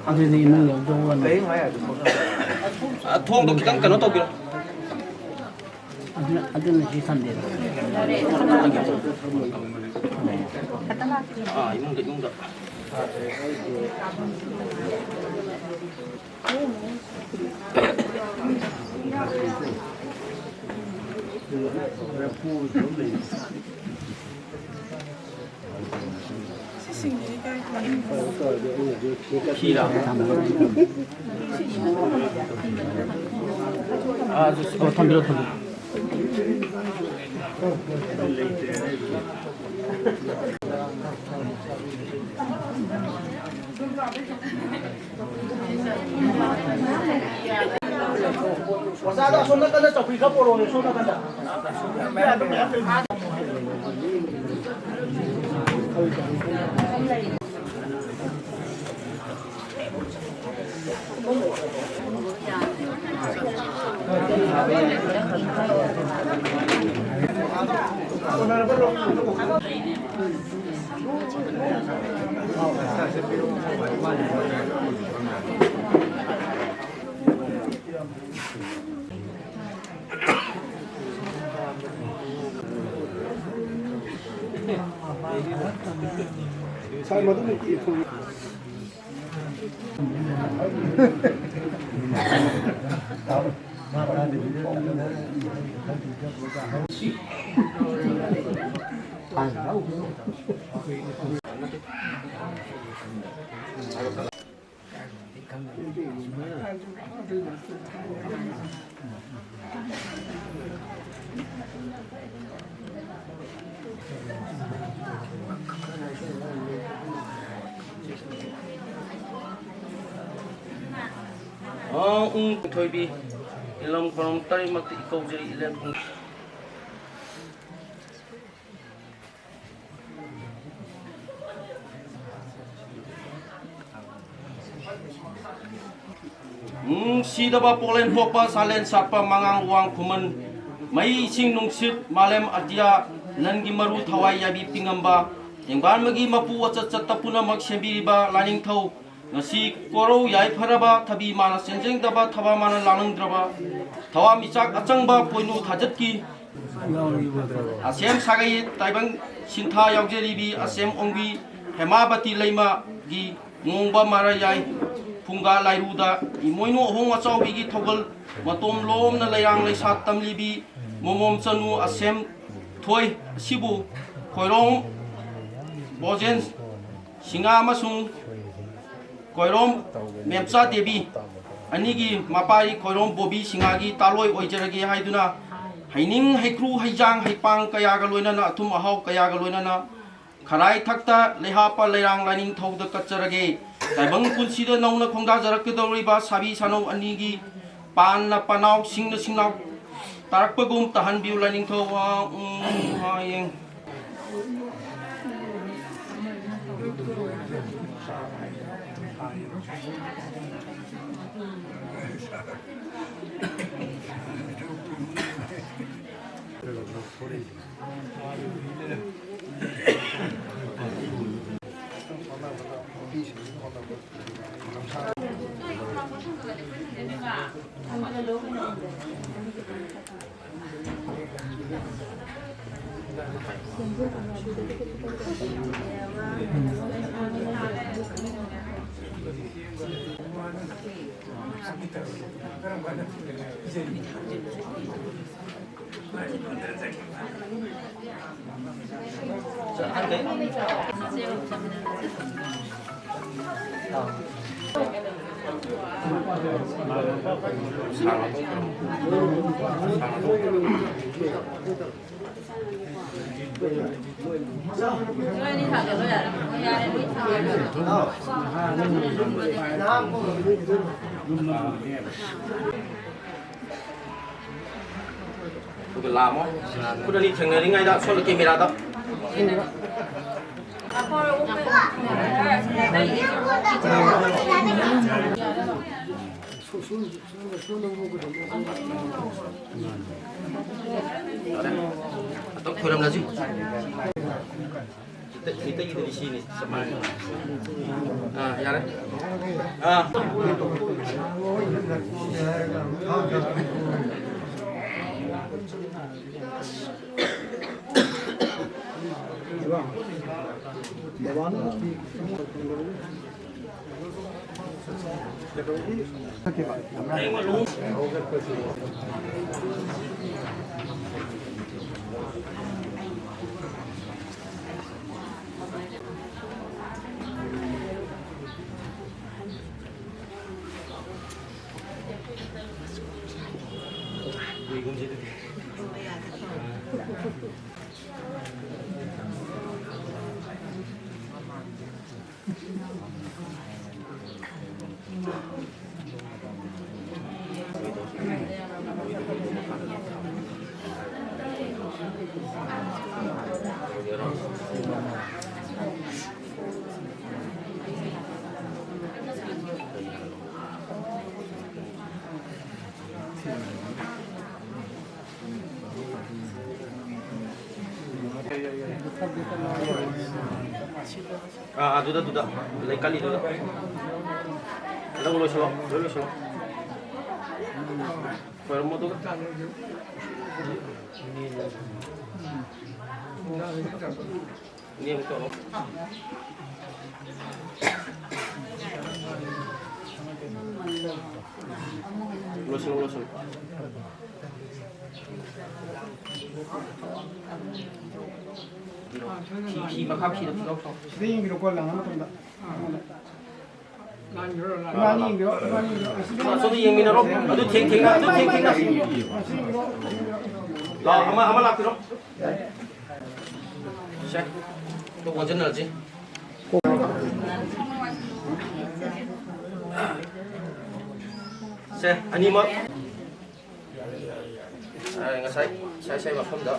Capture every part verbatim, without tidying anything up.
ꯑꯗꯨꯗꯤ ꯏꯃꯨꯡ ꯌꯧꯗꯧꯕ ꯅꯠꯇꯦ꯫ ꯑ, ꯊꯣꯡꯗꯣ ꯈꯤꯇꯪ ꯀꯩꯅꯣ ꯇꯧꯕꯤꯔꯣ꯫ ꯑꯗꯨꯅ, ꯑꯗꯨꯅ ꯁꯤ ꯁꯟꯗꯦꯗ꯫ ꯑꯥ, ꯏꯃꯨꯡꯗ, ꯏꯃꯨꯡꯗ꯫ ꯐꯤꯔꯥ? ꯑꯥ, ꯑꯗꯨ, ꯑꯣ, ꯊꯝꯕꯤꯔꯣ, ꯊꯝꯕꯤꯔꯣ꯫ ꯑꯣꯖꯥꯗ ꯑꯁꯣꯝ ꯅꯥꯀꯟꯗ ꯆꯧꯀ꯭ꯔꯤ ꯈꯔ ꯄꯣꯔꯛꯑꯣꯅꯦ, ꯁꯣꯝ ꯅꯥꯀꯟꯗ꯫ ꯑ, ꯎꯝ, ꯊꯣꯏꯕꯤ, ꯏꯂꯝ ꯈꯣꯏꯔꯝ ꯇꯔꯦꯠꯃꯛꯇ ꯏꯀꯧꯖꯔꯤ, ꯏꯂꯦꯝ꯫ ꯅꯨꯡꯁꯤꯗꯕ ꯄꯣꯛꯂꯦꯟ ꯄꯣꯛꯄ ꯁꯥꯂꯦꯟ ꯁꯥꯠꯄ ꯃꯉꯥꯡ ꯋꯥꯡ ꯈꯨꯃꯟ, ꯃꯩ ꯏꯁꯤꯡ ꯅꯨꯡꯁꯤꯠ ꯃꯥꯂꯦꯝ ꯑꯇꯤꯌꯥ, ꯅꯪꯒꯤ ꯃꯔꯨ ꯊꯋꯥꯏ ꯌꯥꯏꯕꯤ ꯄꯤꯉꯝꯕ, ꯇꯦꯡꯕꯥꯟꯕꯒꯤ ꯃꯄꯨ ꯑꯆꯠ ꯆꯠꯇ ꯄꯨꯝꯅꯃꯛ ꯁꯦꯝꯕꯤꯔꯤꯕ ꯂꯥꯏꯅꯤꯡꯊꯧ, ꯉꯁꯤ ꯀꯣꯔꯧ ꯌꯥꯏꯐꯔꯕ ꯊꯕꯤ ꯃꯥꯅ ꯆꯦꯟꯖꯦꯡꯗꯕ ꯊꯋꯥ ꯃꯥꯅ ꯂꯥꯡꯂꯝꯗ꯭ꯔꯕ ꯊꯋꯥ ꯃꯤꯆꯥꯛ ꯑꯆꯪꯕ ꯄꯣꯏꯅꯨ ꯊꯥꯖꯠꯀꯤ ꯑꯁꯦꯝ ꯁꯥꯒꯩ ꯇꯥꯏꯕꯪ ꯁꯤꯟꯊꯥ ꯌꯥꯎꯖꯔꯤꯕꯤ ꯑꯁꯦꯝ ꯑꯣꯡꯕꯤ ꯍꯦꯃꯥꯕꯇꯤ ꯂꯩꯃꯒꯤ ꯉꯣꯡꯕ ꯃꯔꯥꯌꯥꯏ ꯐꯨꯡꯒꯥ ꯂꯥꯏꯔꯨꯗ ꯏꯃꯣꯏꯅꯨ ꯑꯍꯣꯡ ꯑꯆꯥꯎꯕꯤꯒꯤ ꯊꯧꯒꯜ ꯃꯇꯣꯝ ꯂꯣꯝꯅ ꯂꯩꯔꯥꯡ ꯂꯩꯁꯥ ꯇꯝꯂꯤꯕꯤ ꯃꯣꯃꯣꯝ ꯆꯅꯨ ꯑꯁꯦꯝ ꯊꯣꯏ ꯑꯁꯤꯕꯨ ꯈꯣꯏꯔꯣꯝ ꯕꯣꯖꯦꯟ ꯁꯤꯡꯍꯥ ꯑꯃꯁꯨꯡ ꯈꯣꯏꯔꯣꯝ ꯃꯦꯝꯆꯥ ꯗꯦꯕꯤ ꯑꯅꯤꯒꯤ ꯃꯄꯥꯔꯤ ꯈꯣꯏꯔꯣꯝ ꯕꯣꯕꯤ ꯁꯤꯡꯍꯥꯒꯤ ꯇꯥꯂꯣꯏ ꯑꯣꯏꯖꯔꯒꯦ ꯍꯥꯏꯗꯨꯅ ꯍꯩꯅꯤꯡ, ꯍꯩꯀ꯭ꯔꯨ, ꯍꯩꯖꯥꯡ, ꯍꯩꯄꯥꯡ ꯀꯌꯥꯒ ꯂꯣꯏꯅꯅ, ꯑꯊꯨꯝ ꯑꯍꯥꯎ ꯀꯌꯥꯒ ꯂꯣꯏꯅꯅ, ꯈꯔꯥꯏ ꯊꯛꯇ ꯂꯩꯍꯥꯞꯄ ꯂꯩꯔꯥꯡ ꯂꯥꯏꯅꯤꯡꯊꯧꯗ ꯀꯠꯆꯔꯒꯦ꯫ ꯇꯥꯏꯕꯪ ꯄꯨꯟꯁꯤꯗ ꯅꯧꯅ ꯈꯣꯡꯗꯥꯖꯔꯛꯀꯗꯧꯔꯤꯕ ꯁꯥꯕꯤ ꯁꯥꯅꯧ ꯑꯅꯤꯒꯤ ꯄꯥꯟꯅ ꯄꯅꯥꯎ, ꯁꯤꯡꯅ ꯁꯤꯡꯅꯥꯎ ꯇꯥꯔꯛꯄꯒꯨꯝ ꯇꯥꯍꯟꯕꯤꯌꯨ ꯂꯥꯏꯅꯤꯡꯊꯧ꯫ ꯑꯥ, ꯎꯝ, ꯑꯥ, ꯌꯦꯡ꯫ ꯑꯗꯨꯒ ꯂꯥꯝꯃꯣ꯫ ꯈꯨꯠ ꯑꯅꯤ ꯊꯦꯡꯅꯔꯤꯉꯩꯗ ꯁꯣꯝꯗ ꯀꯦꯃꯦꯔꯥꯗ꯫ ꯌꯥꯔꯦ꯫ ꯑꯝꯇꯪ ꯈꯣꯏꯔꯝꯅꯁꯤ꯫ ꯃꯤꯇꯩ-, ꯃꯤꯇꯩꯒꯤꯗꯗꯤ ꯁꯤꯅꯤ, ꯆꯞ ꯃꯥꯟꯅꯩ꯫ ꯑꯥ, ꯌꯥꯔꯦ꯫ ꯑꯥ꯫ ꯑꯥ, ꯑꯗꯨꯗ, ꯑꯗꯨꯗ꯫ ꯂꯩ ꯀꯜꯂꯤꯗꯨꯗ꯫ ꯅꯪ ꯂꯣꯏꯁꯤꯜꯂꯣ, ꯂꯣꯏ ꯂꯣꯏꯁꯤꯜꯂꯣ꯫ ꯈꯣꯏꯔꯝꯃꯣ ꯑꯗꯨꯒ꯫ ꯏꯅꯦ ꯑꯃꯨꯛ ꯇꯧꯔꯣ꯫ ꯂꯣꯏꯁꯤꯜꯂꯣ, ꯂꯣꯏꯁꯤꯜꯂꯣ꯫ ꯐꯤ, ꯐꯤ ꯃꯈꯥ ꯐꯤꯗꯣ ꯐꯤꯗꯣꯛꯈ꯭ꯔꯣ꯫ ꯁꯤꯗ ꯌꯦꯡꯕꯤꯔꯣꯀꯣ, ꯂꯥꯡꯕ ꯃꯇꯝꯗ꯫ ꯏꯃꯥꯅꯤ ꯌꯦꯡꯕꯤꯔꯣ, ꯏꯃꯥꯅꯤ ꯌꯦꯡꯕꯤꯔꯣ꯫ ꯑꯁꯤꯗ ꯑꯁꯣꯝꯗ ꯌꯦꯡꯃꯤꯟꯅꯔꯣ꯫ ꯑꯗꯨ ꯊꯦꯡ ꯊꯦꯡꯅ, ꯑꯗꯨ ꯊꯦꯡ ꯊꯦꯡꯅ꯫ ꯂꯥꯛꯑꯣ, ꯑꯃ, ꯑꯃ ꯂꯥꯛꯄꯤꯔꯣ꯫ ꯁꯦ, ꯑꯗꯨ ꯑꯣꯟꯁꯤꯟꯅꯔꯁꯤ꯫ ꯁꯦ, ꯑꯅꯤꯃꯛ꯫ ꯑ, ꯉꯁꯥꯏ, ꯉꯁꯥꯏ, ꯉꯁꯥꯏ ꯃꯐꯝꯗ꯫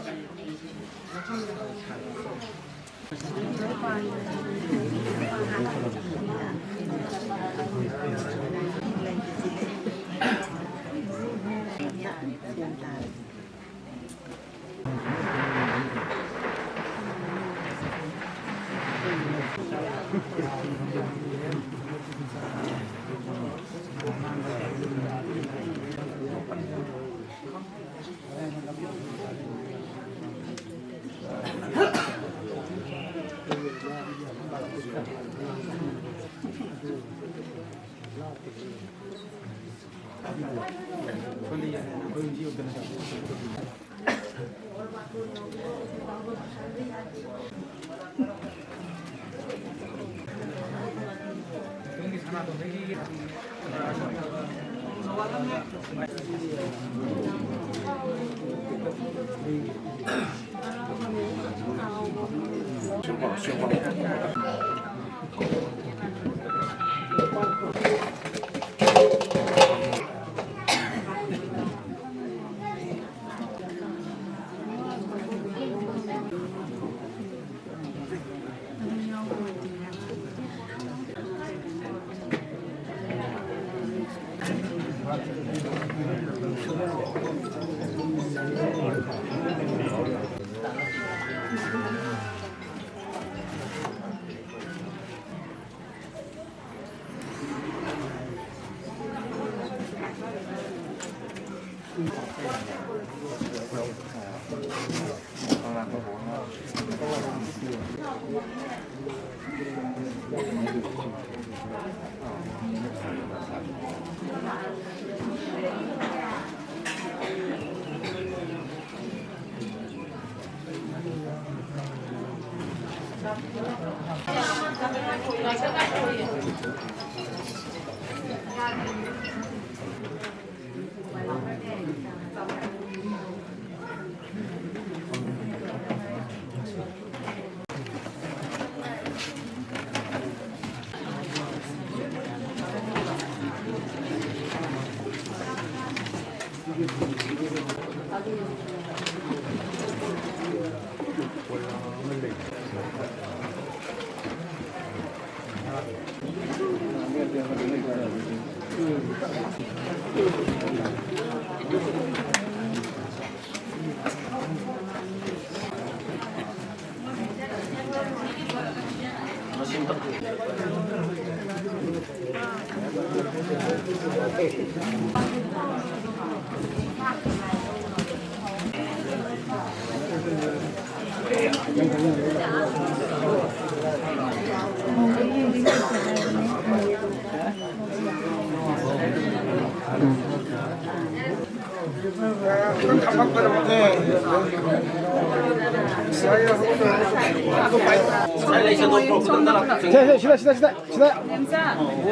ꯁꯦ, ꯁꯦ, ꯁꯤꯗ, ꯁꯤꯗ, ꯁꯤꯗ, ꯁꯤꯗ꯫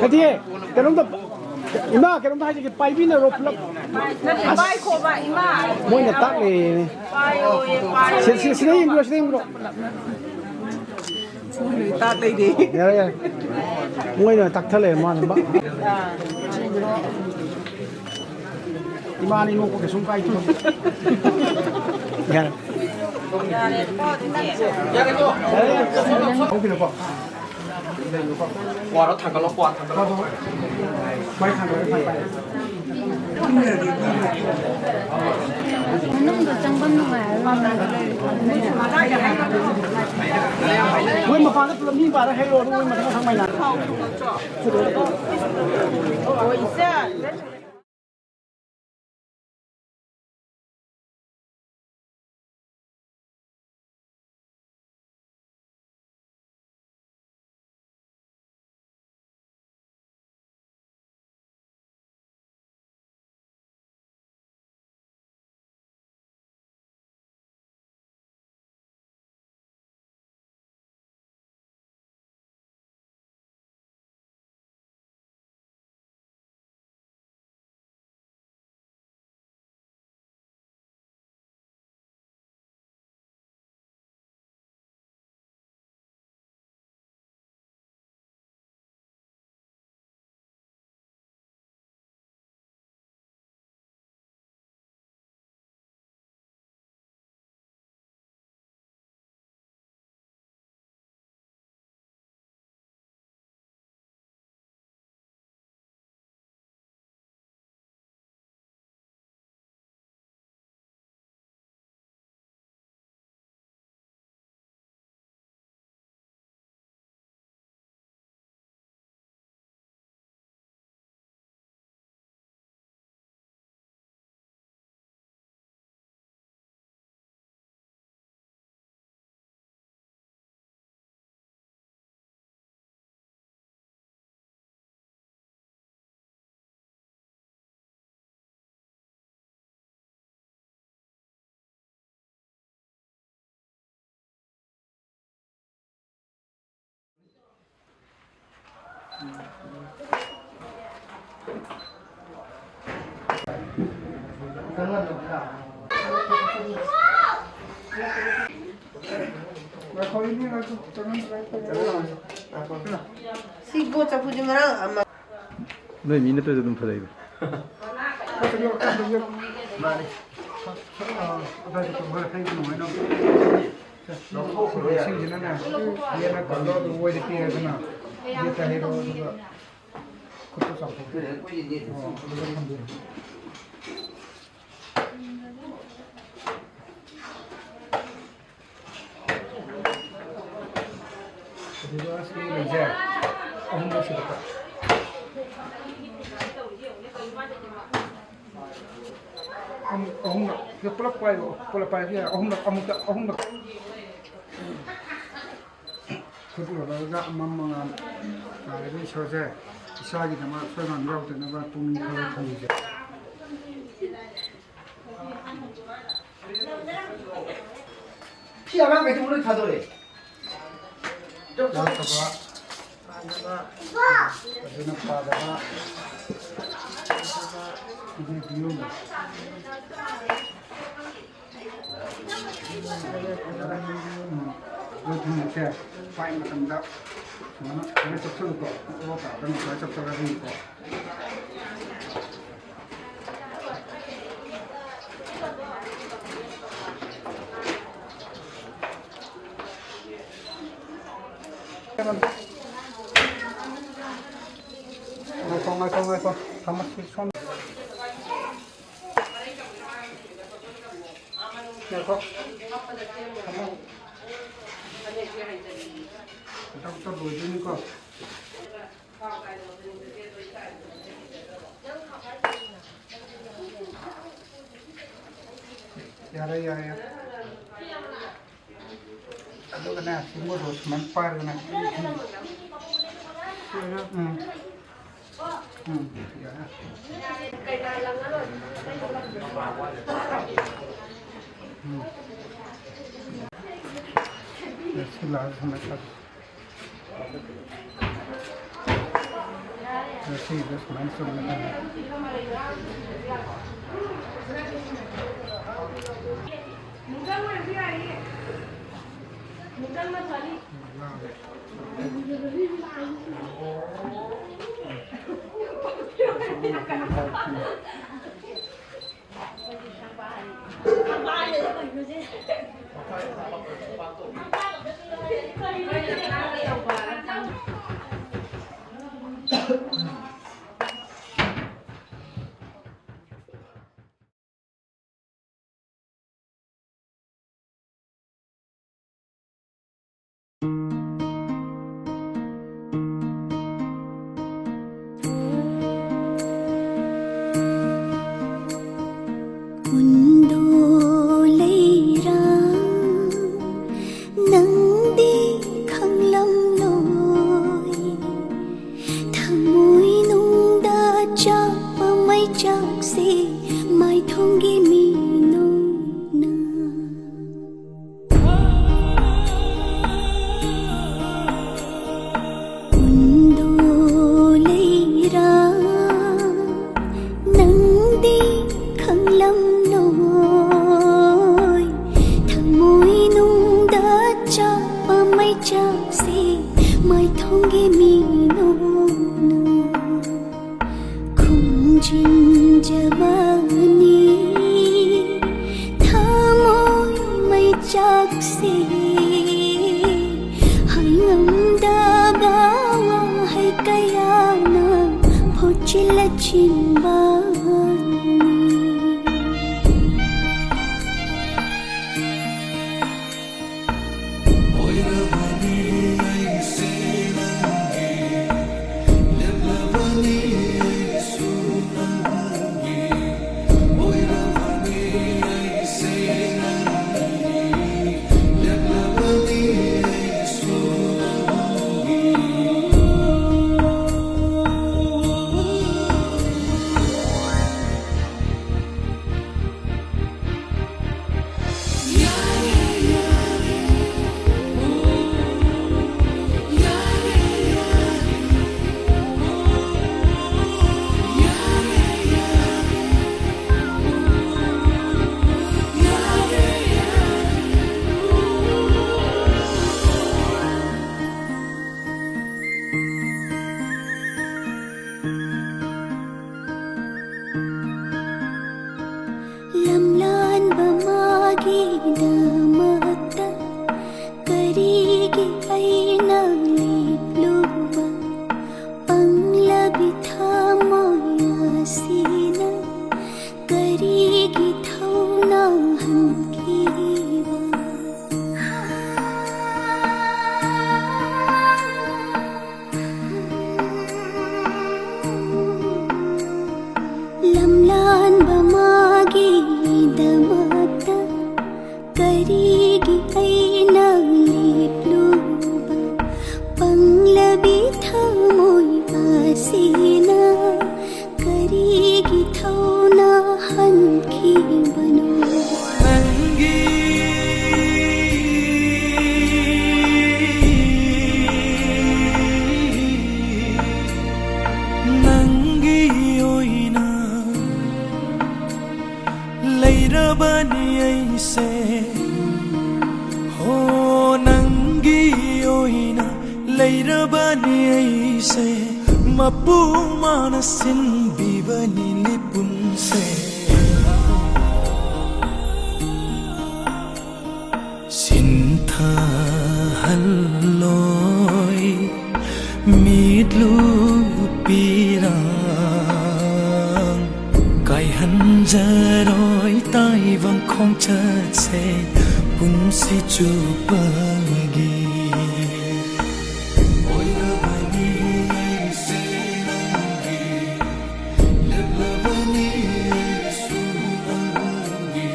ꯅꯠꯇꯤꯌꯦ, ꯀꯩꯅꯣꯝꯇ, ꯏꯃꯥ, ꯀꯩꯅꯣꯝꯇ ꯍꯥꯏꯖꯒꯦ, ꯄꯥꯏꯕꯤꯅꯔꯣ ꯄꯨꯂꯞ꯫ ꯅꯠꯇꯦ, ꯄꯥꯏꯈꯣꯕ, ꯏꯃꯥ꯫ ꯃꯣꯏꯅ ꯇꯥꯛꯂꯦꯅꯦ꯫ ꯄꯥꯏꯌꯣꯌꯦ, ꯄꯥꯏꯌꯣ꯫ ꯁꯤ-, ꯁꯤ-, ꯁꯤꯗ ꯌꯦꯡꯕꯤꯔꯣ, ꯁꯤꯗ ꯌꯦꯡꯕꯤꯔꯣ꯫ ꯇꯥꯛ ꯂꯩꯔꯦ꯫ ꯌꯥꯔꯦ, ꯌꯥꯔꯦ꯫ ꯃꯣꯏꯅ ꯇꯥꯛꯊꯠ ꯂꯩꯔꯦ ꯃꯥꯅ꯫ ꯏꯃꯥꯅꯤ ꯅꯣꯛꯄ ꯀꯩꯁꯨꯝ ꯀꯥꯏꯗꯦ꯫ ꯌꯥꯔꯦ꯫ ꯌꯥꯔꯦꯀꯣ, ꯑꯗꯨꯗꯤ꯫ ꯌꯥꯔꯦꯀꯣ꯫ ꯀ꯭ꯋꯥꯗꯣ ꯊꯥꯡꯒꯠꯂꯣ, ꯀ꯭ꯋꯥ ꯊꯥꯡꯒꯠꯂꯣ꯫ ꯃꯅꯨꯡꯗ ꯆꯪꯐꯝ ꯅꯨꯡꯉꯥꯏꯔꯔꯣꯏ꯫ ꯃꯣꯏ ꯃꯄꯥꯟꯗ ꯄꯨꯂꯞ ꯃꯤ ꯄꯥꯔ ꯍꯩꯔꯣ, ꯑꯗꯨꯒ ꯃꯣꯏ ꯃꯊꯪ ꯃꯊꯪ ꯃꯥꯏꯅ꯫ ꯁꯤ ꯒꯣꯠ ꯆꯐꯨꯁꯤ ꯉꯔꯥꯡ ꯑꯃ ꯅꯣꯏ ꯃꯤ ꯅꯠꯇ꯭ꯔꯁꯨ ꯑꯗꯨꯝ ꯐꯖꯩꯗ꯫ ꯃꯥꯅꯤ꯫ ꯑꯗꯥꯏꯗ ꯇꯧꯔꯒ ꯍꯩꯕ ꯅꯨꯡꯉꯥꯏꯅꯕ꯫ ꯂꯧꯊꯣꯛꯈ꯭ꯔꯣ ꯌꯥꯔꯦ꯫ ꯏꯁꯤꯡꯁꯤꯅꯅꯦ, ꯌꯦꯠꯅ ꯀꯩꯅꯣ ꯑꯗꯨ ꯑꯣꯏꯗ ꯄꯤꯔꯦꯗꯅ, ꯌꯦꯠꯇ ꯍꯩꯔꯣ, ꯑꯗꯨꯒ ꯈꯨꯠꯇ ꯆꯥꯝꯊꯣꯛꯄꯤꯔꯣ꯫ ꯑꯗꯨꯅ ꯑꯩꯈꯣꯏꯒꯤꯗꯤ ꯑꯣ, ꯑꯗꯨꯒ ꯊꯝꯕꯤꯔꯣ꯫ ꯑꯗꯨꯒ ꯁꯤ ꯂꯩꯖꯦ ꯑꯍꯨꯝꯂꯛ ꯁꯨꯔꯛꯄ꯫ ꯑꯍꯨꯝ, ꯑꯍꯨꯝꯂꯛ꯫ ꯁꯤ ꯄꯨꯂꯞ ꯄꯥꯏꯌꯣ, ꯄꯨꯂꯞ ꯄꯥꯏꯔꯁꯨ ꯌꯥꯏ꯫ ꯑꯍꯨꯝꯂꯛ, ꯑꯃꯨꯛꯇ, ꯑꯍꯨꯝꯂꯛ꯫ ꯈꯨꯠ ꯌꯣꯜꯂꯒ ꯑꯃꯝ ꯃꯉꯥꯜ ꯉꯥꯜꯂꯤꯕ ꯏꯁꯣꯔꯁꯦ ꯏꯁꯥꯒꯤꯗꯃꯛ ꯑꯁꯣꯏ ꯑꯉꯥꯝ ꯌꯥꯎꯗꯅꯕ ꯄꯨꯛꯅꯤꯡ ꯈꯜꯂ ꯊꯝꯕꯤꯖꯩ꯫ ꯁꯤ ꯑꯉꯥꯡꯈꯩꯁꯤꯕꯨ ꯂꯣꯏ ꯊꯥꯗꯣꯔꯛꯑꯦ꯫ ꯌꯥꯎꯗꯕ, ꯑꯗꯨꯅ ꯄꯥꯗꯕ, ꯑꯗꯨꯅ ꯄꯤꯌꯨ꯫ ꯎꯝ꯫ ꯑꯗꯨ ꯊꯨꯝꯃꯣꯛꯁꯦ ꯄꯥꯏ ꯃꯇꯝꯗ ꯁꯨꯃꯥꯏꯅ ꯐꯖꯅ ꯆꯞꯁꯤꯜꯂꯨꯀꯣ꯫ ꯑꯣ ꯇꯥꯗꯅ ꯁꯨꯃꯥꯏꯅ ꯆꯞꯁꯤꯜꯂꯒ ꯍꯩꯀꯣ꯫ ꯉꯥꯏꯈꯣ, ꯉꯥꯏꯈꯣ, ꯉꯥꯏꯈꯣ꯫ ꯊꯝꯃꯣ, ꯁꯤ ꯁꯣꯝ꯫ ꯉꯥꯏꯈꯣ꯫ ꯊꯝꯃꯣ꯫ ꯈꯨꯗꯛꯇ ꯂꯣꯏꯗꯣꯏꯅꯤꯀꯣ꯫ ꯌꯥꯔꯦ, ꯌꯥꯔꯦ, ꯌꯥꯔꯦ꯫ ꯑꯗꯨꯒꯅꯦ, ꯁꯤꯒꯨꯝꯕꯗꯣ ꯁꯨꯃꯥꯏꯅ ꯄꯥꯏꯔꯒꯅꯦ꯫ ꯎꯝ꯫ ꯎꯝ, ꯌꯥꯔꯦ꯫ ꯎꯝ꯫ ꯁꯤ ꯂꯥꯛꯑꯒ ꯁꯨꯃꯥꯏꯅ ꯇꯧ꯫ ꯉꯁꯤꯗ ꯁꯨꯃꯥꯏꯅ ꯆꯨꯝꯅ ꯊꯝꯃꯦ꯫ ꯀꯨꯟꯗꯣ ꯂꯩꯔꯥ ꯅꯪꯗꯤ ꯈꯪꯂꯝꯂꯣꯏ꯫ ꯊꯃꯣꯏꯅꯨꯡꯗ ꯆꯥꯛꯄ ꯃꯩꯆꯥꯛꯁꯦ ꯃꯥꯏꯊꯣꯡꯒꯤ ꯃꯤꯅꯣꯛꯅ꯫ ꯀꯨꯟꯗꯣ ꯂꯩꯔꯥ ꯅꯪꯗꯤ ꯈꯪꯂꯝꯂꯣꯏ꯫ ꯊꯃꯣꯏꯅꯨꯡꯗ ꯆꯥꯛꯄ ꯃꯩꯆꯥꯛꯁꯦ ꯃꯥꯏꯊꯣꯡꯒꯤ ꯃꯤꯅꯣꯛꯅ ꯈꯨꯝꯖꯤꯟꯖꯕꯅꯤ ꯊꯃꯣꯏ ꯃꯩꯆꯥꯛꯁꯦ꯫ ꯍꯥꯏꯉꯝꯗꯕ ꯋꯥꯍꯩ ꯀꯌꯥꯅ ꯐꯣꯠꯆꯤꯜꯂ ꯆꯤꯟꯕꯅꯤ꯫ ꯑꯩꯒꯤ ꯑꯩꯅ ꯂꯦꯞꯂꯨꯕ ꯄꯪꯂꯕꯤ ꯊꯃꯣꯏ ꯑꯁꯤꯅ ꯀꯔꯤꯒꯤ ꯊꯧꯅ ꯍꯟꯈꯤꯕꯅꯣ? ꯅꯪꯒꯤ, ꯅꯪꯒꯤ ꯑꯣꯏꯅ ꯂꯩꯔꯕꯅꯤ ꯑꯩꯁꯦ꯫ ꯍꯣ, ꯅꯪꯒꯤ ꯑꯣꯏꯅ ꯂꯩꯔꯕꯅꯤ ꯑꯩꯁꯦ꯫ ꯃꯄꯨ ꯃꯥꯅ ꯁꯤꯟꯕꯤꯕꯅꯤ ꯂꯤꯄꯨꯟꯁꯦ꯫ ꯁꯤꯟꯊꯍꯜꯂꯣꯏ ꯃꯤꯠꯂꯨ ꯄꯤꯔꯥꯡ, ꯀꯥꯏꯍꯟꯖꯔꯣꯏ ꯇꯥꯏꯕꯪ ꯈꯣꯡꯆꯠꯁꯦ ꯄꯨꯟꯁꯤ ꯆꯨꯞꯄꯒꯤ꯫ ꯑꯣꯏꯔꯕꯅꯤ ꯑꯩꯁꯦ ꯅꯪꯒꯤ, ꯂꯦꯞꯂꯕꯅꯤ ꯑꯩꯁꯨ ꯅꯪꯒꯤ꯫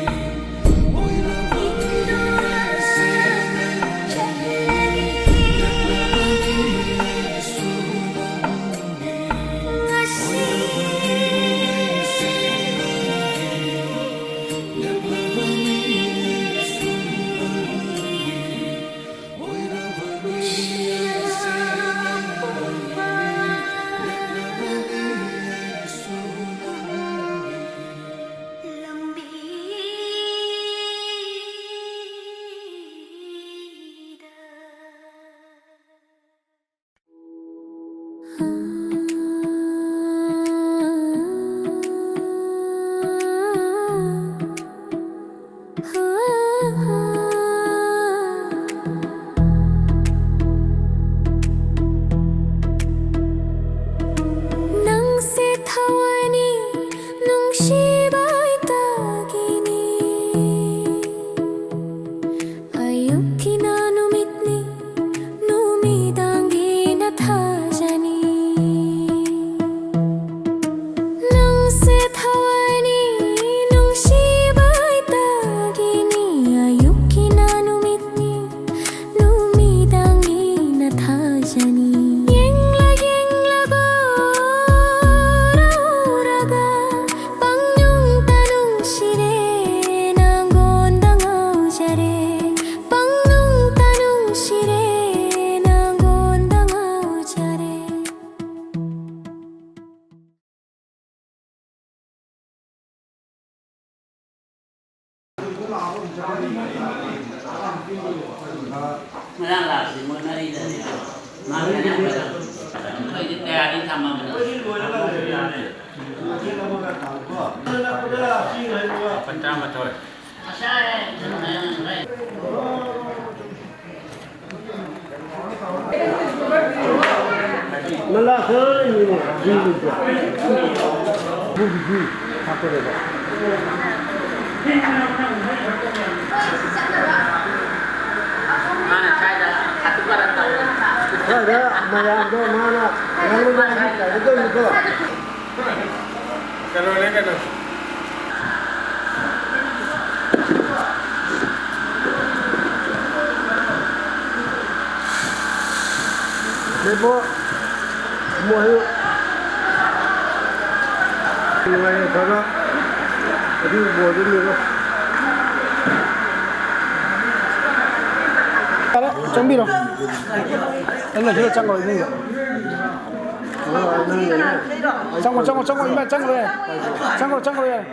ꯉꯔꯥꯡ ꯂꯥꯛꯄꯗꯤ ꯃꯣꯏ ꯃꯔꯤꯗꯅꯦ꯫ ꯃꯥ ꯐꯅꯌꯥꯝ ꯐꯖꯅ꯫ ꯑꯩꯈꯣꯏꯗꯤ ꯇꯌꯥꯔꯤ ꯊꯝꯃꯕꯅꯤ꯫ ꯃꯥꯄꯟ ꯇꯔꯥꯃꯥꯊꯣꯏ꯫ ꯃꯥꯅ ꯁ꯭ꯋꯥꯏꯗ ꯈꯥꯇꯨ ꯀꯥꯔꯟ ꯇꯧꯔꯦ꯫ ꯁ꯭ꯋꯥꯏꯗ ꯃꯌꯥꯝꯗꯣ ꯃꯥꯅ ꯉꯥꯡꯅꯕ ꯍꯥꯏꯗꯤ ꯇꯧꯒꯗꯧꯅꯤꯀꯣ꯫ ꯀꯩꯅꯣꯅꯦ, ꯀꯩꯅꯣ꯫ ꯂꯦꯞꯄꯣ꯫ ꯃꯣꯏ ꯅꯨꯡꯉꯥꯏ ꯌꯥꯏꯐꯅ ꯑꯗꯨ ꯕꯣꯔꯗꯨ ꯂꯩꯔꯣ꯫ ꯌꯥꯔꯦ, ꯆꯪꯕꯤꯔꯣ꯫ ꯑꯩꯅ ꯁꯤꯗ ꯆꯪꯉꯣ, ꯏꯃꯨꯡꯗ꯫ ꯆꯪꯉꯣ, ꯆꯪꯉꯣ, ꯆꯪꯉꯣ, ꯏꯃꯥ, ꯆꯪꯈ꯭ꯔꯣ ꯌꯥꯔꯦ꯫ ꯆꯪꯈ꯭ꯔꯣ, ꯆꯪꯈ꯭ꯔꯣ ꯌꯥꯔꯦ꯫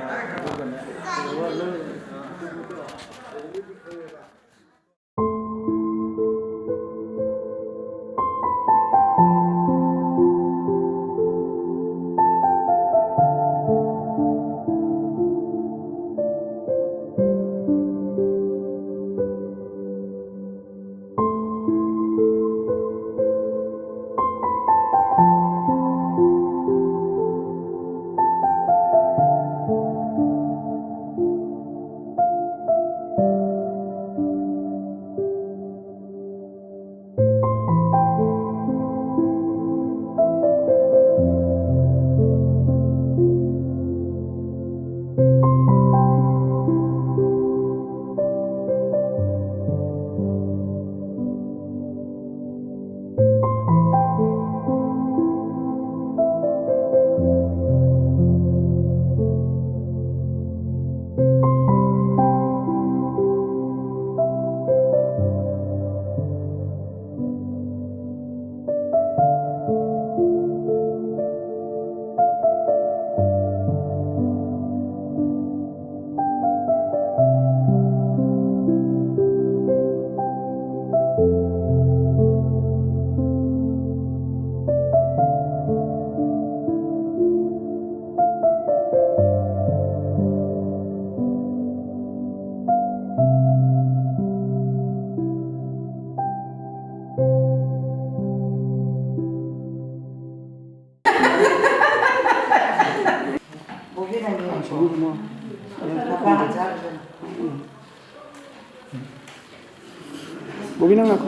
ꯕꯣꯕꯤ, ꯅꯪ ꯉꯥꯏꯈꯣ꯫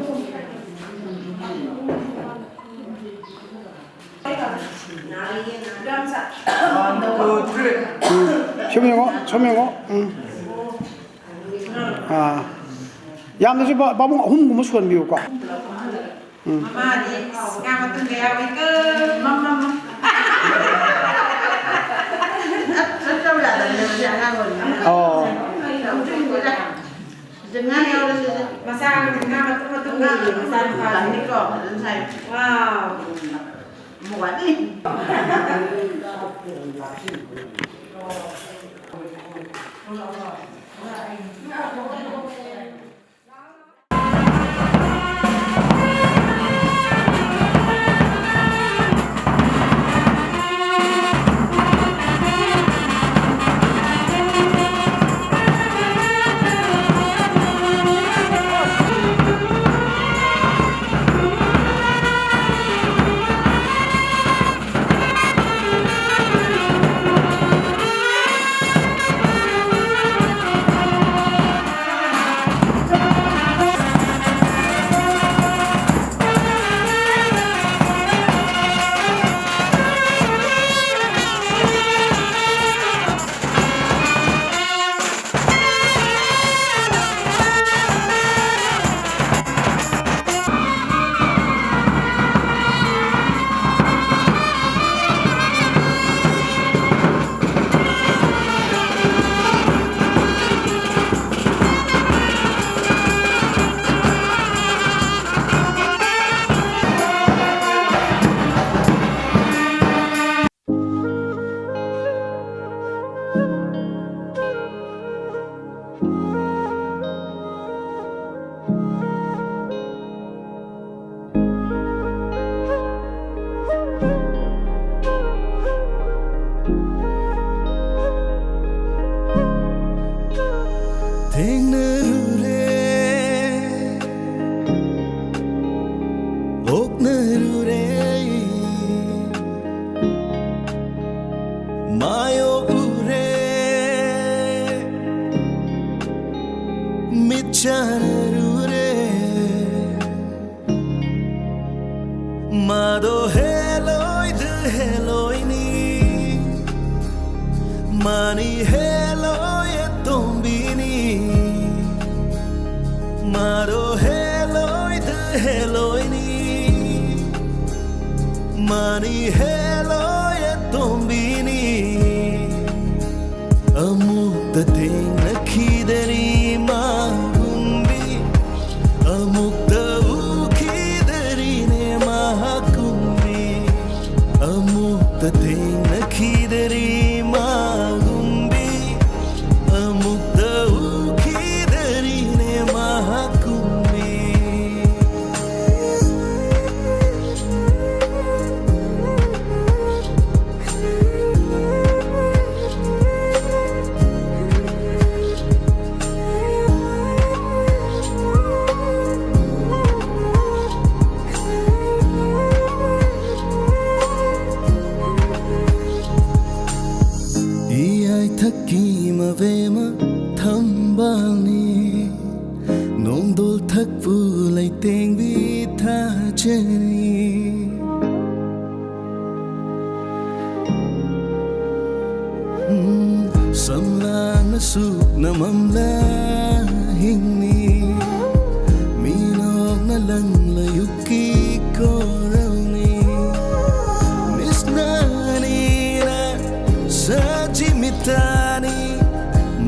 ꯎꯝ, ꯁꯨꯝ ꯌꯦꯡꯉꯣ, ꯁꯨꯝ ꯌꯦꯡꯉꯣ꯫ ꯎꯝ꯫ ꯑꯥ꯫ ꯌꯥꯝꯅꯁꯨ ꯄꯥ-, ꯄꯥꯕꯨꯡ ꯑꯍꯨꯝꯒꯨꯝꯕ ꯁꯣꯟꯕꯤꯌꯨꯀꯣ꯫ ꯎꯝ꯫ ꯃꯃꯥꯗꯤ ꯉꯥ ꯃꯇꯨꯝꯒ ꯌꯥꯎꯏꯀꯣ꯫ ꯃꯝ, ꯃꯝ, ꯃꯝ꯫ ꯆꯠꯇꯧ ꯌꯥꯗꯕꯅꯦ, ꯍꯧꯖꯤꯛ ꯑꯉꯥꯡ ꯑꯣꯏꯔꯤꯉꯩ꯫ ꯑꯣ꯫ ꯁꯤꯗ ꯉꯥ ꯌꯥꯎꯔꯁꯤꯗ꯫ ꯃꯆꯥ ꯉꯥ ꯃꯇꯨꯝ ꯃꯇꯨꯝ ꯂꯩꯌꯦ, ꯃꯆꯥ ꯅꯨꯄꯥꯁꯤꯡ꯫ ꯐꯖꯅ ꯁꯥꯏ꯫ ꯋꯥꯎ꯫ ꯑꯃꯨꯛ ꯋꯥꯠꯂꯤ꯫ ꯊꯦꯡꯅꯔꯨꯔꯦ, ꯑꯣꯛꯅꯔꯨꯔꯦ, ꯃꯥꯌꯣꯛꯎꯔꯦ, ꯃꯤꯠ ꯆꯥꯟꯅꯔꯨꯔꯦ꯫ ꯃꯥꯗꯣ ꯍꯦꯜꯂꯣꯏꯗ ꯍꯦꯜꯂꯣꯏꯅꯤ, ꯃꯥꯅꯤ ꯍꯦꯜꯂꯣꯏ ꯑꯇꯣꯝꯕꯤꯅꯤ꯫ ꯃꯥꯗꯣ ꯍꯦꯜꯂꯣꯏꯗ ꯍꯦꯜꯂꯣꯏꯅꯤ, ꯃꯥꯅꯤ ꯍꯦꯜꯂꯣꯏ ꯑꯇꯣꯝꯕꯤꯅꯤ꯫ ꯑꯃꯨꯛꯇ ꯊꯦꯡꯅꯈꯤꯗꯔꯤ ꯃꯥꯒꯨꯝꯕꯤ, ꯑꯃꯨꯛꯇ ꯎꯈꯤꯗꯔꯤꯅꯦ ꯃꯍꯥꯛꯀꯨꯝꯕꯤ꯫ ꯑꯃꯨꯛꯇ ꯊꯦꯡꯅꯈꯤꯗꯔꯤ ꯃꯥꯒꯨꯝꯕꯤ, ꯑꯃꯨꯛꯇ ꯎꯈꯤꯗꯔꯤꯅꯦ ꯃꯍꯥꯛꯀꯨꯝꯕꯤ꯫ ꯏꯌꯥꯏꯊꯛꯀꯤ ꯃꯕꯦꯝꯃ ꯊꯝꯕꯥꯜꯅꯤ, ꯅꯣꯡꯗꯣꯜ ꯊꯛꯄꯨ ꯂꯩꯇꯦꯡꯕꯤ ꯊꯥꯖꯅꯤ꯫ ꯎꯝ, ꯁꯝꯂꯥꯡꯅ ꯁꯨꯛꯅ ꯃꯝꯂ ꯍꯤꯡꯅꯤ, ꯃꯤꯅꯣꯛꯅ ꯂꯪꯂ ꯌꯨꯛꯀꯤ ꯀꯣꯔꯧꯅꯤ꯫ ꯃꯤꯁꯅꯥꯅꯤꯅ ꯁꯖꯤ ꯃꯤꯇꯥꯅꯤ,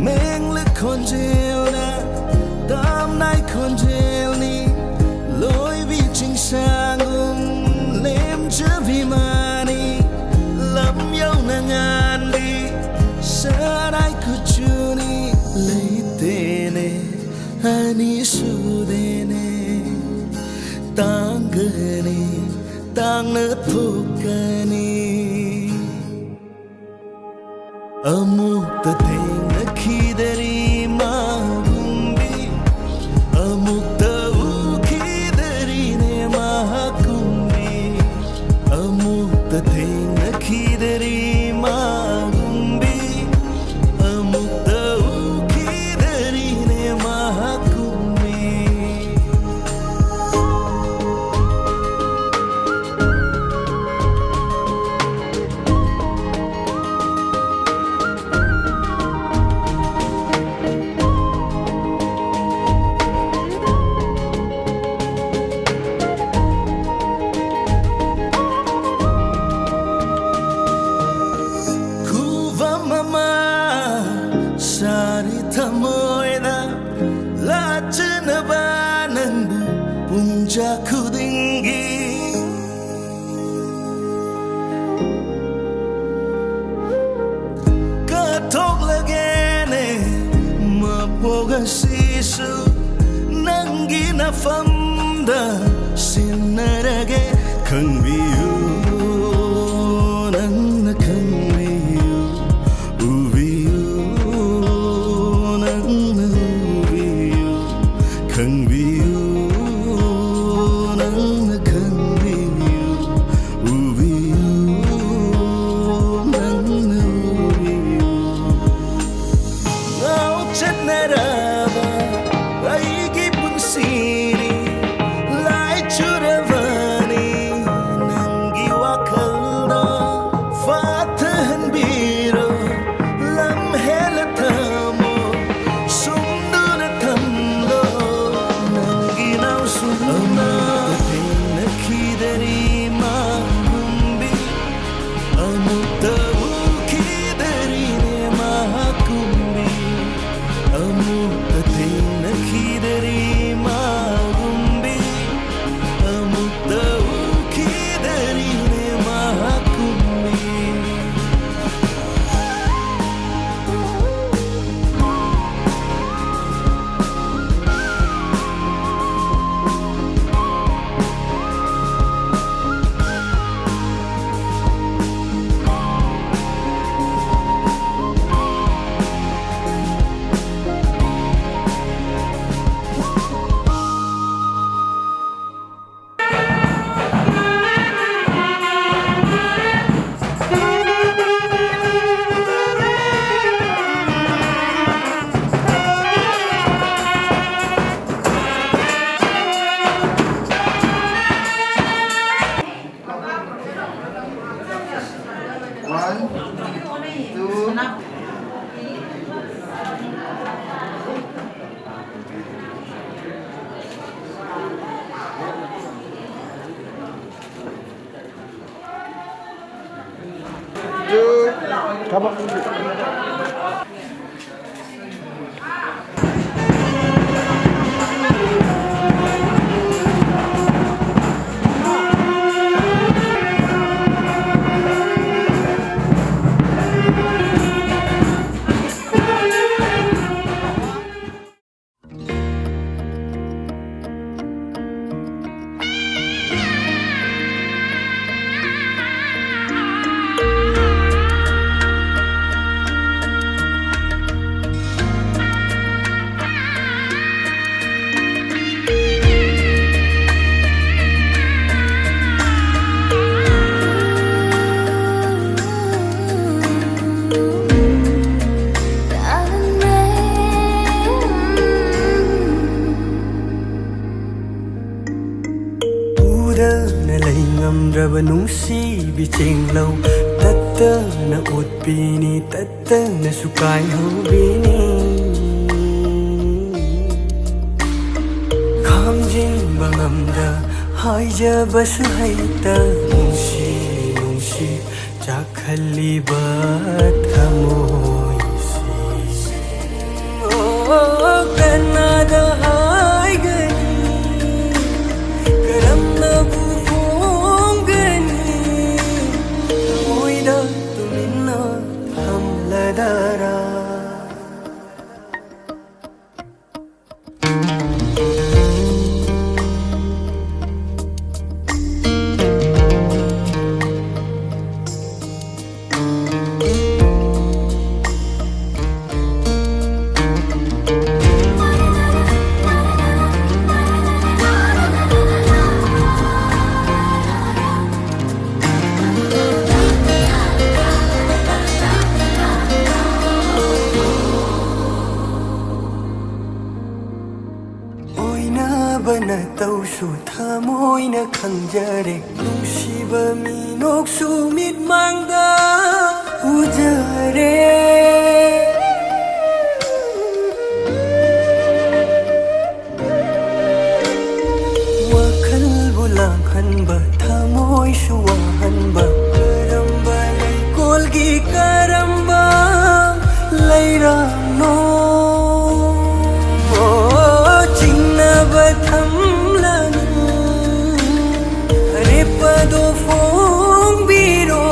ꯃꯦꯡꯂ ꯈꯣꯟꯖꯦꯜꯅ ꯇꯥꯝꯅꯥꯏ ꯈꯣꯟꯖꯦꯜꯅꯤ, ꯂꯣꯏꯕꯤ ꯆꯤꯡꯁꯥꯡꯒꯨꯝ ꯂꯦꯝꯖꯕꯤ ꯃꯥꯅꯤ, ꯂꯝ ꯌꯧꯅ ꯉꯥꯟꯕꯤ ꯁꯅꯥꯏ ꯀꯨꯆꯨꯅꯤ꯫ ꯂꯩꯇꯦꯅꯦ ꯑꯅꯤ ꯁꯨꯗꯦꯅꯦ, ꯇꯥꯡꯒꯅꯤ ꯇꯥꯡꯅ ꯊꯣꯛꯀꯅꯤ꯫ ꯑꯃꯨꯛꯇ ꯊꯦꯡꯅꯈꯤꯗꯔꯤ ꯃꯥꯒꯨꯝꯕꯤ, ꯑꯃꯨꯛꯇ ꯎꯈꯤꯗꯔꯤꯅꯦ ꯃꯍꯥꯛꯀꯨꯝꯕꯤ꯫ ꯑꯃꯨꯛꯇ ꯊꯦꯡꯅꯈꯤꯗꯔꯤ ꯃꯥꯒꯨꯝꯕꯤ, ꯑꯃꯨꯛꯇ ꯎꯈꯤꯗꯔꯤꯅꯦ ꯃꯍꯥꯛꯀꯨꯝꯕꯤ꯫ ꯆꯥꯛ ꯈꯨꯗꯤꯡꯒꯤ ꯀꯠꯊꯣꯛꯂꯒꯦꯅꯦ, ꯃꯄꯣꯛ ꯑꯁꯤꯁꯨ ꯅꯪꯒꯤ ꯅꯐꯝꯗ ꯁꯤꯟꯅꯔꯒꯦ꯫ ꯈꯪꯕꯤꯌꯨ, ꯅꯪꯅ ꯈꯪꯕꯤꯌꯨ, ꯎꯕꯤꯌꯨ, ꯅꯪꯅ ꯎꯕꯤꯌꯨ, ꯈꯪꯕꯤꯌꯨ, ꯅꯪꯅ ꯈꯪꯕꯤꯌꯨ, ꯎꯕꯤꯌꯨ, ꯅꯪꯅ ꯎꯕꯤꯌꯨ꯫ ꯉꯥꯎꯆꯠꯅꯔꯕ ꯑꯩꯒꯤ ꯄꯨꯟꯁꯤꯅꯤ, ꯂꯥꯏꯆꯨꯔꯕꯅꯤ ꯅꯪꯒꯤ ꯋꯥꯈꯜꯗ꯫ ꯐꯥꯊꯍꯟꯕꯤꯔꯣ, ꯂꯝ ꯍꯦꯜꯂ ꯊꯝꯃꯣ, ꯁꯨꯝꯗꯨꯅ ꯊꯝꯂꯣ ꯅꯪꯒꯤ ꯅꯥꯎꯁꯨꯝꯅ꯫ ꯑꯃꯨꯛꯇ ꯊꯦꯡꯅꯈꯤꯗꯔꯤ ꯃꯥꯒꯨꯝꯕꯤ, ꯑꯃꯨꯛꯇ ꯎꯈꯤꯗꯔꯤꯅꯦ ꯃꯍꯥꯛꯀꯨꯝꯕꯤ, ꯑꯃꯨꯛꯇ ꯊꯦꯡꯅꯈꯤꯗꯔꯤ ꯃꯥꯒꯨꯝꯕꯤ, ꯑꯃꯨꯛꯇ ꯎꯈꯤꯗꯔꯤꯅꯦ ꯃꯍꯥꯛꯀꯨꯝꯕꯤ꯫ One, two. Two. Come on. ꯉꯝꯗ꯭ꯔꯕ ꯅꯨꯡꯁꯤꯕꯤ ꯆꯦꯡꯂꯧ, ꯇꯠꯇꯅ ꯎꯠꯄꯤꯅꯤ, ꯇꯠꯇꯅꯁꯨ ꯀꯥꯏꯍꯧꯕꯤꯅꯤ꯫ ꯈꯥꯝꯖꯤꯟꯕ ꯉꯝꯗ, ꯍꯥꯏꯖꯕꯁꯨ ꯍꯩꯇ, ꯅꯨꯡꯁꯤ ꯅꯨꯡꯁꯤ ꯆꯥꯛꯈꯜꯂꯤꯕ ꯊꯃꯣꯏꯁꯤ꯫ ꯑꯣ, ꯀꯅꯥꯗ ꯍꯥꯏꯒꯅꯤ? ꯀꯔꯝꯅꯕꯨ ꯐꯣꯡꯒꯅꯤ? ꯊꯃꯣꯏꯗ ꯇꯨꯃꯤꯟꯅ ꯊꯝꯂꯗꯔꯥ? ꯑꯣꯏꯅꯕ ꯅꯇꯧꯁꯨ ꯊꯃꯣꯏꯅ ꯈꯪꯖꯔꯦ, ꯅꯨꯡꯁꯤꯕ ꯃꯤꯅꯣꯛꯁꯨ ꯃꯤꯠꯃꯥꯡꯗ ꯎꯖꯔꯦ꯫ ꯋꯥꯈꯜꯕꯨ ꯂꯥꯡꯍꯟꯕ, ꯊꯃꯣꯏꯁꯨ ꯋꯥꯍꯟꯕ, ꯀꯔꯝꯕ ꯂꯩꯀꯣꯜꯒꯤ ꯀꯔꯝꯕ ꯂꯩꯔꯥꯡꯅꯣ? ꯑꯣ, ꯆꯤꯡꯅꯕ ꯊꯝꯂꯅꯨ, ꯑꯔꯦꯞꯄꯗꯣ ꯐꯣꯡꯕꯤꯔꯣ,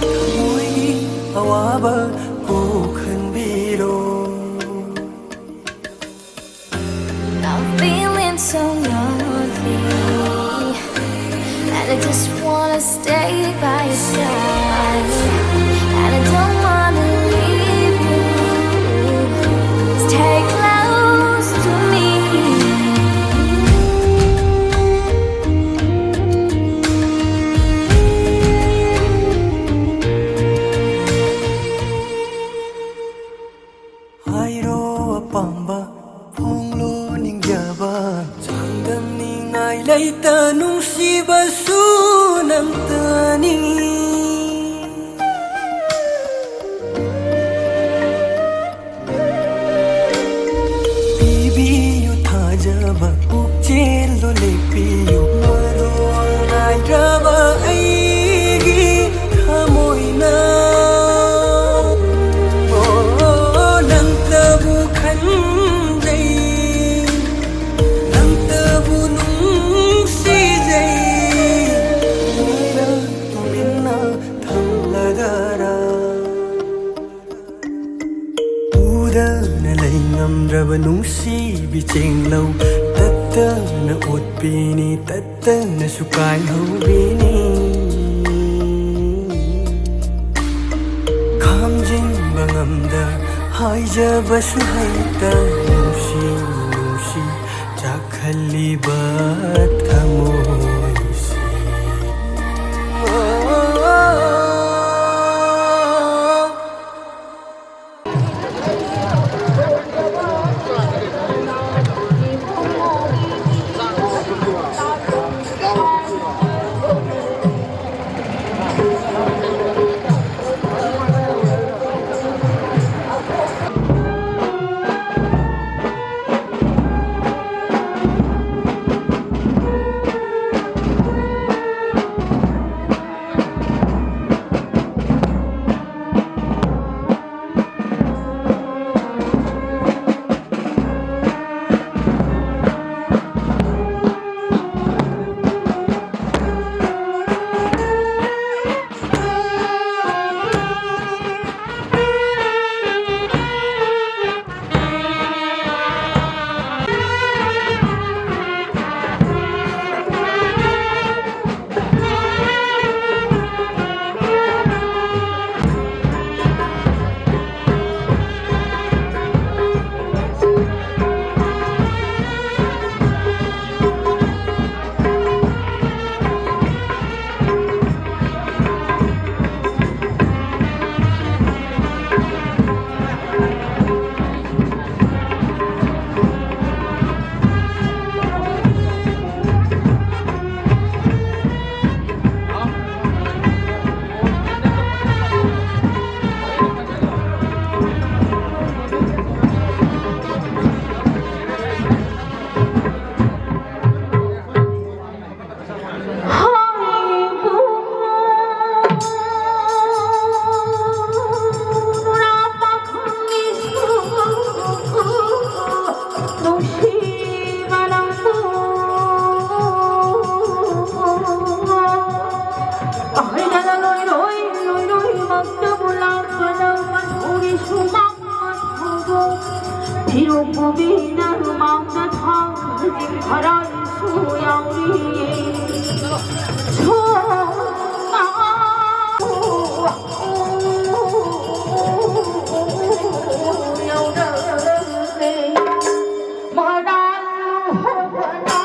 ꯊꯃꯣꯏꯒꯤ ꯑꯋꯥꯕ ꯀꯣꯛꯍꯟꯕꯤꯔꯣ꯫ I'm feeling so lonely, and I just wanna stay by your side, and I don't wanna leave you. Stay close to me. ꯍꯥꯏꯔꯣ ꯑꯄꯥꯝꯕ, ꯐꯣꯡꯂꯣ ꯅꯤꯡꯖꯕ, ꯆꯥꯡꯗꯝꯅꯤꯡꯉꯥꯏ ꯑꯩꯇ ꯅꯨꯡꯁꯤꯕꯁꯨ ꯅꯪꯇꯅꯤ꯫ ꯄꯤꯕꯤꯌꯨ ꯊꯥꯖꯕ ꯄꯨꯛꯆꯦꯜꯗꯣ ꯂꯦꯞꯄꯤꯌꯨ ꯃꯔꯣꯜ ꯅꯥꯏꯗ꯭ꯔꯕ ꯑꯩꯒꯤ ꯊꯃꯣꯏꯅ꯫ ꯑꯣ, ꯅꯪꯇꯕꯨ ꯈꯟꯖꯩ, ꯅꯪꯇꯕꯨ ꯅꯨꯡꯁꯤꯖꯩ꯫ ꯇꯨꯃꯤꯟꯅ ꯊꯝꯂꯗꯔꯥ? ꯎꯗꯅ ꯂꯩ ꯉꯝꯗ꯭ꯔꯕ ꯅꯨꯡꯁꯤꯕꯤ ꯆꯦꯡꯂꯧ ꯇꯠꯇꯅ ꯑꯣꯠꯄꯤꯅꯤ, ꯇꯠꯇꯅꯁꯨ ꯀꯥꯏꯍꯧꯕꯤꯅꯤ꯫ ꯈꯥꯝꯖꯤꯟꯕ ꯉꯝꯗ ꯍꯥꯏꯖꯕꯁꯨ ꯍꯩꯇ ꯅꯨꯡꯁꯤ ꯅꯨꯡꯁꯤ ꯆꯥꯛꯍꯜꯂꯤꯕ ꯊꯃꯣꯏꯁꯦ꯫ ꯄꯨꯕꯤꯅ ꯃꯥꯡꯗ ꯊꯥꯡꯖꯤꯡ ꯈꯔꯁꯨ ꯌꯥꯎꯔꯤ꯫ ꯁꯣꯝꯅ ꯌꯧꯔꯛꯂꯦ꯫ ꯃꯔꯥꯜ ꯍꯧꯕꯅ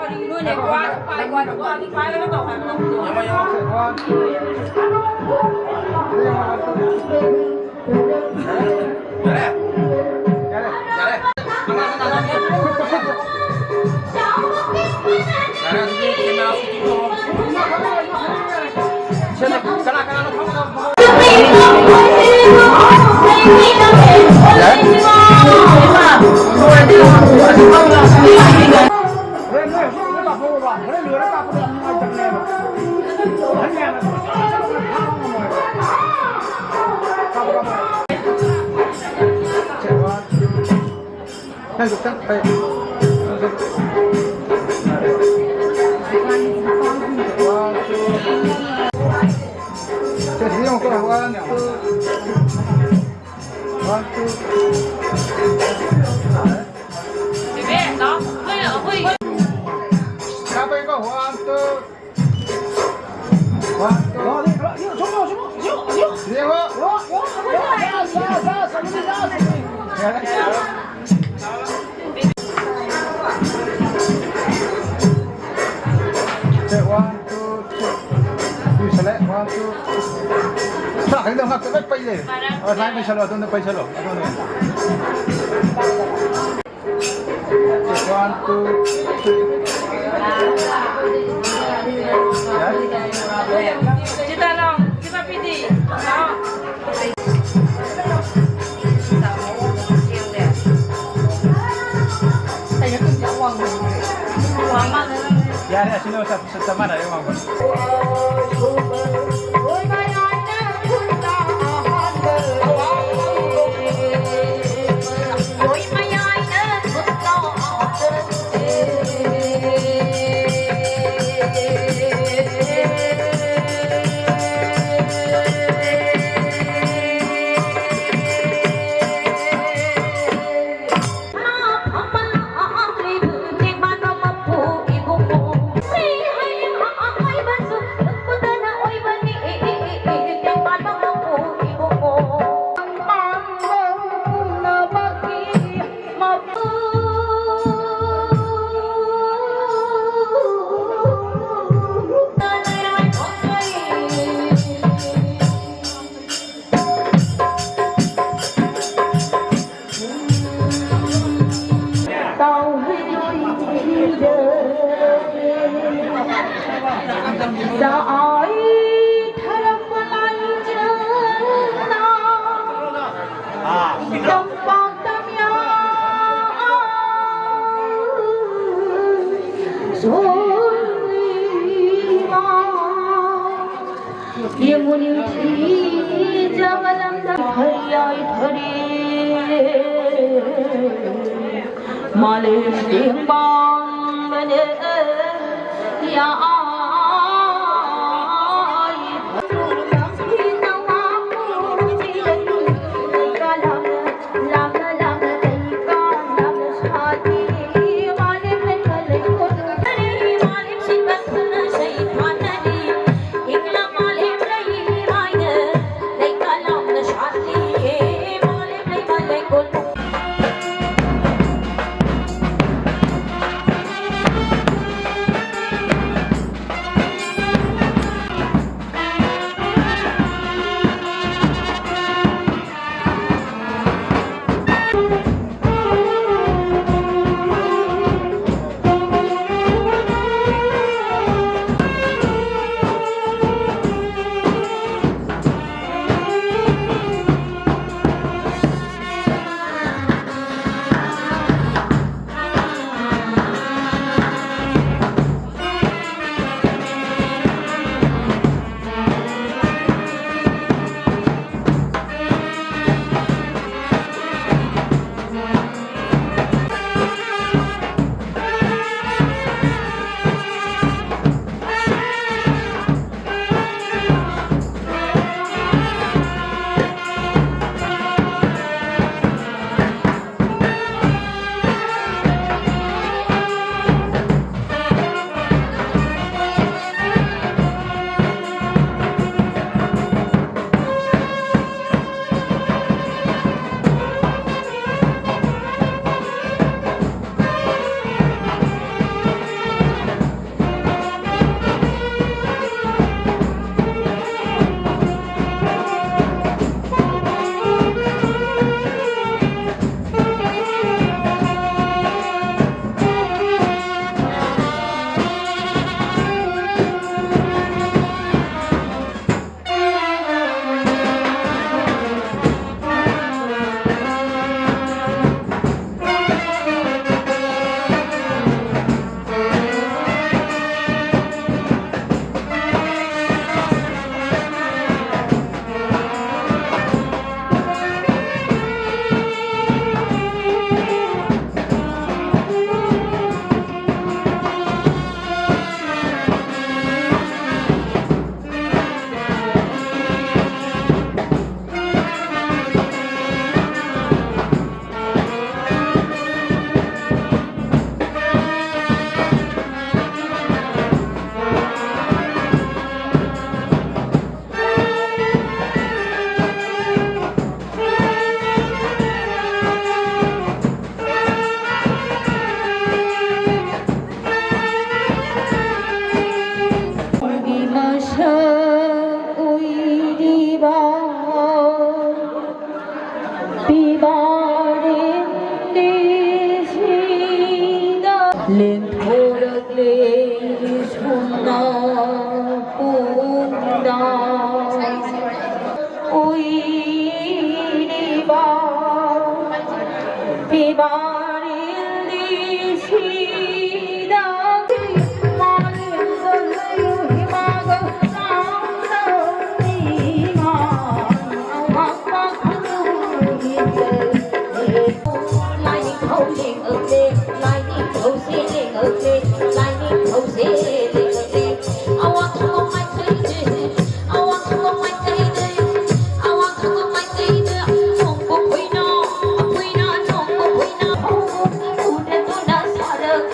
ꯀꯔꯤꯅꯣꯅꯦ? ꯋꯥꯁꯨ ꯄꯥꯏ, ꯋꯥꯁꯨ ꯄꯥꯏ, ꯋꯥꯁꯨ ꯄꯥꯏ꯫ One, two. One, two. ꯕꯦꯕꯦ, ꯂꯥꯎ꯫ ꯑꯩꯈꯣꯏ, ꯑꯩꯈꯣꯏ꯫ ꯀꯥꯞꯄꯦꯀꯣ, one, two. One, two. ꯌꯦꯡꯉꯣ꯫ ꯁꯦ, one, two, three. ꯄꯨꯁꯜꯂꯦ, one, two. ꯁꯥ ꯈꯪꯗꯦ, ꯉꯥꯛꯇ ꯂꯣꯏ ꯄꯩ ꯂꯩꯔꯦ꯫ ꯑ, ꯁꯨꯃꯥꯏꯅ ꯄꯩꯁꯜꯂꯣ, ꯑꯗꯣꯝꯗ ꯄꯩꯁꯜꯂꯣ, ꯑꯗꯣꯝꯗ꯫ One, two, three. ꯌꯥꯔꯦ? ꯆꯤꯇꯥ, ꯂꯥꯎ꯫ ꯆꯤꯇꯥ, ꯄꯤꯗꯤ꯫ ꯂꯥꯎ꯫ ꯌꯥꯔꯦ, ꯑꯁꯤꯅ ꯆꯞ, ꯆꯞ ꯃꯥꯟꯅꯔꯦ ꯋꯥꯡꯕ꯫ ꯌꯦꯡꯉꯨ ꯅꯤꯡꯊꯤꯖꯕ ꯂꯝꯗꯝ ꯐꯔꯤ ꯌꯥꯏ ꯐꯔꯤ꯫ ꯃꯥꯂꯦꯝ ꯇꯦꯡꯕꯥꯡꯕꯅꯦ ꯌꯥꯏ꯫ ꯂꯦꯟꯊꯣꯔꯛꯂꯦ ꯁꯨꯝꯅ ꯄꯨꯝꯅ ꯎꯏꯔꯤꯕ ꯐꯤꯕꯥꯔꯤꯜꯗꯤ ꯁꯤꯗ ꯃꯥꯂꯦꯝꯗ ꯂꯩꯔꯤꯕ ꯂꯥꯏꯅꯤꯡꯊꯧ ꯂꯦꯡꯉꯛꯂꯦ, ꯂꯥꯏꯅꯤꯡꯊꯧꯁꯦ ꯂꯦꯡꯉꯛꯂꯦ, ꯂꯥꯏꯅꯤꯡꯊꯧꯁꯦ ꯂꯦꯡꯉꯛꯂꯦ꯫ ꯑꯋꯥꯡ ꯊꯪꯕ ꯃꯥꯏꯀꯩꯗ, ꯑꯋꯥꯡ ꯊꯪꯕ ꯃꯥꯏꯀꯩꯗ, ꯑꯋꯥꯡ ꯊꯪꯕ ꯃꯥꯏꯀꯩꯗ ꯆꯣꯡꯕ ꯈꯣꯏꯅ, ꯑꯩꯈꯣꯏꯅ ꯆꯣꯡꯕ ꯈꯣꯏꯅ ꯍꯧꯕ ꯎꯗꯗꯨꯅ ꯁꯥꯔꯛ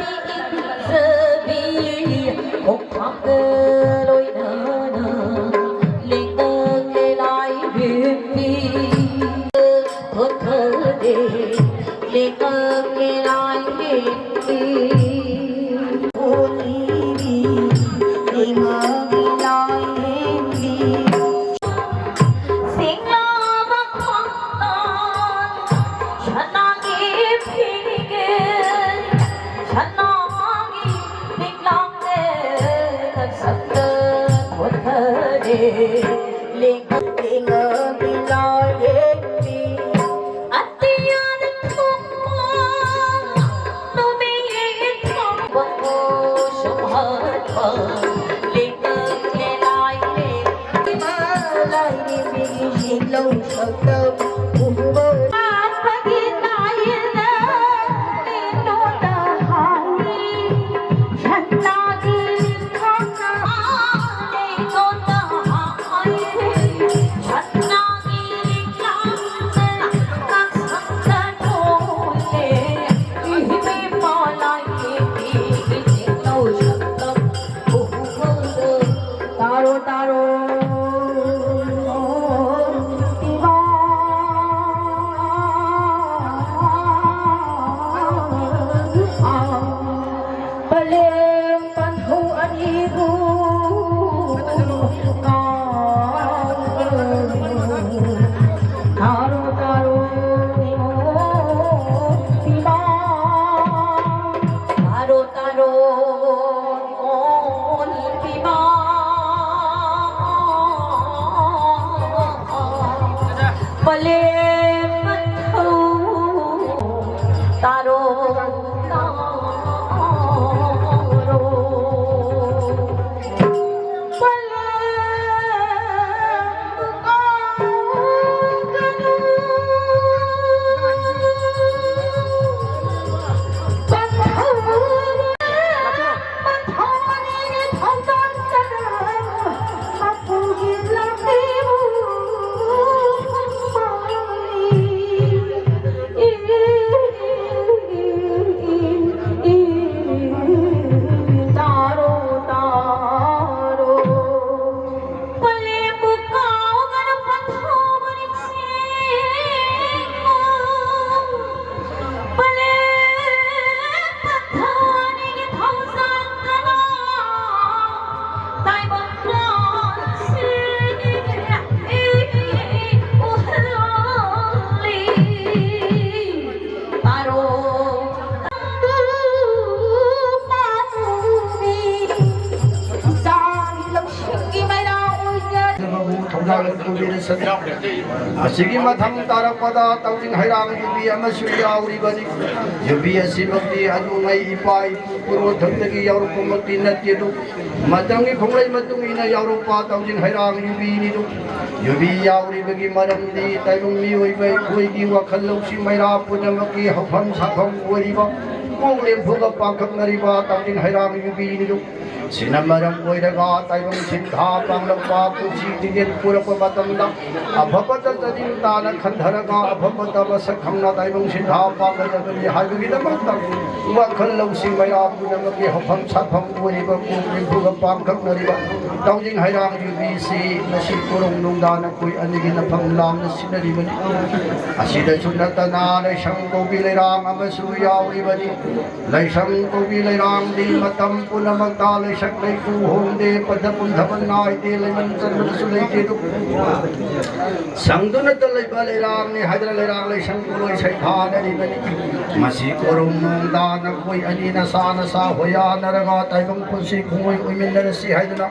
ꯏꯪꯖꯕꯤ ꯈꯣꯡꯊꯥꯡꯒ ꯂꯣꯏꯅꯅ ꯂꯦꯡꯉꯛꯂꯦ ꯂꯥꯏꯔꯦꯝꯕꯤ꯫ ꯊꯣꯟꯊꯔꯦ ꯂꯦꯡꯉꯛꯂꯦ ꯂꯥꯏꯔꯦꯝꯕꯤ꯫ ꯊꯣꯟꯊꯔꯦ ꯂꯦꯡꯉꯛꯂꯦ ꯂꯥꯏꯔꯦꯝꯕꯤ꯫ ꯁꯦꯡꯂꯕ ꯈꯣꯡꯊꯥꯡ ꯁꯅꯥꯒꯤ ꯐꯤꯔꯒꯦ ꯁꯅꯥꯒꯤ ꯂꯤꯛꯂꯥꯡꯅꯦ ꯅꯁꯛꯇ ꯊꯣꯟꯊꯔꯦ ꯂꯦꯡꯉꯛ ꯂꯦꯡꯉꯛꯂꯦ ꯂꯥꯏꯔꯦꯝꯕꯤ꯫ ꯑꯇꯤꯌꯥꯗ ꯊꯣꯛꯄ ꯅꯨꯃꯤꯠ ꯊꯣꯛꯄ ꯁꯨꯝꯍꯠꯄ ꯂꯦꯡꯉꯛꯂꯦ ꯂꯥꯏꯔꯦꯝꯕꯤ꯫ ꯏꯃꯥ ꯂꯥꯏꯔꯦꯝꯕꯤꯒꯤ ꯌꯦꯛꯂꯧ ꯁꯛꯇꯝ ꯎꯕ ꯂꯥꯛꯄꯒꯤ ꯇꯥꯏꯅ ꯂꯦꯡꯅꯣꯗ ꯍꯥꯏꯔꯤ꯫ ꯁꯅꯥꯒꯤ ꯂꯤꯛꯈꯥꯛꯅ ꯂꯦꯡꯅꯣꯗ ꯍꯥꯏꯔꯤ꯫ ꯁꯅꯥꯒꯤ ꯂꯤꯛꯈꯥꯛꯅ ꯉꯛꯁꯝꯗ ꯊꯣꯜꯂꯦ꯫ ꯏꯃꯥ ꯂꯥꯏꯔꯦꯝꯕꯤꯒꯤ ꯌꯦꯛꯂꯧ ꯁꯛꯇꯝ ꯎꯕꯗ ꯇꯥꯔꯣ ꯇꯥꯔꯣ ꯏꯃꯥ ꯑꯁꯤꯒꯤ ꯃꯊꯪ ꯇꯥꯔꯛꯄꯗ ꯇꯥꯎꯖꯤꯡ ꯍꯩꯔꯥꯡ ꯌꯨꯕꯤ ꯑꯃꯁꯨ ꯌꯥꯎꯔꯤꯕꯅꯤ꯫ ꯌꯨꯕꯤ ꯑꯁꯤꯃꯛꯇꯤ ꯑꯗꯨꯉꯩ ꯏꯄꯥ ꯏꯄꯨ ꯄꯨꯔꯣꯟꯊꯛꯇꯒꯤ ꯌꯥꯎꯔꯛꯄꯃꯛꯇꯤ ꯅꯠꯇꯦ ꯑꯗꯨ, ꯃꯇꯝꯒꯤ ꯈꯣꯡꯂꯩ ꯃꯇꯨꯡ ꯏꯟꯅ ꯌꯥꯎꯔꯛꯄ ꯇꯥꯎꯖꯤꯡ ꯍꯩꯔꯥꯡ ꯌꯨꯕꯤꯅꯤꯗꯨ꯫ ꯌꯨꯕꯤ ꯌꯥꯎꯔꯤꯕꯒꯤ ꯃꯔꯝꯗꯤ ꯇꯥꯏꯕꯪ ꯃꯤꯑꯣꯏꯕ ꯑꯩꯈꯣꯏꯒꯤ ꯋꯥꯈꯜ ꯂꯧꯁꯤꯡ ꯃꯩꯔꯥ ꯄꯨꯝꯅꯃꯛꯀꯤ ꯍꯧꯐꯝ ꯁꯥꯐꯝ ꯑꯣꯏꯔꯤꯕ ꯀꯣꯛꯂꯦꯝ ꯐꯨꯒ ꯄꯥꯡꯈꯛꯅꯔꯤꯕ ꯇꯥꯎꯖꯤꯡ ꯍꯩꯔꯥꯡ ꯌꯨꯕꯤꯅꯤꯗꯨ꯫ ꯁꯤꯅ ꯃꯔꯝ ꯑꯣꯏꯔꯒ ꯇꯥꯏꯕꯪ ꯁꯤꯟꯊꯥ ꯄꯥꯡꯂꯛꯄ ꯄꯨꯟꯁꯤ ꯇꯤꯀꯦꯠ ꯄꯨꯔꯛꯄ ꯃꯇꯝꯗ ꯑꯐꯕꯇ ꯆꯅꯤꯡ ꯇꯥꯅ ꯈꯟꯊꯔꯒ ꯑꯐꯕꯇ ꯃꯁꯛ ꯈꯪꯅ ꯇꯥꯏꯕꯪ ꯁꯤꯟꯊꯥ ꯄꯥꯡꯒꯗꯕꯅꯤ ꯍꯥꯏꯕꯒꯤꯗꯃꯛꯇ ꯋꯥꯈꯜ ꯂꯧꯁꯤꯡ ꯃꯩꯔꯥ ꯄꯨꯝꯅꯃꯛꯀꯤ ꯍꯧꯐꯝ ꯁꯥꯐꯝ ꯑꯣꯏꯔꯤꯕ ꯀꯣꯛ ꯅꯤꯐꯨꯒ ꯄꯥꯡꯈꯛꯅꯔꯤꯕ ꯇꯥꯎꯖꯤꯡ ꯍꯩꯔꯥꯡ ꯌꯨꯕꯤꯁꯤ ꯉꯁꯤ ꯀꯣꯔꯣꯡ ꯅꯨꯡꯗꯥꯡ ꯑꯩꯈꯣꯏ ꯑꯅꯤꯒꯤ ꯅꯐꯝ ꯂꯥꯝꯅ ꯁꯤꯟꯅꯔꯤꯕꯅꯤ꯫ ꯑꯁꯤꯗꯁꯨ ꯅꯠꯇꯅ ꯂꯩꯁꯪ ꯀꯧꯕꯤ ꯂꯩꯔꯥꯡ ꯑꯃꯁꯨ ꯌꯥꯎꯔꯤꯕꯅꯤ꯫ ꯂꯩꯁꯪ ꯀꯧꯕꯤ ꯂꯩꯔꯥꯡꯗꯤ ꯃꯇꯝ ꯄꯨꯝꯅꯃꯛꯇ ꯂꯩꯁꯛ ꯂꯩꯇꯨ ꯍꯣꯡꯗꯦ, ꯄꯟꯊ ꯄꯨꯝꯊꯕ ꯅꯥꯏꯗꯦ, ꯂꯩꯃꯟ ꯆꯟꯕꯗꯁꯨ ꯂꯩꯇꯦ ꯑꯗꯨ꯫ ꯁꯪꯗꯨꯅꯇ ꯂꯩꯕ ꯂꯩꯔꯥꯡꯅꯤ ꯍꯥꯏꯗꯅ ꯂꯩꯔꯥꯡ ꯂꯩꯁꯪ ꯄꯣꯠꯂꯣꯏ ꯁꯩꯊꯥꯅꯔꯤꯕꯅꯤ꯫ ꯃꯁꯤ ꯀꯣꯔꯣꯝ ꯅꯣꯡꯗꯥ ꯅꯈꯣꯏ ꯑꯅꯤ ꯅꯁꯥ ꯅꯁꯥ ꯍꯣꯌꯥꯅꯔꯒ ꯇꯥꯏꯕꯪ ꯄꯨꯟꯁꯤ ꯈꯣꯡꯑꯣꯏ ꯑꯣꯏꯃꯤꯟꯅꯔꯁꯤ ꯍꯥꯏꯗꯨꯅ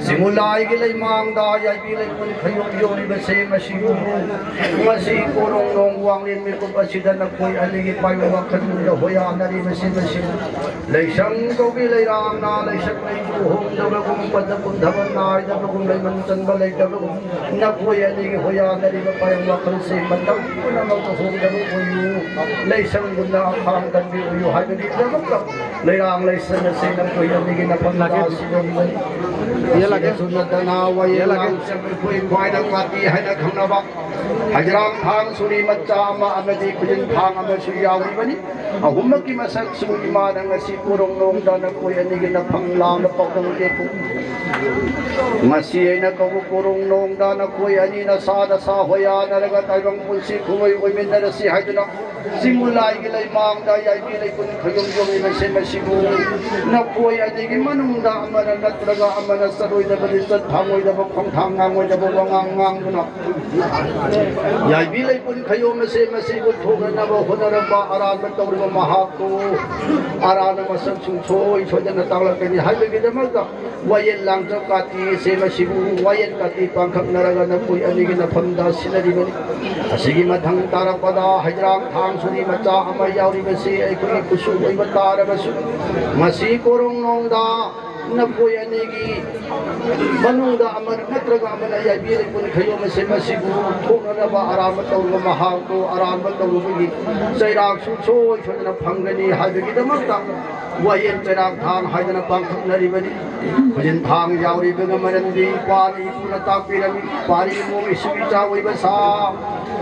ꯆꯤꯡꯉꯨꯂꯥꯏꯒꯤ ꯂꯩꯃꯥꯡꯗ ꯌꯥꯏꯕꯤ ꯂꯩꯀꯣꯜ ꯈꯌꯣꯛ ꯌꯣꯛꯂꯤꯕꯁꯦ ꯃꯁꯤꯕꯨ ꯉꯁꯤ ꯀꯣꯔꯣꯡ ꯅꯣꯡ ꯋꯥꯡꯂꯦꯟ ꯃꯤꯀꯨꯞ ꯑꯁꯤꯗ ꯅꯈꯣꯏ ꯑꯅꯤꯒꯤ ꯄꯥꯏꯕ ꯋꯥꯈꯜꯗ ꯍꯣꯌꯥꯅꯔꯤꯕꯁꯦ ꯃꯁꯤꯕꯨ ꯂꯩꯁꯪ ꯀꯧꯕꯤ ꯂꯩꯔꯥꯡꯅ ꯂꯩꯁꯛ ꯂꯩꯇꯨ ꯍꯣꯡꯗꯕꯒꯨꯝ, ꯄꯟꯊ ꯄꯨꯝꯊꯕ ꯅꯥꯏꯗꯕꯒꯨꯝ, ꯂꯩꯃꯟ ꯆꯟꯕ ꯂꯩꯇꯕꯒꯨꯝ, ꯅꯈꯣꯏ ꯑꯅꯤꯒꯤ ꯍꯣꯌꯥꯅꯔꯤꯕ ꯄꯥꯏꯕ ꯋꯥꯈꯜꯁꯦ ꯃꯇꯝ ꯄꯨꯝꯅꯃꯛꯇ ꯍꯣꯡꯗꯕ ꯑꯣꯏꯌꯨ, ꯂꯩꯁꯪꯒꯨꯝꯅ ꯑꯈꯥꯡ ꯀꯟꯕꯤ ꯑꯣꯏꯌꯨ ꯍꯥꯏꯕꯒꯤꯗꯃꯛꯇ ꯂꯩꯔꯥꯡ ꯂꯩꯁꯪ ꯑꯁꯤ ꯅꯈꯣꯏ ꯑꯅꯤꯒꯤ ꯅꯐꯝꯗ ꯁꯤꯟꯅꯔꯤꯕꯅꯤ꯫ ꯑꯁꯤꯗꯁꯨ ꯅꯠꯇꯅ ꯋꯥꯌꯦꯜ ꯂꯥꯡꯁꯪ ꯑꯩꯈꯣꯏ ꯈ꯭ꯋꯥꯏꯗ ꯄꯥꯇꯤ ꯍꯥꯏꯅ ꯈꯪꯅꯕ ꯍꯩꯖ꯭ꯔꯥꯡ ꯊꯥꯡ ꯁꯣꯔꯤ ꯃꯆꯥ ꯑꯃ ꯑꯃꯗꯤ ꯈꯨꯖꯤꯟ ꯊꯥꯡ ꯑꯃꯁꯨ ꯌꯥꯎꯔꯤꯕꯅꯤ꯫ ꯑꯍꯨꯝꯃꯛꯀꯤ ꯃꯁꯛꯁꯨ ꯏꯃꯥꯅ ꯉꯁꯤ ꯀꯣꯔꯣꯡ ꯅꯣꯡꯗ ꯅꯈꯣꯏ ꯑꯅꯤꯒꯤ ꯅꯐꯝ ꯂꯥꯝꯅ ꯄꯥꯎꯗꯝ ꯂꯦꯞꯄꯨ꯫ ꯉꯁꯤ ꯑꯩꯅ ꯀꯧꯕ ꯀꯣꯔꯣꯡ ꯅꯣꯡꯗ ꯅꯈꯣꯏ ꯑꯅꯤ ꯅꯁꯥ ꯅꯁꯥ ꯍꯣꯌꯥꯅꯔꯒ ꯇꯥꯏꯕꯪ ꯄꯨꯟꯁꯤ ꯈꯨꯃꯣꯏ ꯑꯣꯏꯃꯤꯟꯅꯔꯁꯤ ꯍꯥꯏꯗꯨꯅ ꯆꯤꯡꯃꯨꯂꯥꯏꯒꯤ ꯂꯩꯃꯥꯡꯗ ꯌꯥꯏꯕꯤ ꯂꯩꯀꯨꯟ ꯈꯌꯣꯝ ꯌꯣꯝꯂꯤꯕꯁꯦ ꯃꯁꯤꯕꯨ ꯅꯈꯣꯏ ꯑꯅꯤꯒꯤ ꯃꯅꯨꯡꯗ ꯑꯃꯅ ꯅꯠꯇ꯭ꯔꯒ ꯑꯃꯅ ꯆꯠꯂꯣꯏꯗꯕ, ꯂꯤꯆꯠ ꯊꯥꯡꯉꯣꯏꯗꯕ, ꯈꯣꯡꯊꯥꯡ ꯉꯥꯡꯉꯣꯏꯗꯕ ꯋꯥꯉꯥꯡ ꯉꯥꯡꯗꯨꯅ ꯌꯥꯏꯕꯤ ꯂꯩꯀꯨꯟ ꯈꯌꯣꯝ ꯑꯁꯦ ꯃꯁꯤꯕꯨ ꯊꯣꯛꯅꯅꯕ ꯍꯣꯠꯅꯔꯝꯕ ꯑꯔꯥꯟꯕ ꯇꯧꯔꯤꯕ ꯃꯍꯥꯛꯄꯨ ꯑꯔꯥꯟꯕ ꯃꯁꯛ ꯁꯨꯡꯁꯣꯏ ꯁꯣꯏꯗꯅ ꯇꯥꯛꯂꯛꯀꯅꯤ ꯍꯥꯏꯕꯒꯤꯗꯃꯛꯇ ꯋꯥꯌꯦꯜ ꯂꯥꯡꯖꯕ ꯀꯥꯇꯤ ꯑꯁꯦ ꯃꯁꯤꯕꯨ ꯋꯥꯌꯦꯜ ꯀꯥꯇꯤ ꯄꯥꯡꯈꯛꯅꯔꯒ ꯅꯈꯣꯏ ꯑꯅꯤꯒꯤ ꯅꯐꯝꯗ ꯁꯤꯟꯅꯔꯤꯕꯅꯤ꯫ ꯑꯁꯤꯒꯤ ꯃꯊꯪ ꯇꯥꯔꯛꯄꯗ ꯍꯩꯗ꯭ꯔꯥꯡ ꯊꯥꯡ ꯁꯣꯔꯤ ꯃꯆꯥ ꯑꯃ ꯌꯥꯎꯔꯤꯕꯁꯤ ꯑꯩꯈꯣꯏꯒꯤ ꯈꯨꯠꯁꯨ ꯑꯣꯏꯕ ꯇꯥꯔꯕꯁꯨ, ꯃꯁꯤ ꯀꯣꯔꯣꯡꯅꯣꯡꯗ ꯅꯈꯣꯏ ꯑꯅꯤꯒꯤ ꯃꯅꯨꯡꯗ ꯑꯃ ꯅꯠꯇ꯭ꯔꯒ ꯑꯃꯅ ꯌꯥꯏꯕꯤꯔꯛꯄꯅꯤ ꯈꯌꯣꯝ ꯑꯁꯦ ꯃꯁꯤꯕꯨ ꯊꯣꯛꯅꯅꯕ ꯑꯔꯥꯟꯕ ꯇꯧꯔꯨꯕ ꯃꯍꯥꯛꯄꯨ ꯑꯔꯥꯟꯕ ꯇꯧꯔꯨꯕꯒꯤ ꯆꯩꯔꯥꯛꯁꯨ ꯁꯣꯏ ꯁꯣꯏꯗꯅ ꯐꯪꯒꯅꯤ ꯍꯥꯏꯕꯒꯤꯗꯃꯛꯇ ꯋꯥꯌꯦꯜ ꯆꯩꯔꯥꯛ ꯊꯥꯡ ꯍꯥꯏꯗꯅ ꯄꯥꯡꯊꯣꯛꯅꯔꯤꯕꯅꯤ꯫ ꯈꯨꯖꯤꯟ ꯊꯥꯡ ꯌꯥꯎꯔꯤꯕꯒ ꯃꯔꯝꯗꯤ ꯏꯄꯥꯅ ꯏꯄꯨꯅ ꯇꯥꯛꯄꯤꯔꯝꯃꯤ꯫ ꯏꯄꯥꯅ ꯏꯃꯨꯡ ꯏꯁꯨ ꯏꯆꯥ ꯑꯣꯏꯕ ꯁꯥ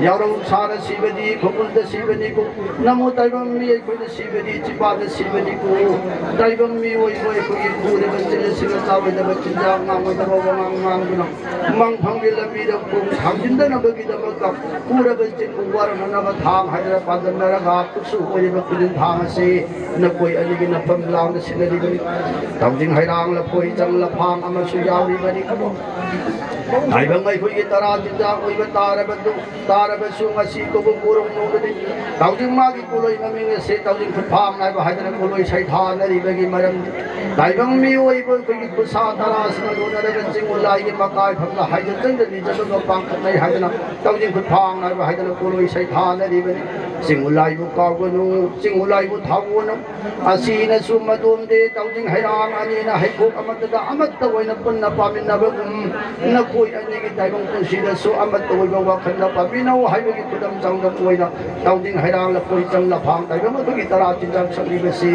ꯌꯥꯎꯔꯧ ꯁꯥꯅ ꯁꯤꯕꯗꯤ ꯈꯨꯕꯨꯜꯗ ꯁꯤꯕꯅꯤꯀꯣ꯫ ꯅꯃꯣ ꯇꯥꯏꯕꯪ ꯃꯤ ꯑꯩꯈꯣꯏꯅ ꯁꯤꯕꯗꯤ ꯆꯤꯄꯥꯗ ꯁꯤꯕꯅꯤꯀꯣ꯫ ꯇꯥꯏꯕꯪ ꯃꯤ ꯑꯣꯏꯕ ꯑꯩꯈꯣꯏꯒꯤ ꯄꯨꯔꯤꯕ ꯆꯤꯟ ꯑꯁꯤꯅ ꯆꯥꯔꯣꯏꯗꯕ ꯆꯤꯟꯖꯥꯛ ꯉꯥꯡꯉꯣꯏꯗꯕ ꯋꯥꯉꯥꯡ ꯉꯥꯡꯗꯨꯅ ꯃꯪꯐꯝꯒꯤ ꯂꯝꯕꯤꯗ ꯈꯣꯡ ꯊꯥꯡꯖꯤꯟꯗꯅꯕꯒꯤꯗꯃꯛꯇ ꯄꯨꯔꯕ ꯆꯤꯟꯕꯨ ꯋꯥꯔꯝꯅꯅꯕ ꯊꯥꯡ ꯍꯥꯏꯗꯅ ꯄꯥꯟꯗꯝꯅꯔꯒ ꯈꯨꯠꯁꯨ ꯑꯣꯏꯔꯤꯕ ꯈꯨꯖꯤꯟ ꯊꯥꯡ ꯑꯁꯤ ꯅꯈꯣꯏ ꯑꯅꯤꯒꯤ ꯅꯐꯝ ꯂꯥꯡꯗ ꯁꯤꯟꯅꯔꯤꯕꯅꯤ꯫ ꯊꯥꯡꯖꯤꯡ ꯍꯩꯔꯥꯡ ꯂꯐꯣꯏ ꯆꯪ ꯂꯐꯥꯡ ꯑꯃꯁꯨ ꯌꯥꯎꯔꯤꯕꯅꯤ꯫ ꯇꯥꯏꯕꯪ ꯑꯩꯈꯣꯏꯒꯤ ꯇꯔꯥ ꯆꯤꯟꯖꯥꯛ ꯑꯣꯏꯕ ꯇꯥꯔꯕꯗꯨ ꯇꯥꯔꯕꯁꯨ ꯉꯁꯤ ꯀꯧꯕ ꯀꯣꯔꯣꯡꯅꯣꯡꯗꯗꯤ ꯇꯥꯎꯖꯤꯡ ꯃꯥꯒꯤ ꯀꯣꯂꯣꯏ ꯃꯃꯤꯡ ꯑꯁꯦ ꯇꯥꯎꯖꯤꯡ ꯈꯨꯠꯐꯥꯡ ꯍꯥꯏꯕ ꯍꯥꯏꯗꯅ ꯀꯣꯂꯣꯏ ꯁꯩꯊꯥꯅꯔꯤꯕꯒꯤ ꯃꯔꯝꯗꯤ ꯇꯥꯏꯕꯪ ꯃꯤꯑꯣꯏꯕ ꯑꯩꯈꯣꯏꯒꯤ ꯈꯨꯠꯁꯥ ꯇꯔꯥꯁꯤꯅ ꯂꯣꯟꯅꯔꯒ ꯆꯤꯡ ꯎꯂꯥꯏꯒꯤ ꯃꯀꯥꯏ ꯐꯝꯗ ꯍꯥꯏꯖꯟ ꯆꯪꯗ ꯅꯤꯖꯕꯒ ꯄꯥꯡꯈꯠꯅꯩ ꯍꯥꯏꯗꯅ ꯇꯥꯎꯖꯤꯡ ꯈꯨꯠꯐꯥꯡ ꯍꯥꯏꯕ ꯍꯥꯏꯗꯅ ꯀꯣꯂꯣꯏ ꯁꯩꯊꯥꯅꯔꯤꯕꯅꯤ꯫ ꯆꯤꯡ ꯎꯂꯥꯏꯕꯨ ꯀꯥꯎꯒꯅꯨ, ꯆꯤꯡ ꯎꯂꯥꯏꯕꯨ ꯊꯥꯒꯣꯅꯨ꯫ ꯑꯁꯤꯅꯁꯨ ꯃꯗꯣꯝꯗꯦ ꯇꯥꯎꯖꯤꯡ ꯍꯩꯔꯥꯡ ꯑꯅꯤꯅ ꯍꯩꯈꯣꯛ ꯑꯃꯠꯇꯗ ꯑꯃꯠꯇ ꯑꯣꯏꯅ ꯄꯨꯟꯅ ꯄꯥꯃꯤꯟꯅꯕꯒꯨꯝ ꯅꯈꯣꯏ ꯑꯅꯤꯒꯤ ꯇꯥꯏꯕꯪ ꯄꯨꯟꯁꯤꯗꯁꯨ ꯑꯃꯠꯇ ꯑꯣꯏꯕ ꯋꯥꯈꯜꯗ ꯄꯥꯃꯤꯟꯅꯧ ꯍꯥꯏꯕꯒꯤ ꯈꯨꯗꯝ ꯆꯥꯡꯗꯝ ꯑꯣꯏꯅ ꯇꯥꯎꯖꯤꯡ ꯍꯩꯔꯥꯡ ꯂꯐꯣꯏ ꯆꯪ ꯂꯐꯥꯡ ꯇꯥꯏꯕꯪ ꯑꯩꯈꯣꯏꯒꯤ ꯇꯔꯥ ꯆꯤꯟꯖꯥꯛ ꯁꯛꯂꯤꯕꯁꯤ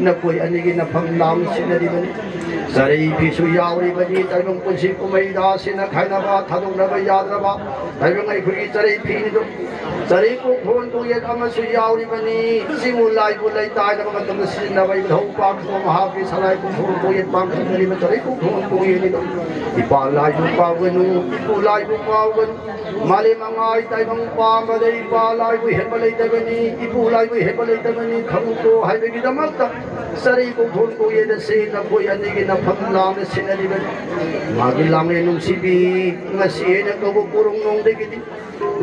ꯅꯈꯣꯏ ꯑꯅꯤꯒꯤ ꯅꯐꯝ ꯂꯥꯡꯅ ꯁꯤꯟꯅꯔꯤꯕꯅꯤ꯫ ꯆꯔꯩ ꯐꯤꯁꯨ ꯌꯥꯎꯔꯤꯕꯅꯤ꯫ ꯇꯥꯏꯕꯪ ꯄꯨꯟꯁꯤ ꯀꯨꯝꯍꯩꯗ ꯁꯤꯟꯅ ꯈꯥꯏꯅꯕ ꯊꯥꯗꯣꯛꯅꯕ ꯌꯥꯗ꯭ꯔꯕ ꯇꯥꯏꯕꯪ ꯑꯩꯈꯣꯏꯒꯤ ꯆꯔꯩ ꯐꯤꯅꯤꯗꯣ꯫ ꯆꯔꯩ ꯀꯣꯛꯊꯣꯟ ꯀꯣꯡꯌꯦꯠ ꯑꯃꯁꯨ ꯌꯥꯎꯔꯤꯕꯅꯤ꯫ ꯆꯤꯡ ꯎꯂꯥꯏꯕꯨ ꯂꯩꯇꯥꯏꯅꯕ ꯃꯇꯝꯗ ꯁꯤꯖꯤꯟꯅꯕ ꯏꯙꯧ ꯄꯥꯡꯊꯣꯛ ꯃꯍꯥꯛꯀꯤ ꯁꯂꯥꯏ ꯀꯣꯛꯊꯣꯟ ꯀꯣꯡꯌꯦꯠ ꯄꯥꯡꯊꯣꯛꯅꯔꯤꯕ ꯆꯔꯩ ꯀꯣꯛꯊꯣꯟ ꯀꯣꯡꯌꯦꯠꯅꯤꯗꯣ꯫ ꯏꯄꯥ ꯂꯥꯏꯕꯨ ꯀꯥꯎꯒꯅꯨ, ꯏꯄꯨ ꯂꯥꯏꯕꯨ ꯀꯥꯎꯒꯅꯨ꯫ ꯃꯥꯂꯦꯝ ꯑꯉꯥꯏ ꯇꯥꯏꯕꯪ ꯄꯥꯝꯕꯗ ꯏꯄꯥ ꯂꯥꯏꯕꯨ ꯍꯦꯟꯕ ꯂꯩꯇꯕꯅꯤ, ꯏꯄꯨ ꯂꯥꯏꯕꯨ ꯍꯦꯟꯕ ꯂꯩꯇꯕꯅꯤ ꯈꯪꯉꯨꯀꯣ ꯍꯥꯏꯕꯒꯤꯗꯃꯛꯇ ꯆꯔꯩ ꯀꯣꯛꯊꯣꯟ ꯀꯣꯛꯌꯦꯠ ꯑꯁꯤ ꯅꯈꯣꯏ ꯑꯅꯤꯒꯤ ꯅꯐꯝ ꯂꯥꯡꯅ ꯁꯤꯟꯅꯔꯤꯕꯅꯤ꯫ ꯃꯥꯒꯤ ꯂꯥꯡꯂꯦꯟ ꯅꯨꯡꯁꯤꯕꯤ, ꯉꯁꯤ ꯑꯩꯅ ꯀꯧꯕ ꯀꯣꯔꯣꯡꯅꯣꯡꯗꯒꯤꯗꯤ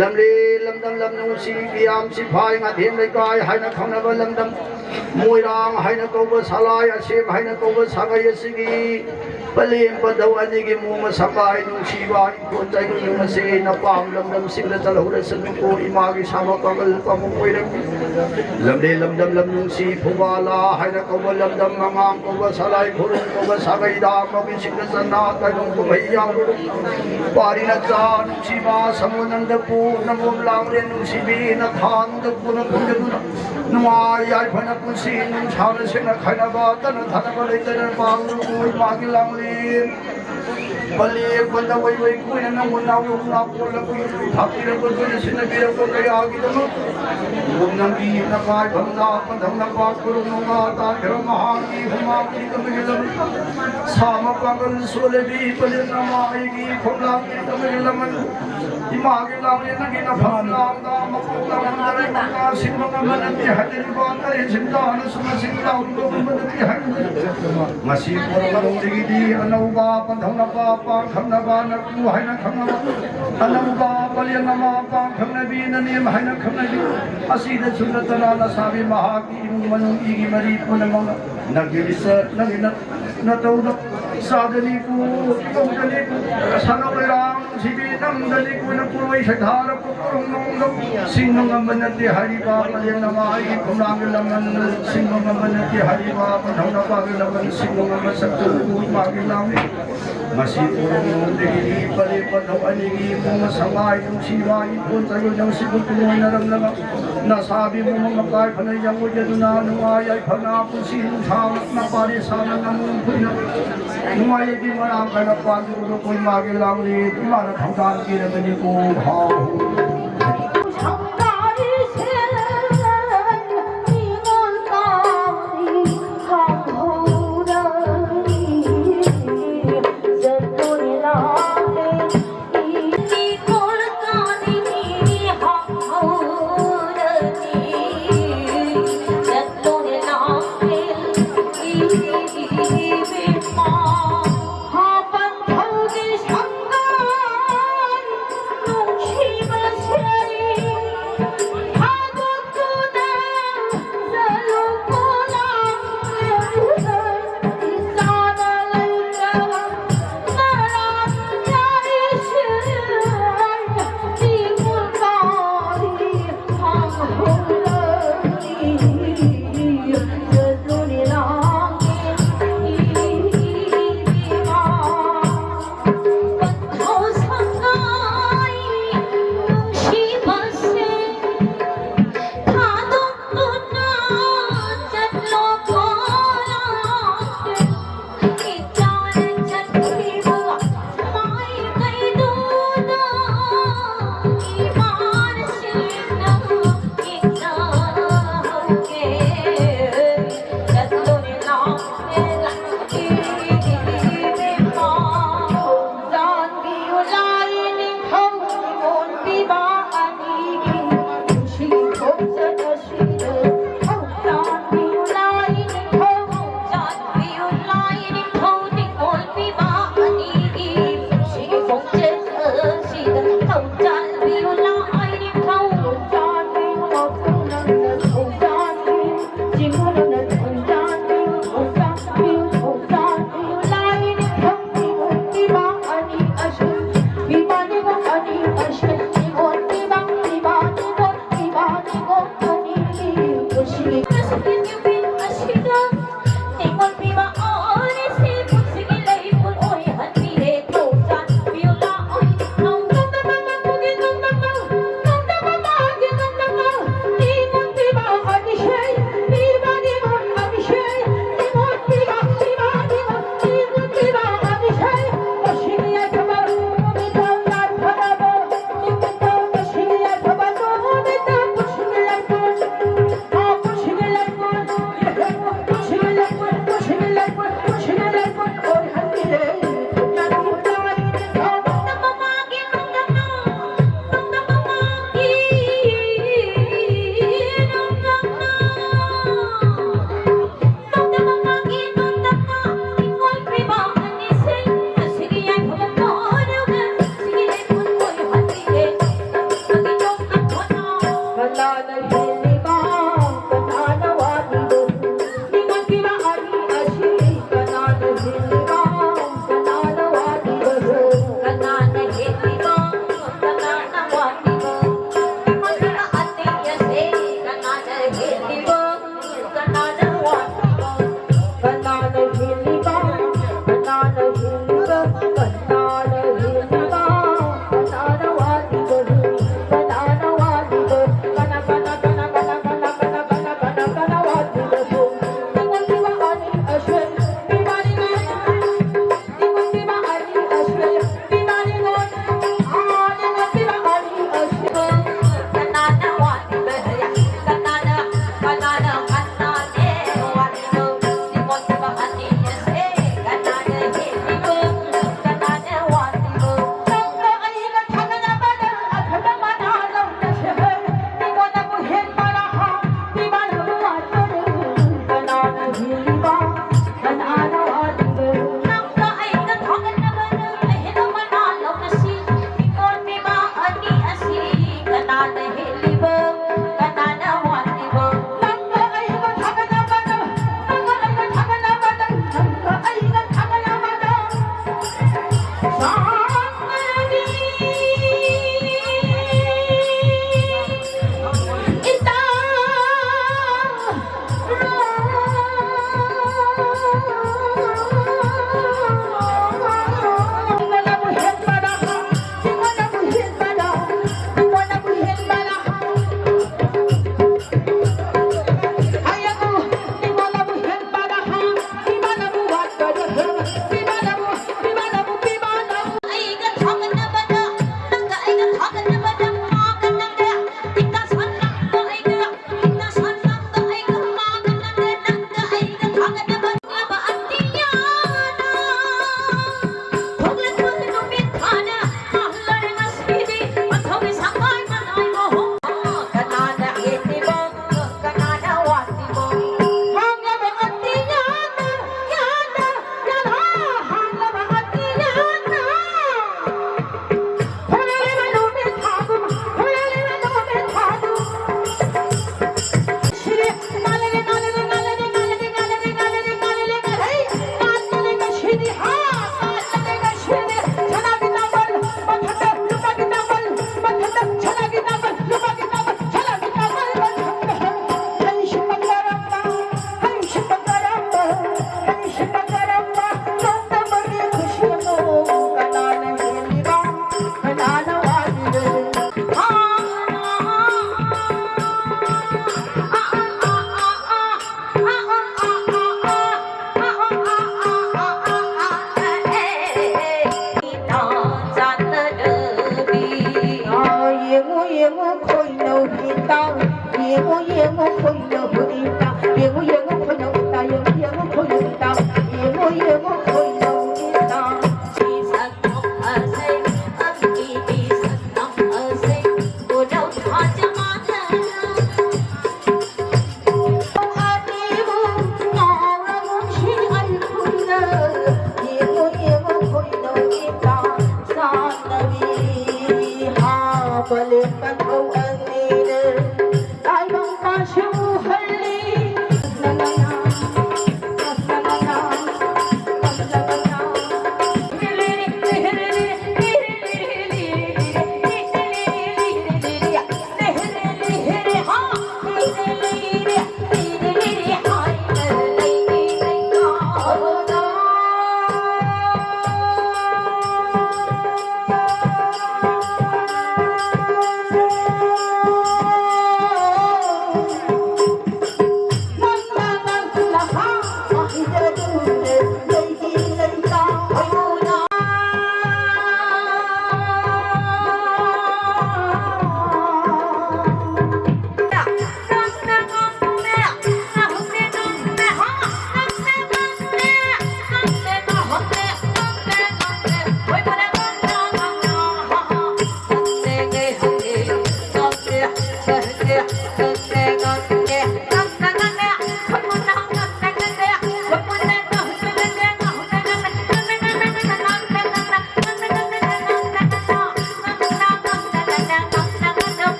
ꯂꯝꯂꯦ ꯂꯝꯗꯝ ꯂꯝ ꯅꯨꯡꯁꯤ ꯀꯤꯌꯥꯝ ꯁꯤꯐꯥꯏ ꯉꯥꯊꯦꯝ ꯂꯩꯀꯥꯏ ꯍꯥꯏꯅ ꯈꯪꯅꯕ ꯂꯝꯗꯝ ꯃꯣꯏꯔꯥꯡ ꯍꯥꯏꯅ ꯀꯧꯕ ꯁꯂꯥꯏ ꯑꯁꯦꯝ ꯍꯥꯏꯅ ꯀꯧꯕ ꯁꯥꯒꯩ ꯑꯁꯤꯒꯤ ꯄꯂꯦꯝ ꯄꯟꯊꯧ ꯑꯅꯤꯒꯤ ꯃꯣꯡ ꯃꯁꯥꯀꯥꯏ ꯅꯨꯡꯁꯤꯕ ꯏꯪꯈꯣꯜ ꯆꯥꯏꯈꯣꯜ ꯑꯁꯤ ꯅꯄꯥꯝ ꯂꯝꯗꯝꯁꯤꯡꯗ ꯆꯠꯍꯧꯔꯁꯅꯨꯀꯣ꯫ ꯏꯃꯥꯒꯤ ꯁꯥꯃ ꯄꯥꯡꯒꯜ ꯄꯥꯃꯨꯡ ꯑꯣꯏꯔꯝꯃꯤ꯫ ꯂꯝꯂꯦ ꯂꯝꯗꯝ ꯂꯝ ꯅꯨꯡꯁꯤ ꯐꯨꯕꯥꯂꯥ ꯍꯥꯏꯅ ꯀꯧꯕ ꯂꯝꯗꯝ ꯑꯉꯥꯡ ꯀꯧꯕ ꯁꯂꯥꯏ ꯈꯨꯔꯨꯝ ꯀꯧꯕ ꯁꯥꯒꯩꯗ ꯃꯃꯤꯁꯤꯡꯗ ꯆꯟꯅ ꯇꯥꯏꯕꯪ ꯀꯨꯝꯍꯩ ꯌꯥꯎꯔꯨ꯫ ꯄꯥꯔꯤ ꯅꯆꯥ ꯅꯨꯡꯁꯤꯕ ꯁꯃꯨ ꯅꯪꯗ ꯄꯨ ꯅꯃꯣꯝ ꯂꯥꯡꯂꯦ ꯅꯨꯡꯁꯤꯕꯤ ꯅꯊꯥꯟꯗ ꯄꯨꯅ ꯄꯨꯟꯖꯗꯨꯅ ꯅꯨꯡꯉꯥꯏ ꯌꯥꯏꯐꯅ ꯄꯨꯟꯁꯤ ꯅꯨꯡꯁꯥꯅ ꯁꯦꯡꯅ ꯈꯥꯏꯅꯕ ꯇꯅ ꯊꯥꯅꯕ ꯂꯩꯇꯅ ꯄꯥꯡꯂꯨ꯫ ꯏꯃꯥꯒꯤ ꯂꯥꯡꯂꯦꯟ ꯄꯂꯦꯝ ꯄꯟꯊꯧ ꯑꯣꯏꯕ ꯏꯄꯨꯅ ꯅꯪꯕꯨ ꯅꯥꯎꯌꯣꯛ ꯅꯥꯄꯣꯜꯂꯛꯄ ꯊꯥꯛꯄꯤꯔꯛꯄ ꯇꯣꯏꯅ ꯁꯤꯟꯅꯕꯤꯔꯛꯄ ꯀꯌꯥꯒꯤꯗꯃꯛ ꯅꯪꯒꯤ ꯅꯄꯥꯏ ꯐꯝꯅ ꯄꯟꯊꯧ ꯅꯄꯥ ꯈꯨꯔꯨꯝ ꯅꯨꯡꯉꯥ ꯇꯥꯈꯤꯕ ꯃꯍꯥꯛꯀꯤ ꯍꯨꯃꯥꯡꯒꯤ ꯀꯃꯤꯂꯝ ꯁꯥꯃ ꯄꯥꯡꯒꯜ ꯁꯣꯂꯕꯤ ꯄꯂꯦꯝ ꯅꯃꯥꯏꯒꯤ ꯈꯣꯡꯂꯥꯡꯒꯤ ꯀꯃꯤꯂꯝ ꯏꯃꯥꯒꯤ ꯂꯥꯡꯂꯦꯟ ꯅꯪꯒꯤ ꯅꯐꯝ ꯂꯥꯡꯗ ꯃꯀꯣꯛ ꯂꯥꯡꯗ ꯁꯤꯟꯕ ꯉꯝꯕ ꯅꯠꯇꯦ ꯍꯥꯏꯔꯤꯕ ꯀꯔꯤ ꯁꯤꯟꯗꯥꯅꯁꯨ ꯃꯁꯤꯡ ꯌꯥꯎꯔꯤꯕ ꯉꯝꯕ ꯅꯠꯇꯦ ꯍꯥꯏꯔꯤꯕ ꯉꯁꯤ ꯄꯣꯔꯣꯝꯗꯒꯤꯗꯤ ꯑꯅꯧꯕ ꯄꯟꯊꯧꯅꯄꯥ ꯄꯥꯡꯊꯧꯅꯕ ꯅꯀꯨ ꯍꯥꯏꯅ ꯈꯪꯅꯕ ꯑꯅꯧꯕ ꯄꯂꯦꯝ ꯑꯃ ꯄꯥꯡꯊꯧꯅꯕꯤ ꯅꯅꯦꯝ ꯍꯥꯏꯅ ꯈꯪꯅꯕꯤ ꯑꯁꯤꯗꯁꯨ ꯅꯠꯇꯅ ꯅꯁꯥꯕꯤ ꯃꯍꯥꯛꯀꯤ ꯏꯃꯨꯡ ꯃꯅꯨꯡ ꯏꯒꯤ ꯃꯔꯤ ꯄꯨꯝꯅꯃꯛ ꯅꯪꯒꯤ ꯂꯤꯆꯠ ꯅꯪꯒꯤ ꯅ- ꯅꯇꯧꯗ ꯆꯥꯗꯅꯤꯀꯣ ꯇꯧꯗꯅꯤꯀꯣ ꯁꯅꯧ ꯂꯩꯔꯥꯡ ꯁꯤꯕꯤ ꯅꯪꯗꯅꯤꯀꯣ ꯅꯄꯨꯔꯣꯏ ꯁꯩꯊꯥꯔꯛꯄ ꯀꯣꯔꯣꯡꯅꯣꯡꯗ ꯁꯤꯡꯕ ꯉꯝꯕ ꯅꯠꯇꯦ ꯍꯥꯏꯔꯤꯕ ꯄꯂꯦꯝ ꯅꯃꯥ ꯑꯩꯒꯤ ꯈꯨꯂꯥꯡꯒꯤ ꯂꯃꯟ ꯁꯤꯡꯕ ꯉꯝꯕ ꯅꯠꯇꯦ ꯍꯥꯏꯔꯤꯕ ꯄꯟꯊꯧꯅꯄꯥꯒꯤ ꯂꯃꯟ ꯁꯤꯡꯕ ꯉꯝꯕ ꯁꯛꯇꯨ ꯏꯃꯥꯒꯤ ꯂꯥꯡꯂꯤ ꯉꯁꯤ ꯄꯨꯔꯣꯝꯗꯒꯤꯗꯤ ꯄꯂꯦꯝ ꯄꯟꯊꯧ ꯑꯅꯤꯒꯤ ꯏꯃꯨꯡ ꯁꯪꯒꯥꯏ ꯅꯨꯡꯁꯤꯕ ꯏꯪꯈꯣꯜ ꯆꯪꯉꯣꯏ ꯅꯨꯡꯁꯤꯕ ꯄꯨꯡꯑꯣꯏꯅꯔꯝꯂꯒ ꯅꯁꯥꯕꯤ ꯃꯃ ꯃꯀꯥꯏ ꯐꯅ ꯌꯥꯎꯑꯣꯏꯗꯅ ꯅꯨꯡꯉꯥꯏ ꯌꯥꯏꯐꯅ ꯄꯨꯟꯁꯤ ꯅꯨꯡꯁꯥꯡꯅ ꯄꯥꯔꯤ ꯁꯥꯅ ꯅꯃꯨ ꯐꯨꯏꯅ ꯅꯨꯡꯉꯥꯏ ꯌꯥꯏꯕꯤ ꯃꯔꯥꯡ ꯀꯥꯏꯅ ꯄꯥꯟꯗꯨꯅ ꯀꯣꯏ ꯃꯥꯒꯤ ꯂꯥꯡꯂꯤ ꯏꯃꯥꯅ ꯊꯧꯗꯥꯡ ꯄꯤꯔꯕꯅꯤꯀꯣ ꯍꯥꯎ꯫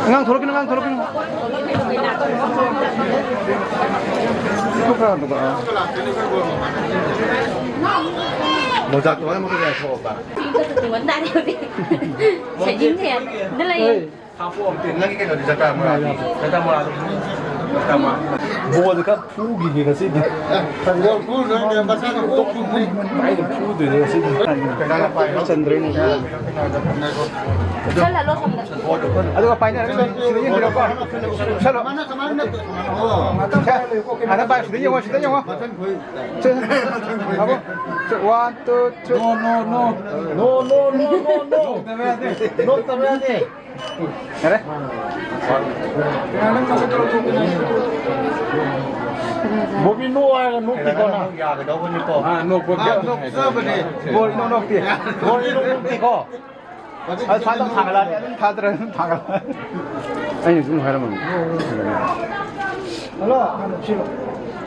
ꯑꯉꯥꯡ ꯊꯣꯛꯂꯛꯀꯅꯨ, ꯑꯉꯥꯡ ꯊꯣꯛꯂꯛꯀꯅꯨ꯫ ꯊꯣꯛꯈ꯭ꯔ ꯑꯗꯨꯒ, ꯑꯥ꯫ ꯃꯣꯖꯥ ꯇꯣꯡꯉ ꯑꯃꯨꯛꯀ ꯌꯥꯏꯊꯣꯛꯑꯣꯕ꯫ ꯁꯦꯠꯅꯤꯡꯗꯦ꯫ ꯑꯗ ꯂꯩꯌꯦ꯫ ꯍꯣꯏ꯫ ꯅꯪꯒꯤ ꯀꯩꯅꯣꯗꯤ ꯖꯇ꯭ꯔꯥ ꯃꯣꯔꯥꯗꯤ? ꯖꯇ꯭ꯔꯥ ꯃꯣꯔꯥꯗꯤ? ꯖꯇ꯭ꯔꯥ ꯃꯣꯔꯥ꯫ ꯕꯣꯜꯗꯤ ꯈꯔ ꯐꯨꯈꯤꯒꯦ ꯉꯁꯤꯗꯤ꯫ ꯕꯣꯜ ꯐꯨꯗꯣꯏꯅꯦ, ꯃꯁꯥꯅ ꯀꯣꯛ ꯐꯨꯕꯅꯤ꯫ ꯑꯩꯅ ꯐꯨꯗꯣꯏꯅꯦ ꯉꯁꯤꯗꯤ꯫ ꯀꯅꯥꯅ ꯄꯥꯏꯅꯣ? ꯆꯟꯗ꯭ꯔꯦꯅꯦ꯫ ꯆꯠꯍꯜꯂꯣ ꯁꯣꯝꯗ꯫ ꯑꯗꯨꯒ ꯄꯥꯏꯅꯔꯒ ꯁꯤꯗ ꯌꯦꯡꯕꯤꯔꯣꯀꯣ꯫ ꯆꯠꯂꯣ꯫ ꯀꯃꯥꯏꯅ, ꯀꯃꯥꯏꯅ? ꯑꯣ꯫ ꯁꯦ, ꯑꯗ ꯄꯥꯏ, ꯁꯤꯗ ꯌꯦꯡꯉꯣ, ꯁꯤꯗ ꯌꯦꯡꯉꯣ꯫ ꯃꯊꯪ ꯈꯣꯏ꯫ ꯁꯦ, ꯉꯥꯏꯈꯣ꯫ ꯁꯦ, one, two, three꯫ No, no, no. No, no, no, no, no꯫ ꯅꯣꯛꯇꯕ ꯌꯥꯗꯦ꯫ ꯅꯣꯛꯇꯕ ꯌꯥꯗꯦ꯫ ꯌꯥꯔꯦ꯫ ꯕꯣꯕꯤ, ꯅꯣꯛ ꯍꯥꯏꯔꯒ ꯅꯣꯛꯇꯦꯀꯣ ꯅꯪ? ꯌꯥꯒꯗꯧꯕꯅꯤꯀꯣ꯫ ꯑꯥ, ꯅꯣꯛꯄ ꯑꯥ, ꯅꯣꯛꯆꯕꯅꯦ꯫ ꯕꯣꯜ ꯏꯅꯣꯛ ꯅꯣꯛꯇꯦ꯫ ꯕꯣꯜ ꯏꯅꯣꯛ ꯅꯣꯛꯇꯦꯀꯣ꯫ ꯑꯗꯨ ꯊꯥꯗꯣꯛ ꯊꯥꯒꯠꯂꯛꯑꯅꯤ, ꯑꯗꯨꯝ ꯊꯥꯗ꯭ꯔꯦ, ꯑꯗꯨꯝ ꯊꯥꯒꯠꯂꯛꯑꯅꯤ꯫ ꯑꯩꯅ ꯁꯨꯝ ꯍꯥꯏꯔꯝꯃꯅꯤ꯫ ꯍꯜꯂꯣ, ꯁꯤꯔꯣ?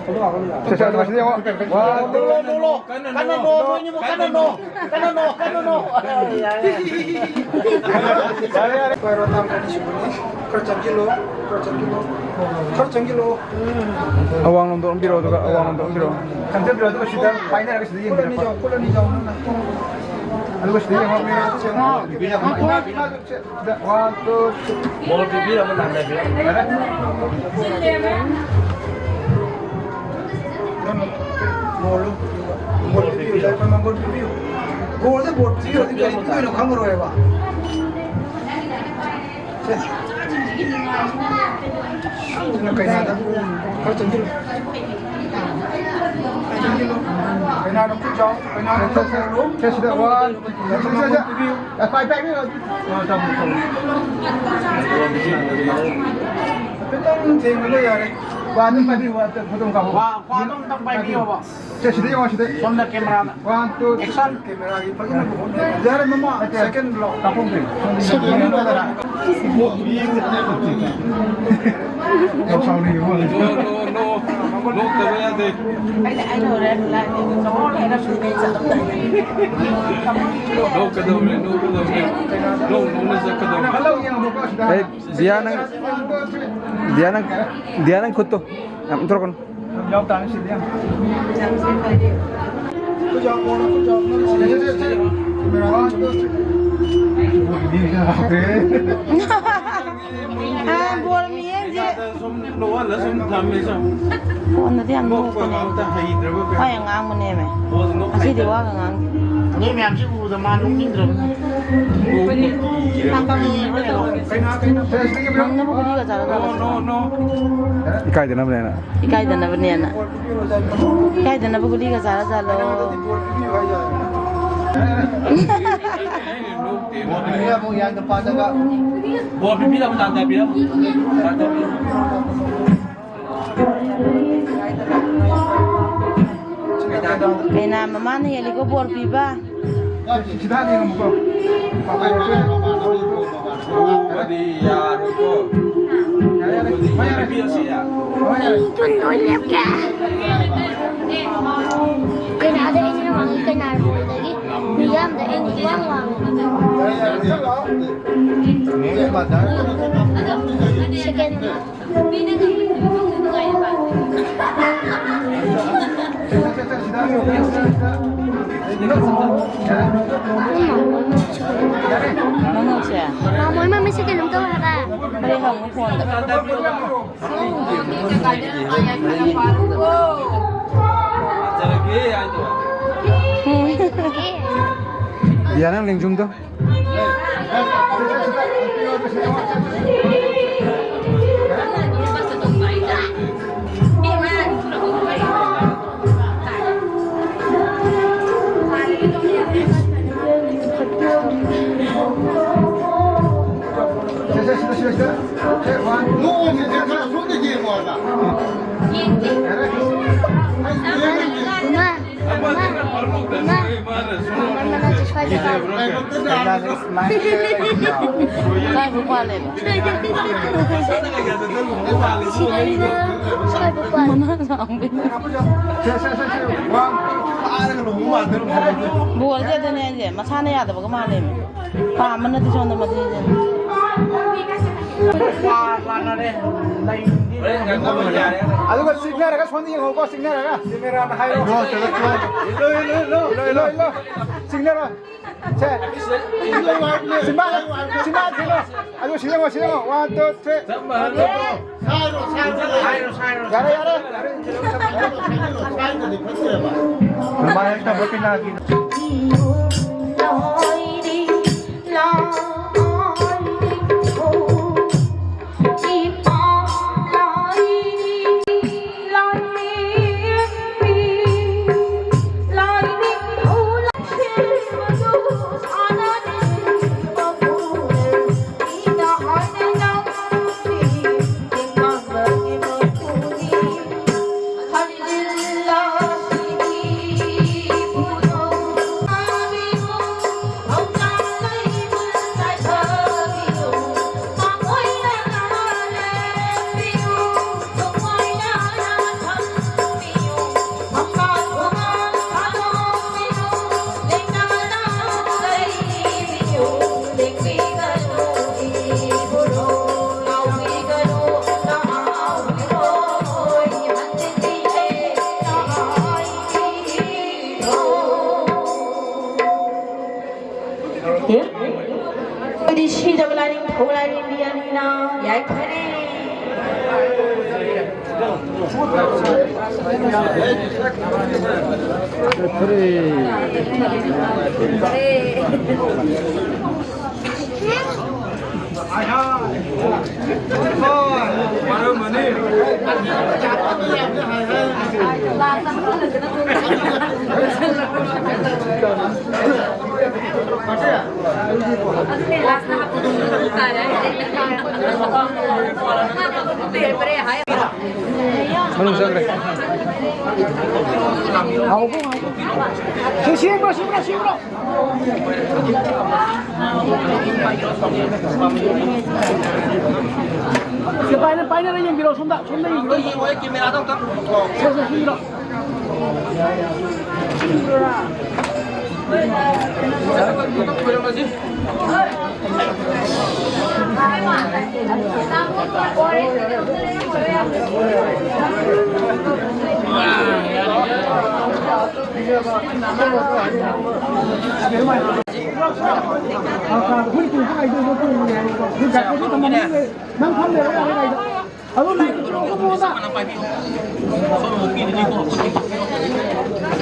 ꯁꯦ, ꯁꯦ, ꯑꯗꯨꯒ ꯁꯤꯗ ꯌꯦꯡꯉꯣ꯫ ꯋꯥ, ꯅꯣꯛꯂꯣ, ꯅꯣꯛꯂꯣ꯫ ꯀꯟꯅ ꯅꯣꯛ, ꯅꯣꯛꯂꯣ, ꯅꯣꯏꯅꯤꯃꯛ ꯀꯟꯅ ꯅꯣꯛ꯫ ꯀꯟꯅ ꯅꯣꯛ, ꯀꯟꯅ ꯅꯣꯛ꯫ ꯌꯥꯔꯦ, ꯌꯥꯔꯦ꯫ ꯍꯣꯏ, ꯔꯣ ꯇꯥꯡ ꯑꯅꯤ ꯁꯨꯕꯅꯤ꯫ ꯈꯔ ꯆꯪꯁꯤꯜꯂꯣ, ꯈꯔ ꯆꯪꯁꯤꯜꯂꯣ, ꯈꯔ ꯆꯪꯁꯤꯜꯂꯣ꯫ ꯑꯋꯥꯡꯂꯣꯝꯗ ꯑꯣꯟꯕꯤꯔꯣ, ꯑꯗꯨꯒ ꯑꯋꯥꯡꯂꯣꯝꯗ ꯑꯣꯟꯕꯤꯔꯣ꯫ ꯆꯪꯁꯤꯜꯂꯣ, ꯑꯗꯨꯒ ꯁꯤꯗ ꯄꯥꯏꯅꯔꯒ ꯁꯤꯗ ꯌꯦꯡꯕꯤꯔꯣ꯫ ꯈꯨꯠ ꯑꯅꯤ ꯌꯥꯎ, ꯈꯨꯠ ꯑꯅꯤ ꯌꯥꯎ꯫ ꯑꯗꯨꯒ ꯁꯤꯗ ꯌꯦꯡꯉꯣ꯫ ꯁꯤꯗ, one, two, three꯫ ꯕꯣꯜ ꯄꯤꯕꯤꯔꯕ ꯅꯍꯥꯟꯗꯕꯤꯔ? ꯌꯥꯔꯦ꯫ ꯕꯣꯜꯗꯣ, ꯕꯣꯜ ꯄꯤꯕꯤꯌꯨ, ꯌꯥꯏꯐ ꯃꯪꯒꯣꯜ ꯄꯤꯕꯤꯌꯨ꯫ ꯕꯣꯜꯁꯦ ꯕꯣꯜ ꯄꯤꯕꯤꯌꯨ, ꯍꯧꯖꯤꯛ ꯀꯔꯤ ꯄꯤꯗꯣꯏꯅꯣ ꯈꯪꯉꯔꯣꯏꯕ꯫ ꯁꯦ꯫ ꯁꯤꯅ ꯀꯩꯅꯥꯗ ꯈꯔ ꯆꯪꯁꯤꯜꯂꯨ꯫ ꯆꯪꯁꯤꯜꯂꯨ꯫ ꯀꯩꯅꯥꯗ ꯈꯨꯠ ꯆꯥꯎ, ꯀꯩꯅꯥꯗ ꯈꯨꯠ ꯆꯥꯎ꯫ ꯁꯦ, ꯁꯤꯗ ꯋꯥ, ꯁꯦ, ꯁꯦ, ꯁꯦ꯫ ꯄꯥꯏ, ꯄꯥꯏꯕꯤꯔꯣ꯫ ꯑ, ꯇꯧꯕꯤꯌꯨ, ꯇꯧꯕꯤꯌꯨ꯫ ꯈꯤꯇꯪ ꯊꯦꯡꯕꯗ ꯌꯥꯔꯦ꯫ ꯋꯥ ꯑꯗꯨꯝ ꯄꯥꯏꯕꯤꯌꯨ, ꯋꯥ ꯐꯣꯇꯣ ꯀꯥꯞꯄꯣ꯫ ꯋꯥ, ꯋꯥ ꯑꯗꯨꯝ ꯑꯝꯇꯪ ꯄꯥꯏꯕꯤꯌꯣꯕ꯫ ꯁꯦ, ꯁꯤꯗ ꯌꯦꯡꯉꯣ, ꯁꯤꯗ꯫ ꯁꯣꯝꯗ ꯀꯦꯃꯦꯔꯥꯗ꯫ One, two, three꯫ ꯑꯦꯛꯁꯟ꯫ ꯀꯦꯃꯦꯔꯥꯒꯤ ꯐꯖꯅ ꯍꯣꯠꯅꯔꯦ꯫ ꯌꯥꯔꯦ, ꯃꯃꯥ, ꯅꯠꯇꯦ꯫ Second ꯂꯥꯎ꯫ ꯀꯥꯞꯄꯝꯗ꯭ꯔꯤ꯫ ꯁꯣꯝꯗ ꯌꯦꯡꯉꯣ꯫ ꯌꯥꯝ ꯁꯥꯎꯅꯤꯡꯉꯤ ꯃꯥꯜꯂꯦ꯫ No, no, no. ꯅꯣꯛꯇꯕ ꯌꯥꯗꯦ꯫ ꯑꯩꯅ, ꯑꯩꯅ ꯍꯣꯔꯦꯟ ꯂꯥꯏꯟꯗꯒꯤ ꯆꯪꯍꯧꯔꯦꯅ ꯁꯨꯝ ꯆꯠꯂꯝꯗꯥꯏꯗ꯫ ꯅꯣꯛꯀꯗꯧꯕꯅꯦ, ꯅꯣꯛꯀꯗꯧꯕꯅꯦ꯫ ꯅꯣꯛ, ꯅꯣꯛꯅ ꯆꯠꯀꯗꯧꯕꯅꯦ꯫ ꯑꯦ, ꯗꯤꯌꯥ ꯅꯪ, ꯗꯤꯌꯥ ꯅꯪ, ꯗꯤꯌꯥ ꯅꯪ ꯈꯨꯠꯇꯣ ꯌꯥꯝ ꯇꯧꯔꯛꯀꯅꯨ꯫ ꯌꯥꯎ ꯇꯥꯔꯦ ꯁꯤꯗꯤ ꯌꯥꯝ꯫ ꯑꯥ, ꯕꯣꯜ ꯃꯤꯠꯌꯦꯡꯁꯦ꯫ ꯁꯨꯝ ꯅꯣꯛꯍꯜꯂ ꯁꯨꯝ ꯊꯝꯃꯦ ꯁꯨꯝ꯫ ꯐꯣꯟꯗꯗꯤ ꯌꯥꯝ ꯅꯣꯛꯄꯒ ꯅꯣꯛꯄꯅꯦ꯫ ꯑꯝꯇ ꯍꯩꯇ꯭ꯔꯕ ꯀꯩꯅꯣ? ꯋꯥ ꯌꯥꯝ ꯉꯥꯡꯕꯅꯦꯃꯦ꯫ ꯕꯣꯜ ꯅꯣꯛ ꯉꯁꯤꯗꯤ ꯍꯩꯇꯕ꯫ ꯋꯥꯒ ꯉꯥꯡꯗꯦ꯫ ꯅꯣꯏ ꯃꯌꯥꯝꯁꯤ ꯎꯕꯗ ꯃꯥ ꯅꯣꯛꯅꯤꯡꯗ꯭ꯔꯕꯅꯦ꯫ ꯉꯥꯡꯅꯕ ꯒꯨꯂꯤꯒ ꯆꯥꯔ ꯖꯥꯠꯂꯣ? ꯅꯣ, ꯅꯣ, ꯅꯣ꯫ ꯏꯀꯥꯏꯗꯅꯕꯅꯦꯅ꯫ ꯏꯀꯥꯏꯗꯅꯕꯅꯦꯅ꯫ ꯏꯀꯥꯏꯗꯅꯕ ꯒꯨꯂꯤꯒ ꯆꯥꯔ ꯖꯥꯠꯂꯣ? ꯕꯣꯜ ꯄꯤꯕꯤꯔꯕ ꯅꯨꯄꯥꯗꯒ꯫ ꯕꯣꯜ ꯄꯤꯕꯤꯔꯕ ꯇꯥꯟꯊꯕꯤꯔꯕ? ꯇꯥꯟꯊꯕꯤꯔꯕ? ꯀꯩꯅꯥ ꯃꯃꯥꯅ ꯍꯦꯜꯂꯤꯀꯣ ꯕꯣꯔ ꯄꯤꯕ꯫ ꯁꯤꯗ ꯌꯦꯡꯉꯝꯃꯨꯀꯣ꯫ ꯄꯥꯄꯥ ꯌꯥꯔꯣꯏꯀꯣ꯫ ꯃꯤꯗꯨ ꯂꯣꯏ ꯂꯦꯞꯀꯦ꯫ ꯀꯩꯅꯥꯗ ꯑꯩꯅ ꯋꯥꯡꯉꯤ, ꯀꯩꯅꯥꯔꯣꯝꯗꯒꯤ ꯃꯤꯌꯥꯝꯗ ꯑꯩꯅ ꯏꯋꯥꯡ ꯋꯥꯡꯉꯤ꯫ ꯁꯦꯀꯦꯟ ꯑꯃ꯫ ꯃꯉꯣꯛꯁꯦ꯫ ꯃꯥ ꯃꯣꯏ ꯃꯃꯤꯠꯁꯦ ꯀꯩꯅꯣꯝ ꯇꯧꯋꯦ ꯍꯥꯏꯕ꯫ ꯀꯔꯤ ꯍꯪꯉꯨ ꯐꯣꯟꯗ? ꯌꯥ, ꯅꯪ ꯂꯦꯡꯖꯨꯝꯗꯣ꯫ ꯏꯃꯥ, ꯏꯃꯥ, ꯏꯃꯥ, ꯏꯃꯥ, ꯁ꯭ꯋꯥꯏꯗ ꯂꯥꯛꯑꯣ꯫ ꯀꯥꯏꯕꯨ ꯄꯥꯜꯂꯦꯕ? ꯁꯤꯗꯩꯅ ꯁ꯭ꯋꯥꯏꯕꯨ ꯄꯥꯜꯂꯦ꯫ ꯃꯃꯥ ꯁꯥꯡꯕꯤꯅ꯫ ꯕꯣꯜꯁꯦ ꯑꯗꯨꯅꯦ ꯍꯥꯏꯁꯦ, ꯃꯁꯥꯅ ꯌꯥꯗꯕꯒ ꯃꯥꯜꯂꯦꯕ꯫ ꯄꯥꯝꯕ ꯅꯠꯇꯦ ꯁꯣꯝꯗ ꯃꯊꯤꯁꯦ꯫ ꯑꯗꯨꯒ ꯆꯤꯛꯅꯔꯒ ꯁꯣꯝꯗ ꯌꯦꯡꯉꯣꯀꯣ, ꯆꯤꯛꯅꯔꯒ꯫ ꯏꯜꯂꯣ, ꯏꯜꯂꯣ, ꯏꯜꯂꯣ꯫ ꯆꯤꯛꯅꯔꯣ꯫ ꯁꯦ, ꯁꯤꯃꯥ, ꯁꯤꯃꯥ ꯊꯤꯔꯣ꯫ ꯑꯗꯨ ꯁꯤ ꯌꯦꯡꯉꯣ, ꯁꯤ ꯌꯦꯡꯉꯣ꯫ One, two, three. ꯌꯥꯔꯦ, ꯌꯥꯔꯦ꯫ ꯃꯃꯥ ꯍꯦꯛ ꯇꯧꯕ ꯄꯤꯅꯥꯒꯤ꯫ ꯃꯅꯨꯡ ꯆꯪꯈ꯭ꯔꯦ꯫ ꯍꯥꯎꯕ꯭ꯔꯣ, ꯍꯥꯎꯕ꯭ꯔꯣ? ꯁꯤ ꯁꯦꯝꯕ꯭ꯔꯣ, ꯁꯦꯝꯕ꯭ꯔꯣ, ꯁꯦꯝꯕ꯭ꯔꯣ? ꯁꯤ ꯄꯥꯏꯅ-, ꯄꯥꯏꯅꯔ ꯌꯦꯡꯕꯤꯔꯣ, ꯁꯣꯝꯗ, ꯁꯣꯝꯗ ꯌꯦꯡꯕꯤꯔꯣ꯫ ꯌꯦꯡꯉꯣ, ꯑꯩ ꯀꯦꯃꯦꯔꯥꯗ ꯑꯝꯇ꯫ ꯁꯦ, ꯁꯦ, ꯁꯦꯝꯕꯤꯔꯣ꯫ ꯅꯪ ꯐꯝ ꯂꯩꯔꯣ, ꯌꯥꯔꯦ, ꯒꯥꯔꯤꯗ꯫ ꯑꯗꯨ ꯂꯥꯏꯠꯇꯨ ꯄꯨꯔꯛꯑꯣ, ꯄꯨꯔꯛꯑꯣ꯫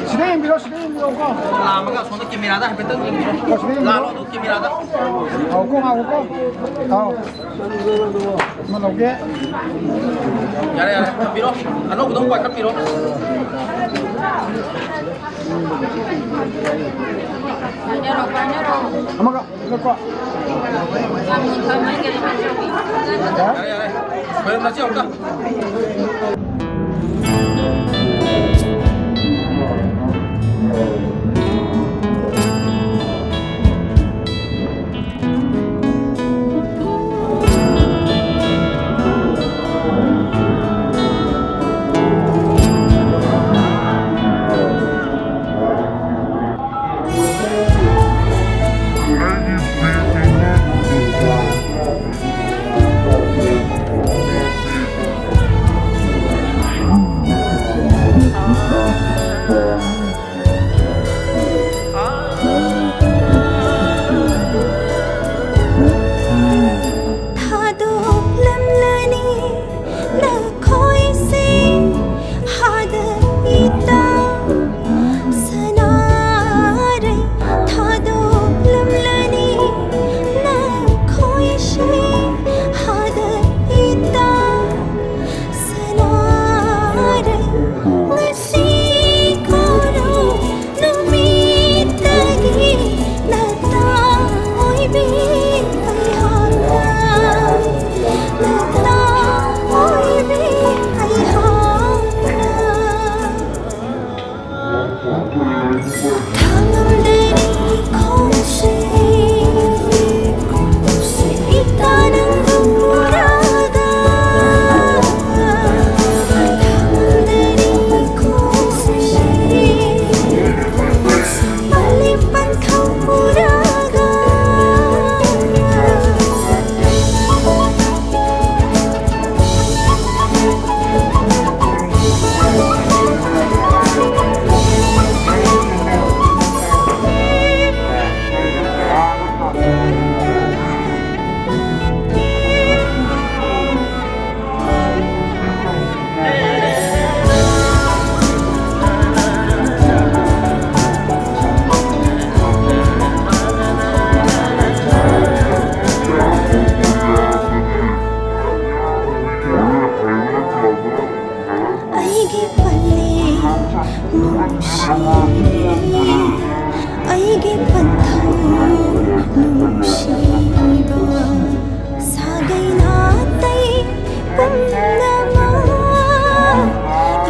ꯁꯤꯗ ꯌꯦꯡꯕꯤꯔꯣ, ꯁꯤꯗ ꯌꯦꯡꯕꯤꯔꯣꯀꯣ꯫ ꯂꯥꯝꯃꯒ ꯑꯁꯣꯝꯗ ꯀꯦꯃꯦꯔꯥꯗ ꯍꯥꯏꯐꯦꯠꯇꯪ ꯌꯦꯡꯕꯤꯔꯣ꯫ ꯑꯣ, ꯁꯤꯗ ꯌꯦꯡꯕꯤꯔꯣ꯫ ꯂꯥꯜꯂꯣ, ꯑꯗꯨ ꯀꯦꯃꯦꯔꯥꯗ꯫ ꯑꯧ, ꯀꯣ, ꯉꯥꯏꯈꯣꯀꯣ꯫ ꯑꯧ꯫ ꯑꯃ ꯂꯧꯒꯦ꯫ ꯌꯥꯔꯦ, ꯌꯥꯔꯦ, ꯊꯝꯕꯤꯔꯣ꯫ ꯑꯅꯧꯕꯗꯣ ꯑꯃꯨꯛ ꯄꯥꯏꯈꯠꯄꯤꯔꯣ꯫ ꯄꯥꯏꯅꯔꯣ, ꯄꯥꯏꯅꯔꯣ꯫ ꯑꯃꯒ꯫ ꯉꯥꯏꯈꯣ꯫ ꯌꯥꯔꯦ, ꯌꯥꯔꯦ꯫ ꯈꯣꯏꯔꯝꯅꯁꯤ ꯑꯃꯨꯛꯇ꯫ ꯑꯩꯒꯤ ꯄꯟꯊꯧ ꯅꯨꯡꯁꯤꯕ, ꯁꯥꯒꯩ ꯅꯥꯇꯩ ꯄꯨꯝꯅꯃꯛ,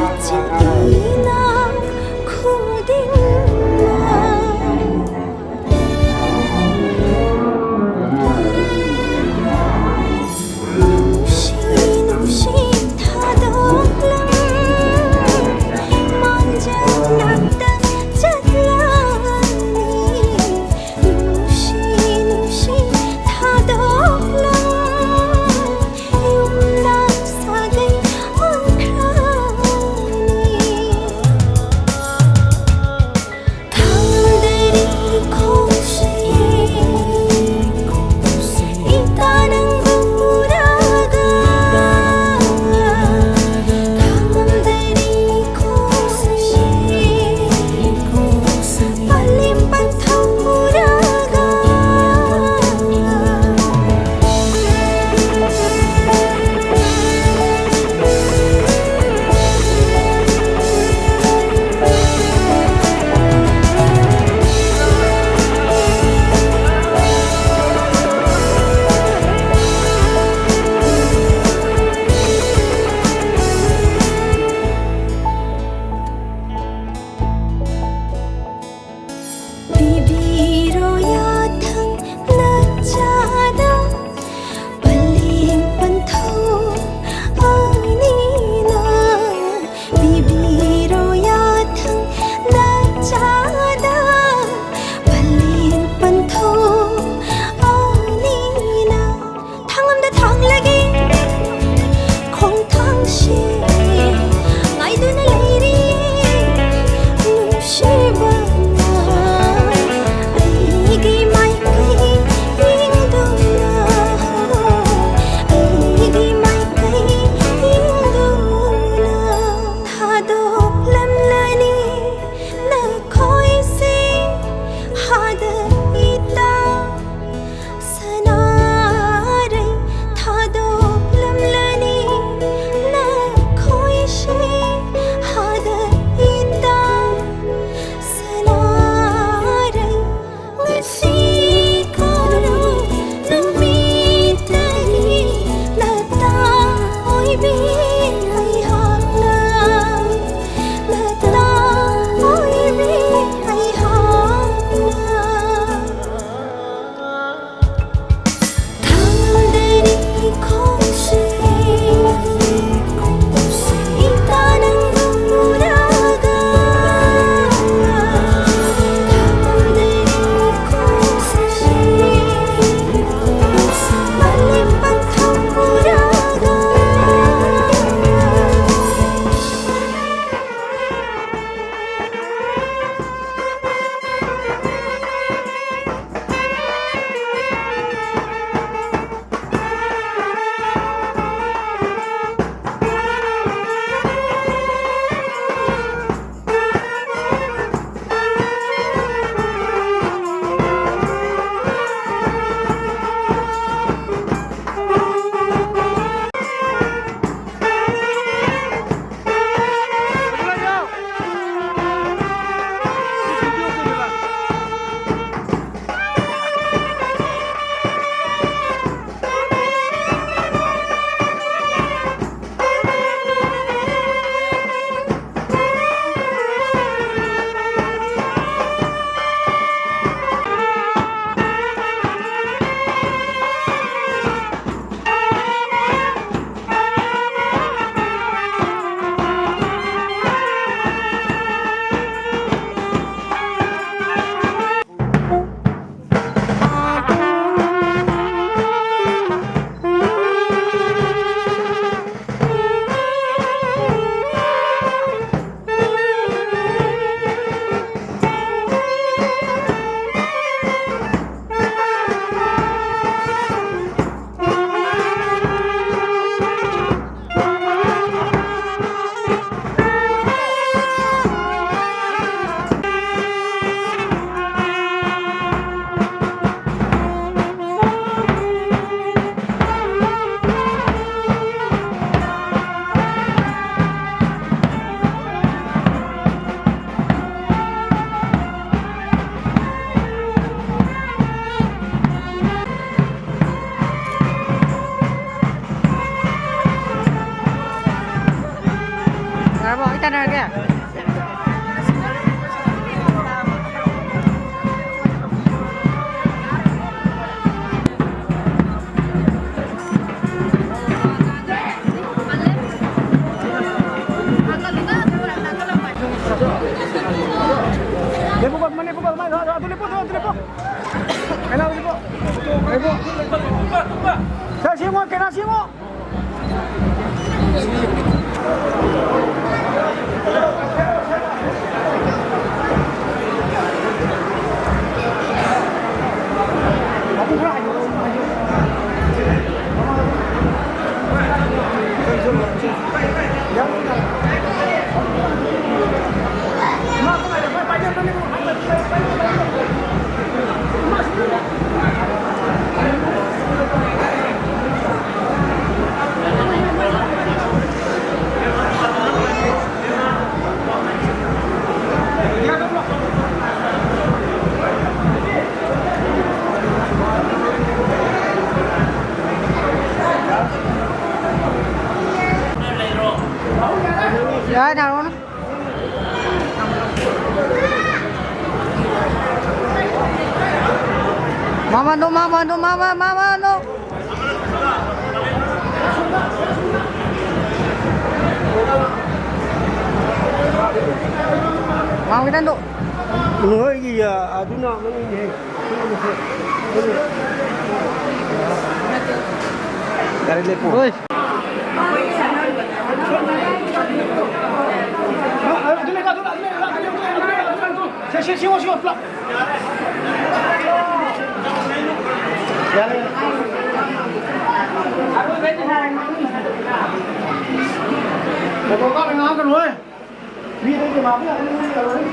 ꯏꯆꯤꯟ ꯏꯅꯥꯎ ꯈꯨꯗꯤꯡꯃꯛ꯫ ꯅꯨꯡꯁꯤ ꯅꯨꯡꯁꯤ ꯊꯥꯗꯣꯛꯂꯝ, ꯃꯥꯡꯖꯧꯅꯅ ꯆꯠꯂꯅꯤ꯫ ꯅꯨꯡꯁꯤ ꯅꯨꯡꯁꯤ ꯊꯥꯗꯣꯛꯂꯝ, ꯌꯨꯝꯂꯛ ꯁꯥꯒꯩ ꯇꯥꯟꯅꯔꯒꯦ꯫ ꯂꯦꯞꯄꯨꯀꯣ, ꯑꯗꯨꯃꯥꯏꯅ ꯂꯦꯞꯄꯨꯀꯣ, ꯑꯗꯨꯃꯥꯏꯅ ꯑꯗꯨ ꯂꯦꯞꯄꯨ, ꯑꯗꯨ ꯂꯦꯞꯄꯨ꯫ ꯀꯩꯅꯣ ꯂꯦꯞꯄꯨ꯫ ꯂꯦꯞꯄꯨ꯫ ꯁꯦ, ꯁꯤ ꯌꯦꯡꯉꯣ, ꯀꯩꯅꯣ ꯁꯤ ꯌꯦꯡꯉꯣ꯫ ꯌꯥꯔꯦ, ꯊꯥꯔꯛꯑꯣꯅꯦ꯫ ꯃꯃꯥꯅꯣ, ꯃꯃꯥꯅꯣ, ꯃꯃꯥ, ꯃꯃꯥꯅꯣ꯫ ꯃꯃꯥ ꯈꯤꯇꯪꯗꯣ꯫ ꯅꯣꯏꯒꯤ, ꯑ, ꯑꯗꯨꯅ ꯑꯃꯅꯤꯅꯦꯍꯦ꯫ ꯌꯥꯔꯦ, ꯂꯦꯞꯄꯣ꯫ ꯍꯣꯏ꯫ ꯁꯦ, ꯁꯦ, ꯁꯦ, ꯁꯦ, ꯄꯨꯂꯞ꯫ ꯌꯥꯔꯦ꯫ Motor car ꯉꯥꯡꯉꯛꯀꯅꯨꯍꯦ꯫ ꯃꯤ ꯑꯇꯩ ꯀꯅꯥꯝꯇ ꯌꯥꯔꯣꯏ, ꯌꯥꯔꯣꯏ꯫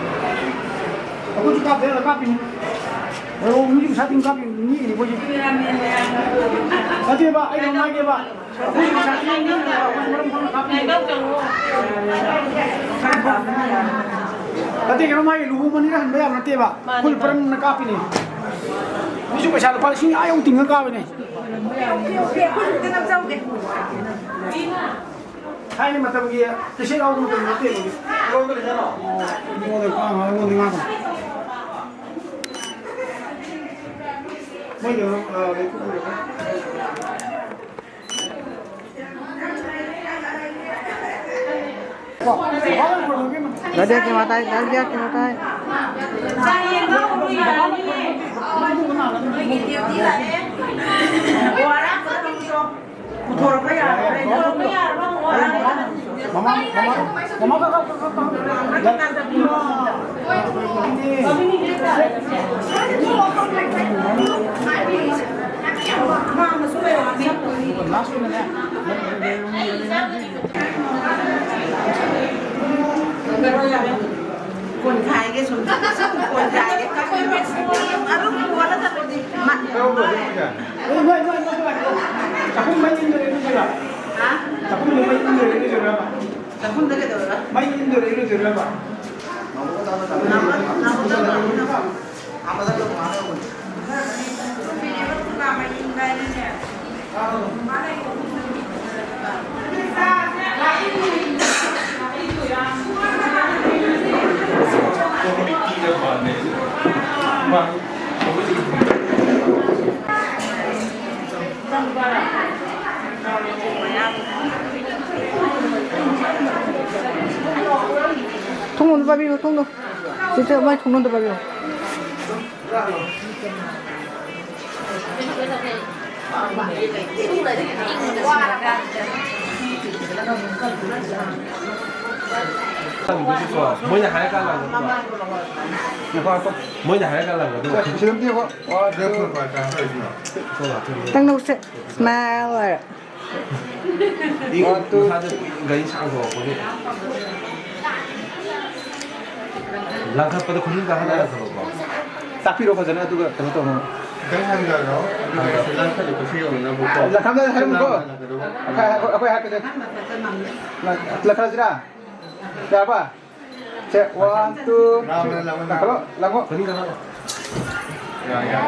ꯑꯩꯈꯣꯏꯁꯨ ꯀꯥꯞꯇ ꯌꯥꯔꯣꯏ, ꯀꯥꯞꯄꯤꯅꯤ꯫ ꯍꯣꯏ, ꯃꯤꯁꯨ ꯄꯩꯁꯥ ꯇꯤꯡ ꯀꯥꯞꯄꯤ, ꯅꯤꯛꯏꯅꯤ ꯑꯩꯈꯣꯏꯁꯨ꯫ ꯅꯠꯇꯦꯕ, ꯑꯩ ꯀꯩꯅꯣꯝ ꯍꯥꯏꯒꯦꯕ꯫ ꯑꯩꯈꯣꯏꯁꯨ ꯄꯩꯁꯥ ꯇꯤꯡꯉꯤꯅꯤ, ꯑꯩꯈꯣꯏꯁꯨ ꯃꯔꯝ ꯈꯪꯅ ꯀꯥꯞꯄꯤꯅꯤ꯫ ꯅꯠꯇꯦ, ꯀꯩꯅꯣꯝ ꯍꯥꯏꯒꯦ, ꯂꯨꯍꯣꯡꯕꯅꯤꯅ ꯍꯟꯕ ꯌꯥꯕ ꯅꯠꯇꯦꯕ꯫ ꯑꯩꯈꯣꯏꯁꯨ ꯄꯔꯝꯅ ꯀꯥꯞꯄꯤꯅꯤ꯫ ꯃꯤꯁꯨ ꯄꯩꯁꯥ ꯂꯨꯄꯥ ꯂꯤꯁꯤꯡ ꯑꯥ ꯌꯧ ꯇꯤꯡꯉ ꯀꯥꯞꯄꯤꯅꯤ꯫ ꯑꯣꯀꯦ, ꯑꯣꯀꯦ, ꯑꯩꯈꯣꯏꯁꯨ ꯈꯤꯇꯪ ꯅꯝꯖꯧꯒꯦ꯫ ꯊꯥꯏꯅ ꯃꯇꯝꯒꯤ ꯇꯤꯁꯦꯠ ꯌꯥꯎꯕ ꯃꯇꯝꯗ ꯅꯠꯇꯦꯕ꯫ ꯑꯣ, ꯑꯩꯉꯣꯟꯗ ꯉꯥꯡꯉꯣ, ꯑꯩꯉꯣꯟꯗ ꯉꯥꯡꯉꯣ꯫ ꯃꯣꯏ ꯀꯩꯅꯣ, ꯑ, ꯂꯩꯀꯨꯞ ꯑꯣꯏꯔꯦ꯫ ꯂꯥꯏꯗꯤꯌꯥ ꯀꯩ ꯃꯇꯥꯏ, ꯂꯥꯏꯗꯤꯌꯥ ꯀꯩ ꯃꯇꯥꯏ꯫ ꯄꯨꯊꯣꯔꯛꯄ ꯌꯥꯔꯕ꯭ꯔꯥ? ꯄꯨꯊꯣꯔꯛꯄ ꯌꯥꯔꯕ꯭ꯔꯥ? ꯃꯃꯥ, ꯃꯃꯥ, ꯃꯃꯥ, ꯀꯛ, ꯀꯛ, ꯀꯛ, ꯀꯛ꯫ ꯂꯥꯁ ꯑꯣꯏꯅꯅꯦ꯫ ꯀꯣꯟꯈꯥꯏꯒꯦ ꯁꯨꯝ, ꯁꯨꯝ ꯀꯣꯟꯈꯥꯏꯒꯦ꯫ ꯑꯗꯨꯝ ꯀꯣꯜꯂ ꯊꯝꯃꯗꯤ ꯃ-, ꯀꯔꯝꯕ ꯍꯧꯖꯤꯛ ꯍꯧꯖꯤꯛ? ꯑꯦ, ꯅꯣꯏ, ꯅꯣꯏ, ꯅꯣꯏ, ꯅꯣꯏ꯫ ꯆꯥꯛꯈꯨꯝ ꯃꯩ ꯏꯟꯗꯣꯏꯔ ꯏꯔꯨꯗꯣꯏꯔ? ꯍꯥ? ꯆꯥꯛꯈꯨꯝꯗ ꯃꯩ ꯏꯟꯗꯣꯏꯔ ꯏꯔꯨꯗꯣꯏꯔꯕ? ꯆꯥꯛꯈꯨꯝꯗ ꯀꯩꯗꯧꯔꯕ? ꯃꯩ ꯏꯟꯗꯣꯏꯔ ꯏꯔꯨꯗꯣꯏꯔꯕ? ꯅꯥꯃ-, ꯅꯥꯃ-, ꯅꯥꯃ-, ꯅꯥꯃ-, ꯊꯣꯡ ꯂꯣꯟꯗ ꯄꯥꯏꯕꯤꯌꯨ, ꯊꯣꯡꯗꯣ꯫ ꯆꯦ, ꯆꯦ, ꯃꯥꯏ ꯊꯣꯡ ꯂꯣꯟꯗ ꯄꯥꯏꯕꯤꯌꯨ꯫ ꯃꯣꯏꯅ ꯍꯥꯏꯔꯀꯥꯟꯗ ꯂꯥꯛꯀꯗꯕ꯫ ꯃꯣꯏꯅ ꯍꯥꯏꯔꯀꯥꯟꯗ ꯂꯥꯛꯀꯗꯕ꯫ ꯁꯤꯗ ꯑꯝꯇ ꯌꯦꯡꯉꯣ꯫ ꯅꯪ ꯅꯣꯛꯁꯦ꯫ Smile ꯍꯥꯏꯔ꯫ ꯏ-, ꯃꯁꯥꯗ ꯒꯥꯔꯤ ꯁꯥꯡ ꯊꯧꯔꯛꯄꯒꯤ꯫ ꯂꯪꯈꯠꯄꯗ ꯈꯨꯅꯤꯡ ꯀꯥꯈꯠꯂ ꯂꯪꯈꯠꯂꯣꯀꯣ꯫ ꯇꯥꯛꯄꯤꯔꯣ ꯐꯖꯅ, ꯑꯗꯨꯒ ꯀꯩꯅꯣ ꯇꯧꯅꯕ꯫ ꯈꯤꯇꯪ ꯍꯟꯊꯔꯣ, ꯑꯗꯨꯒ ꯁꯤ ꯂꯪꯈꯠꯂꯤꯕ ꯁꯤ ꯌꯧꯅꯅꯕꯀꯣ꯫ ꯂꯪꯈꯠꯂ ꯍꯥꯏꯔꯝꯃꯨꯀꯣ꯫ ꯂꯪꯈꯠꯂꯣ꯫ ꯑꯩꯈꯣꯏ, ꯑꯩꯈꯣꯏ, ꯑꯩꯈꯣꯏ ꯍꯥꯏꯔꯛꯀꯦꯁꯦ꯫ ꯂꯪꯈꯠꯂꯁꯤꯔꯥ? ꯌꯥꯔꯕ? ꯁꯦ, one, two, ꯂꯥꯡꯉꯣ, ꯂꯥꯡꯉꯣ, ꯂꯥꯡꯉꯣ꯫ ꯂꯥꯡꯉꯣ, ꯂꯥꯡꯉꯣ꯫ ꯌꯥ, ꯌꯥ꯫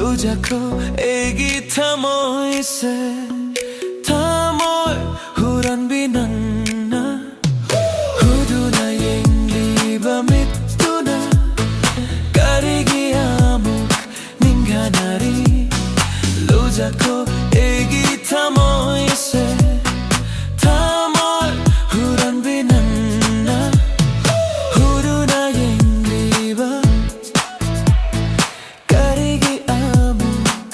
ꯂꯨꯖꯈꯣ ꯑꯩꯒꯤ ꯊꯃꯣꯏꯁꯦ, ꯊꯃꯣꯏ ꯍꯨꯔꯥꯟꯕꯤ ꯅꯪꯅ꯫ ꯍꯨꯗꯨꯅ ꯌꯦꯡꯂꯤꯕ ꯃꯤꯠꯇꯨꯅ ꯀꯔꯤꯒꯤ ꯑꯃꯨꯛ ꯅꯤꯡꯍꯟꯅꯔꯤ? ꯂꯨꯖꯈꯣ ꯑꯩꯒꯤ ꯊꯃꯣꯏꯁꯦ, ꯊꯃꯣꯏ ꯍꯨꯔꯥꯟꯕꯤ ꯅꯪꯅ꯫ ꯍꯨꯗꯨꯅ ꯌꯦꯡꯂꯤꯕ ꯀꯔꯤꯒꯤ ꯑꯃꯨꯛ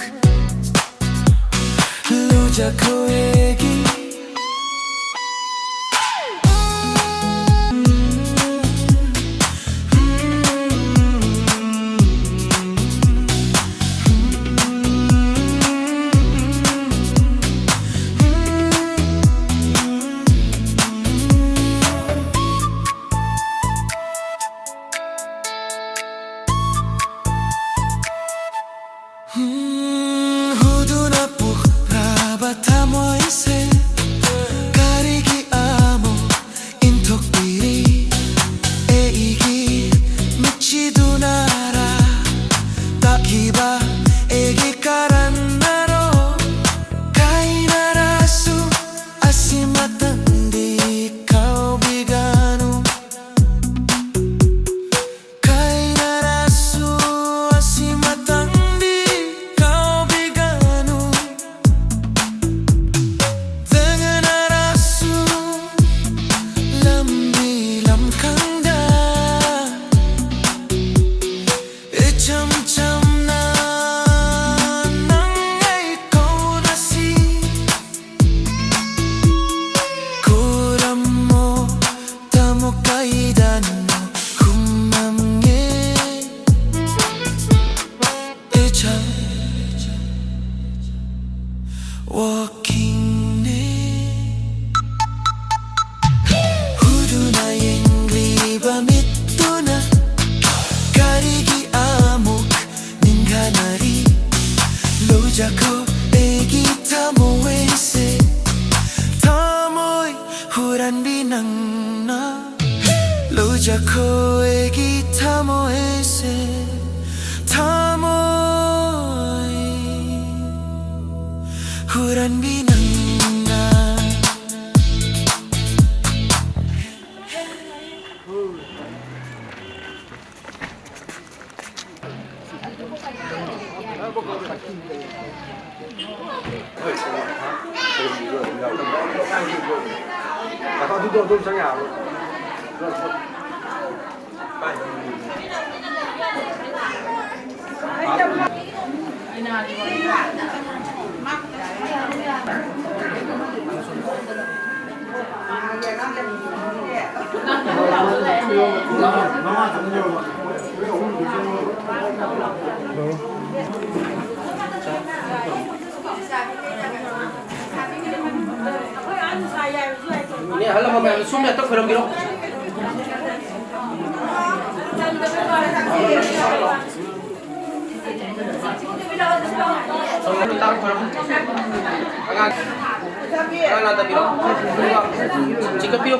ꯂꯨꯖꯈꯣ ꯑꯩꯒꯤ ꯍꯨꯗꯨꯅ ꯄꯨꯈ꯭ꯔꯕ ꯊꯃꯣꯏꯁꯦ ꯀꯔꯤꯒꯤ ꯑꯃꯨꯛ ꯏꯟꯊꯣꯛꯄꯤꯔꯤ? ꯑꯩꯒꯤ ꯃꯤꯠꯁꯤꯗꯨꯅꯔꯥ? ꯇꯥꯈꯤꯕ ꯑꯩꯒꯤ ꯀꯔꯟꯅꯔꯣ? ꯀꯥꯏꯅꯔꯁꯨ ꯑꯁꯤꯃꯇꯪꯗꯤ ꯀꯥꯎꯕꯤꯒꯅꯨ꯫ ꯀꯥꯏꯅꯔꯁꯨ ꯑꯁꯤꯃꯇꯪꯗꯤ ꯀꯥꯎꯕꯤꯒꯅꯨ꯫ ꯊꯦꯡꯅꯔꯁꯨ ꯂꯝꯕꯤ ꯂꯝꯈꯥꯡꯗ ꯏꯆꯝ ꯆꯝꯅ ꯅꯪ ꯑꯩ ꯀꯧꯅꯁꯤ꯫ ꯈꯨꯔꯨꯝꯃꯣ ꯊꯃꯣꯏ ꯀꯥꯏꯗꯅ ꯈꯨꯝꯃꯝꯒꯦ꯫ ꯏꯆꯝ ꯋꯥꯀꯤꯡꯅꯦ꯫ ꯍꯨꯗꯨꯅ ꯌꯦꯡꯂꯤꯕ ꯃꯤꯠꯇꯨꯅ ꯀꯔꯤꯒꯤ ꯑꯃꯨꯛ ꯅꯤꯡꯍꯟꯅꯔꯤ? ꯂꯨꯖꯈꯣ ꯑꯩꯒꯤ ꯊꯃꯣꯏꯁꯦ, ꯊꯃꯣꯏ ꯍꯨꯔꯥꯟꯕꯤ ꯅꯪꯅ꯫ ꯂꯨꯖꯈꯣ ꯑꯩꯒꯤ ꯊꯃꯣꯏꯁꯦ, ꯊꯃꯣꯏ ꯔꯟꯕꯤ ꯅꯪꯅ꯫ ꯑꯗꯨꯗꯣ ꯑꯗꯨꯝ ꯆꯪ ꯌꯥꯕ꯭ꯔꯣ? ꯏꯅꯦ, ꯑꯍꯜ ꯂꯃꯟ ꯃꯌꯥꯝꯗ ꯁꯣꯝꯗ ꯑꯝꯇ ꯈꯣꯏꯔꯝꯕꯤꯔꯣ꯫ ꯁꯣꯝꯗ ꯇꯥꯔꯣ, ꯈꯣꯏꯔꯝꯃꯨ꯫ ꯑꯉꯥꯡ, ꯑꯉꯥꯡ ꯅꯥꯗꯕꯤꯔꯣ꯫ ꯆꯤꯡꯈꯠꯄꯤꯌꯨ꯫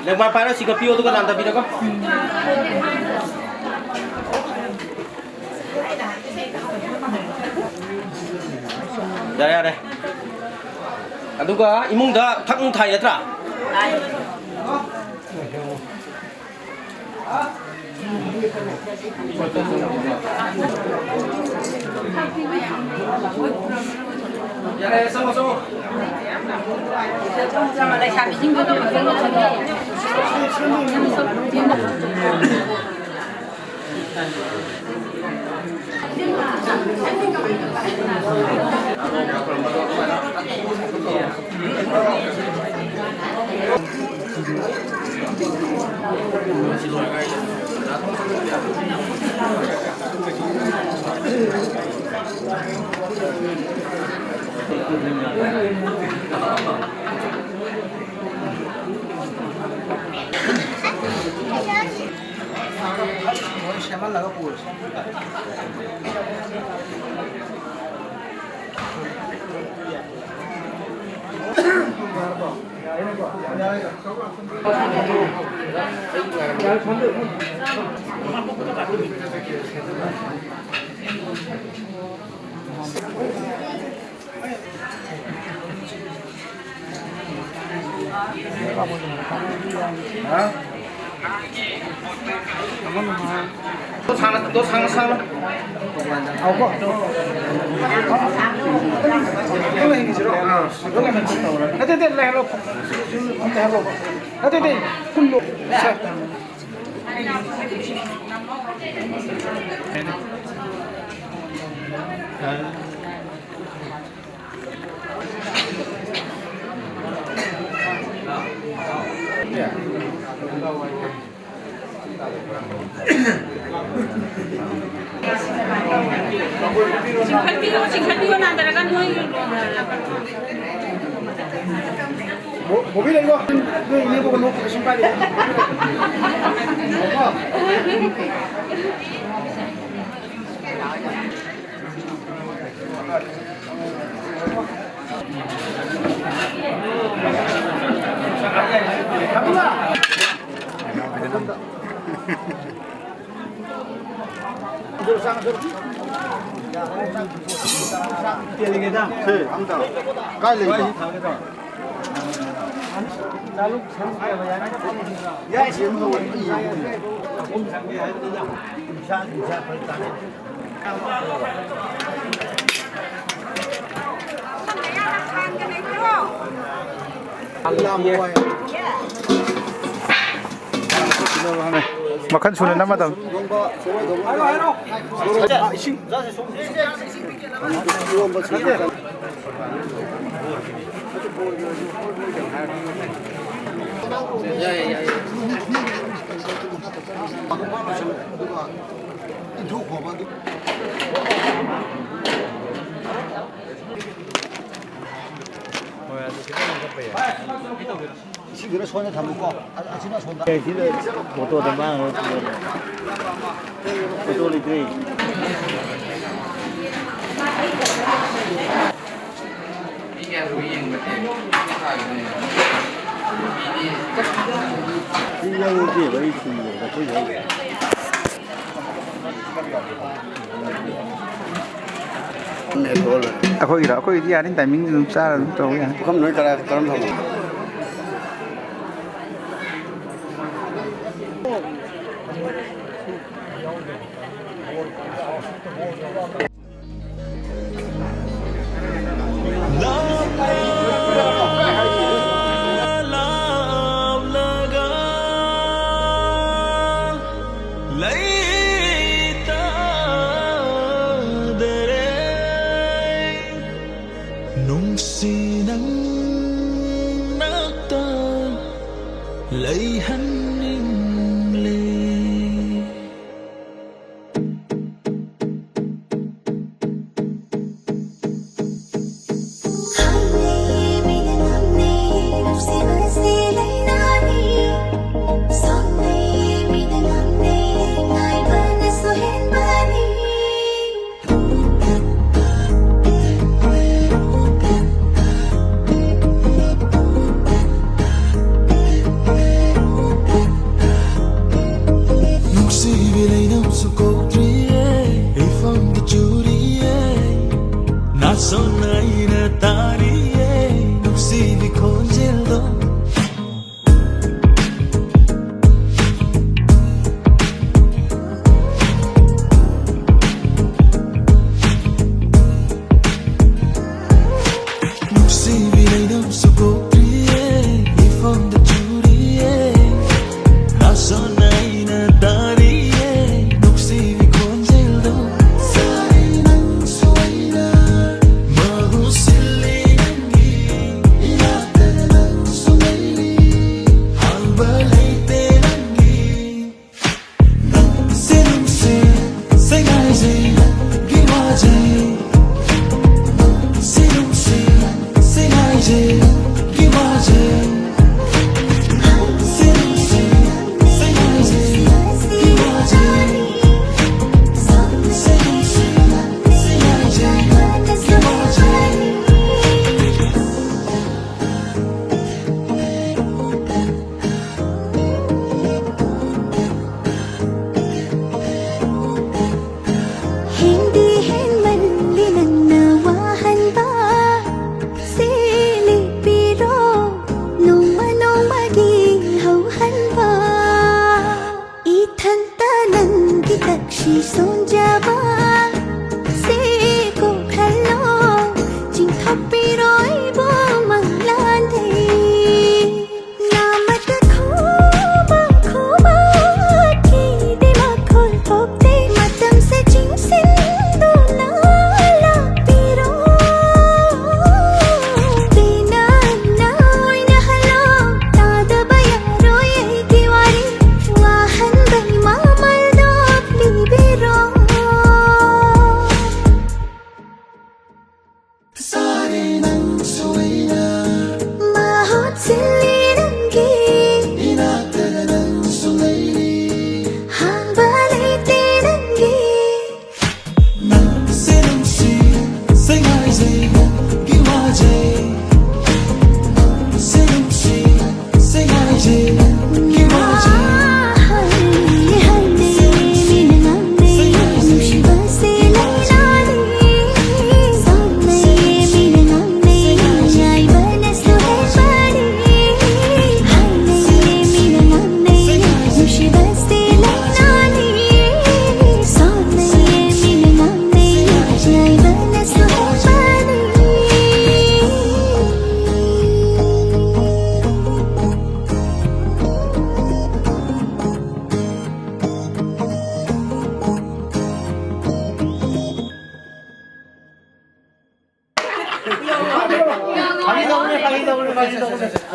ꯂꯦꯡꯕꯥꯟ ꯄꯥꯏꯔꯣ, ꯆꯤꯡꯈꯠꯄꯤꯌꯨ, ꯑꯗꯨꯒ ꯅꯥꯟꯊꯕꯤꯔꯒ꯫ ꯌꯥꯔꯦ, ꯌꯥꯔꯦ꯫ ꯑꯗꯨꯒ ꯏꯃꯨꯡꯗ ꯐꯛ ꯅꯨꯡ ꯊꯥꯏ ꯅꯠꯇ꯭ꯔꯥ? ꯌꯥꯔꯦ, ꯆꯪꯉꯣ, ꯆꯪꯉꯣ꯫ ꯂꯩꯁꯥꯕꯤꯁꯤꯡꯗꯨ ꯑꯗꯨꯝ ꯁꯦꯝꯍꯜꯂꯒ ꯄꯨꯔꯁꯤ꯫ ꯅꯠꯇꯦ, ꯅꯠꯇꯦ, ꯂꯩꯍꯜꯂꯣ꯫ ꯂꯩꯍꯜꯂꯣ꯫ ꯅꯠꯇꯦ, ꯅꯠꯇꯦ, ꯀꯨꯜꯂꯣ꯫ ꯁꯦ꯫ ꯆꯤꯡꯈꯠꯄꯤꯌꯣ, ꯆꯤꯡꯈꯠꯄꯤꯌꯣ, ꯅꯥꯟꯊꯔꯒ ꯅꯣꯏ꯫ ꯕꯣ-, ꯕꯣꯕꯤ ꯂꯩꯀꯣ? ꯅꯣꯏ ꯏꯅꯦꯕꯣꯛ ꯅꯣꯛꯄ ꯀꯩꯁꯨꯝ ꯀꯥꯏꯗꯦ꯫ ꯀꯥꯏ ꯂꯩꯕ? ꯃꯈꯜ ꯁꯨꯅ ꯅꯝꯃ ꯇꯝꯃꯤ꯫ ꯏꯁꯤꯡꯗꯨꯅ ꯁꯣꯝꯗ ꯊꯝꯃꯨꯀꯣ꯫ ꯑ-, ꯑꯁꯤꯅ ꯁꯣꯝꯗ꯫ ꯑꯦ, ꯁꯤꯗ ꯐꯣꯇꯣꯗ ꯃꯥꯡꯉꯒ ꯐꯣꯇꯣ ꯂꯩꯇ꯭ꯔꯦ꯫ ꯃꯤ ꯀꯌꯥ ꯁꯨꯕ ꯌꯦꯡꯕ ꯅꯠꯇꯦ꯫ ꯑꯩ ꯌꯥꯎꯗꯦꯕ, ꯑꯩ ꯁꯨꯝ ꯌꯦꯡꯕ, ꯑꯩꯈꯣꯏ ꯌꯥꯎꯗꯦ꯫ ꯑꯩꯈꯣꯏꯒꯤꯔꯣ? ꯑꯩꯈꯣꯏꯒꯤꯗꯤ ꯌꯥꯅꯤ, ꯇꯥꯏꯃꯤꯡ ꯑꯗꯨꯝ ꯆꯥꯔ ꯑꯗꯨꯝ ꯇꯧꯕ ꯌꯥꯅꯤ꯫ ꯄꯨꯈꯝ ꯅꯣꯏ ꯀꯔꯥꯏ, ꯀꯔꯝ ꯊꯝꯃꯣ? ꯅꯨꯡꯁꯤ ꯅꯪ ꯅꯥꯛꯇ ꯂꯩꯍꯟꯅꯤꯡꯂꯦ꯫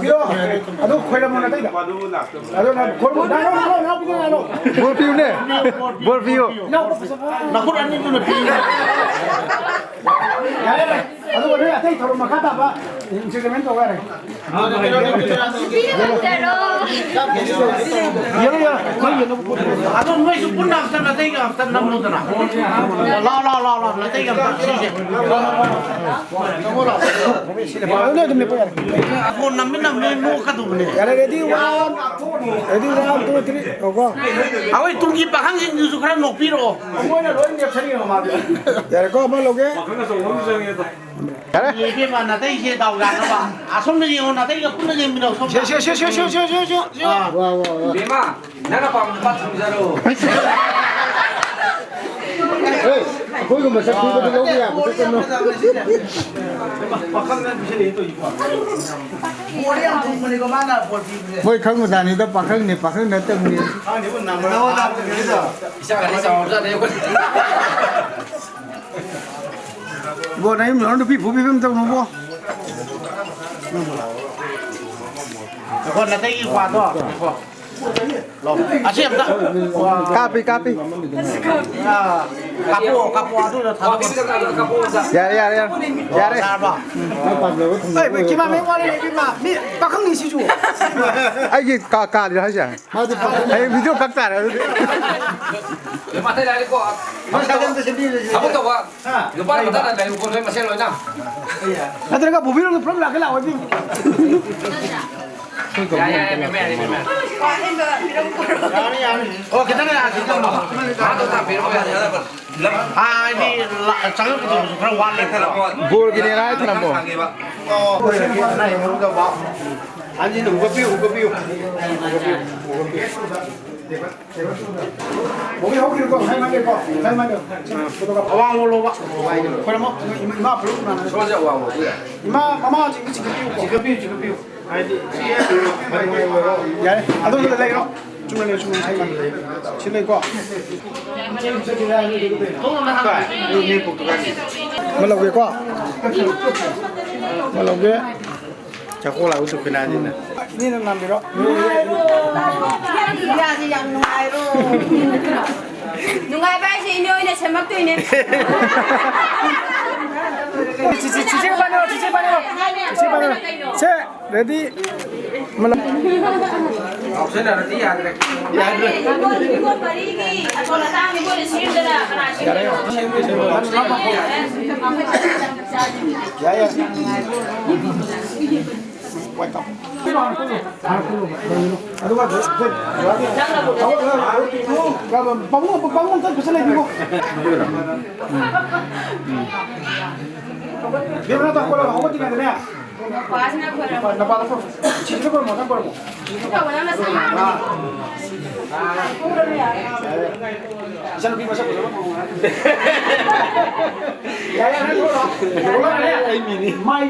ꯄꯤꯔꯣ꯫ ꯑꯗꯨ ꯈꯣꯏꯔꯝꯃꯣ ꯅꯇꯩꯗ꯫ ꯑꯗꯨꯅ ꯈꯣꯏꯔꯝꯃꯣ꯫ ꯅꯥ, ꯅꯥ, ꯅꯥ, ꯅꯥ, ꯅꯥ, ꯅꯥ, ꯅꯥ, ꯅꯥ꯫ ꯕꯣꯔ ꯄꯤꯌꯨꯅꯦ꯫ ꯕꯣꯔ ꯄꯤꯌꯨ꯫ ꯏꯅꯥꯎ, ꯅꯈꯨꯠ ꯑꯅꯤꯗꯨꯅ ꯄꯤꯌꯨ꯫ ꯌꯥꯔꯦ, ꯌꯥꯔꯦ꯫ ꯑꯗꯨꯒ ꯅꯣꯏ ꯑꯇꯩ ꯊꯧꯔꯝ ꯃꯈꯥ ꯇꯥꯕ entertainment ꯇꯧꯕ ꯌꯥꯔꯦ꯫ ꯄꯤꯔꯝꯗꯔꯣ? ꯌꯦꯜꯂꯣ, ꯌꯦꯜꯂꯣ꯫ ꯅꯣꯏ ꯌꯦꯜꯂꯣ꯫ ꯑꯗꯣ ꯅꯣꯏꯁꯨ ꯄꯨꯟꯅ ꯑꯝꯇ ꯅꯥꯇꯩꯒ ꯑꯝꯇ ꯅꯝꯃꯨꯗꯅ꯫ ꯂꯥꯎ, ꯂꯥꯎ, ꯂꯥꯎ, ꯂꯥꯎ, ꯅꯥꯇꯩꯒ ꯑꯝꯇ ꯁꯤꯁꯦ꯫ ꯁꯤꯗ ꯑꯗꯨꯝ ꯂꯦꯞꯄ ꯌꯥꯔꯦ꯫ ꯑꯐꯣꯟ ꯅꯝꯃꯤ ꯅꯝꯃꯤ ꯅꯣꯛꯀꯗꯧꯕꯅꯦ꯫ ꯌꯥꯔꯦ, ready, one, ready, one, two, three, ꯉꯥꯏꯈꯣ꯫ ꯑꯩꯈꯣꯏ ꯇꯨꯡꯒꯤ ꯄꯥꯈꯪꯁꯤꯡꯗꯨꯁꯨ ꯈꯔ ꯅꯣꯛꯄꯤꯔꯛꯑꯣ꯫ ꯃꯣꯏꯅ ꯂꯣꯏ ꯂꯦꯞꯁꯟꯈ꯭ꯔꯦ ꯃꯃꯥꯡꯗ꯫ ꯌꯥꯔꯦꯀꯣ, ꯑꯃ ꯂꯧꯒꯦ꯫ ꯌꯥꯔꯦ꯫ ꯏꯕꯦꯝꯃ, ꯅꯥꯇꯩꯁꯦ ꯗꯥꯎ ꯌꯥꯅꯕ꯫ ꯑꯁꯣꯝꯗ ꯌꯦꯡꯉꯣ, ꯅꯥꯇꯩꯒ ꯄꯨꯟꯅ ꯌꯦꯡꯃꯤꯟꯅꯧ, ꯁꯣꯝꯗ꯫ ꯁꯦ, ꯁꯦ, ꯁꯦ꯫ ꯑꯥ꯫ ꯋꯥ, ꯋꯥ, ꯋꯥ꯫ ꯏꯕꯦꯝꯃ, ꯅꯪꯅ ꯄꯥꯝꯕ ꯅꯨꯄꯥ ꯊꯝꯖꯔꯣ꯫ ꯑꯦ, ꯑꯩꯈꯣꯏꯒꯨꯝꯕ ꯁꯛ ꯊꯤꯕꯗꯤ ꯂꯧꯕ ꯌꯥꯕ ꯅꯠꯇꯦ꯫ ꯃꯣꯏ ꯈꯪꯕꯖꯥꯠꯅꯤꯗ, ꯄꯥꯈꯪꯅꯤ, ꯄꯥꯈꯪ ꯅꯠꯇꯕꯅꯤ꯫ ꯏꯆꯥꯒꯗꯤ ꯆꯥꯎꯔꯕꯖꯥꯠꯅꯤ ꯑꯩꯈꯣꯏ꯫ ꯏꯕꯣ, ꯅꯌꯨꯝ ꯌꯧꯔ ꯅꯨꯄꯤ ꯐꯨꯕꯤ ꯐꯤꯕꯝ ꯇꯧꯅꯨꯕꯣ꯫ ꯉꯥꯏꯈꯣ, ꯅꯥꯇꯩꯒꯤ ꯈ꯭ꯋꯥꯗꯣ ꯉꯥꯏꯈꯣ꯫ ꯂꯧ꯫ ꯑꯁꯤ ꯑꯝꯇ꯫ ꯀꯥꯞꯄꯤ, ꯀꯥꯞꯄꯤ꯫ ꯑꯥ, ꯀꯥꯞꯄꯣ, ꯀꯥꯞꯄꯣ, ꯑꯗꯨꯗ ꯊꯥꯗꯣꯛꯑꯣ꯫ ꯌꯥꯔꯦ, ꯌꯥꯔꯦ, ꯌꯥꯔꯦ꯫ ꯌꯥꯔꯦ꯫ ꯌꯥꯔꯕꯣ? ꯑꯩ, ꯀꯤꯃꯥꯃꯦ ꯋꯥꯠꯂꯤ, ꯏꯕꯦꯝꯃ꯫ ꯃꯤ ꯄꯥꯈꯪꯅꯤ ꯁꯤꯁꯨ꯫ ꯑꯩꯒꯤ ꯀꯥ-, ꯀꯥꯗ꯭ꯔꯤꯔꯣ ꯍꯥꯏꯁꯦ? ꯃꯥꯗꯤ ꯄꯥꯈꯪ꯫ ꯍꯌꯦꯡ video ꯀꯛ ꯇꯥꯔꯦ ꯑꯗꯨꯗꯤ꯫ ꯃꯥꯁꯇꯔ ꯑꯝꯇ ꯁꯦꯝꯕꯤꯌꯨ꯫ ꯊꯕꯛ ꯇꯧꯕ꯫ ꯍꯥ? ꯅꯨꯄꯥ ꯃꯊꯛꯇ ꯂꯩꯌꯨꯀꯣ, ꯅꯣꯏ ꯃꯁꯦꯟ ꯂꯣꯏꯅ꯫ ꯅꯠꯇ꯭ꯔꯒ ꯄꯨꯕꯤꯔꯣꯅꯦ, ꯄꯨꯂꯞ ꯂꯥꯛꯀꯦ ꯂꯥꯛꯑꯣ, ꯏꯕꯦꯝꯃ꯫ ꯌꯥꯔꯦ, ꯌꯥꯔꯦ, ꯃꯦꯝ, ꯌꯥꯔꯦ, ꯃꯦꯝ, ꯌꯥꯔꯦ꯫ ꯌꯥꯅꯤ, ꯌꯥꯅꯤ꯫ ꯑꯣ, ꯈꯤꯇꯪ ꯂꯥꯛꯑꯣ, ꯈꯤꯇꯪ ꯂꯥꯛꯑꯣ꯫ ꯃꯥꯗꯣ ꯇꯥꯛꯄꯤꯔꯝꯃꯣ, ꯌꯥꯅꯤ, ꯌꯥꯅꯤ꯫ ꯍꯥꯏꯗꯤ, ꯂꯥ-, ꯆꯪꯉꯛꯀꯗꯧꯕꯁꯨ ꯈꯔ ꯋꯥꯠꯂꯤ꯫ ꯕꯣꯔꯒꯤꯅꯦꯅ ꯍꯥꯏ ꯊꯅꯝꯃꯣ꯫ ꯑꯅꯤꯅ ꯍꯨꯒꯠꯄꯤꯌꯨ, ꯍꯨꯒꯠꯄꯤꯌꯨ꯫ ꯍꯨꯒꯠꯄꯤꯌꯨ, ꯍꯨꯒꯠꯄꯤꯌꯨ꯫ ꯕꯣꯕꯤ ꯍꯧꯈꯤꯅꯨꯀꯣ, ꯉꯁꯥꯏ ꯃꯥꯒꯤꯀꯣ, ꯉꯁꯥꯏ ꯃꯥꯒꯤ꯫ ꯑꯋꯥꯡꯕ ꯂꯧꯕ꯫ ꯈꯣꯏꯔꯝꯃꯣ, ꯏꯃꯥ, ꯏꯃꯥ ꯐꯨꯔꯨꯞ ꯀꯅꯥꯅꯣ? ꯁꯣꯝꯁꯦ ꯑꯋꯥꯡꯕ ꯑꯣꯏꯗꯣꯏꯔꯥ? ꯏꯃꯥ, ꯃꯃꯥ ꯍꯧꯖꯤꯛꯀꯤ ꯆꯤꯡꯈꯠꯄꯤꯌꯨꯀꯣ꯫ ꯆꯤꯡꯈꯠꯄꯤꯌꯨ, ꯆꯤꯡꯈꯠꯄꯤꯌꯨ꯫ ꯍꯥꯏꯗꯤ, ꯁꯤ ꯍꯦꯛ ꯌꯥꯔꯦ, ꯑꯗꯣꯝꯗ ꯂꯩꯔꯣ꯫ ꯆꯨꯝꯅ ꯂꯩꯌꯨ, ꯆꯨꯝꯅ ꯂꯩꯌꯨ꯫ ꯁꯤ ꯂꯩꯀꯣ꯫ ꯑꯃ ꯂꯧꯒꯦꯀꯣ꯫ ꯑꯃ ꯂꯧꯒꯦ꯫ ꯀꯣꯛ ꯂꯥꯎ ꯇꯨ ꯈꯨꯅꯥꯁꯤꯅ꯫ ꯏꯅꯦꯅ ꯅꯥꯟꯕꯤꯔꯣ꯫ ꯌꯥꯁꯦ ꯌꯥꯝ ꯅꯨꯡꯉꯥꯏꯔꯣ꯫ ꯅꯨꯡꯉꯥꯏꯕ ꯍꯥꯏꯁꯦ ꯏꯅꯦ ꯍꯣꯏꯅ ꯁꯦꯝꯃꯛꯇꯣꯏꯅꯦ꯫ ꯆꯤꯆꯦ, ꯆꯤꯆꯦ ꯄꯥꯏꯔꯣ, ꯆꯤꯆꯦ ꯄꯥꯏꯔꯣ꯫ ꯆꯤꯆꯦ ꯄꯥꯏꯔꯣ꯫ ꯁꯦ, ready? ꯉꯥꯎꯁꯟꯅꯔꯗꯤ ꯌꯥꯗ꯭ꯔꯦ꯫ ꯌꯥꯗ꯭ꯔꯦ꯫ ꯌꯥꯔꯦ꯫ ꯌꯥꯏ, ꯌꯥꯏ꯫ Welcome. ꯑꯗꯨꯒ ꯄꯥꯕꯨꯡ, ꯄꯥꯕꯨꯡ ꯑꯝꯇ ꯐꯖꯅ ꯂꯩꯕꯤꯌꯨ꯫ ꯕꯦꯝꯃ, ꯅꯪ ꯍꯧꯒꯠꯂꯒ ꯍꯧꯒꯠꯇ꯭ꯔꯤꯉꯩꯗꯅꯦ꯫ ꯅꯄꯥꯗ ꯈꯣꯏꯔꯝꯃꯣ꯫ ꯁꯤꯁꯤꯗ ꯈꯣꯏꯔꯝꯃꯣ, ꯅꯪ ꯈꯣꯏꯔꯝꯃꯣ꯫ ꯁꯤꯁꯤꯗ ꯈꯣꯏꯔꯝꯃꯣ꯫ ꯑꯥ꯫ ꯏꯆꯥꯅꯨꯄꯤ ꯃꯁꯛ ꯐꯖꯕ꯫ ꯌꯥꯔꯦ, ꯌꯥꯔꯦ, ꯊꯣꯛꯂꯛꯑꯣ꯫ ꯊꯣꯛꯂꯛꯑꯣ, ꯌꯥꯔꯦ꯫ ꯑꯩ ꯃꯤꯅꯤ꯫ ꯃꯥꯏ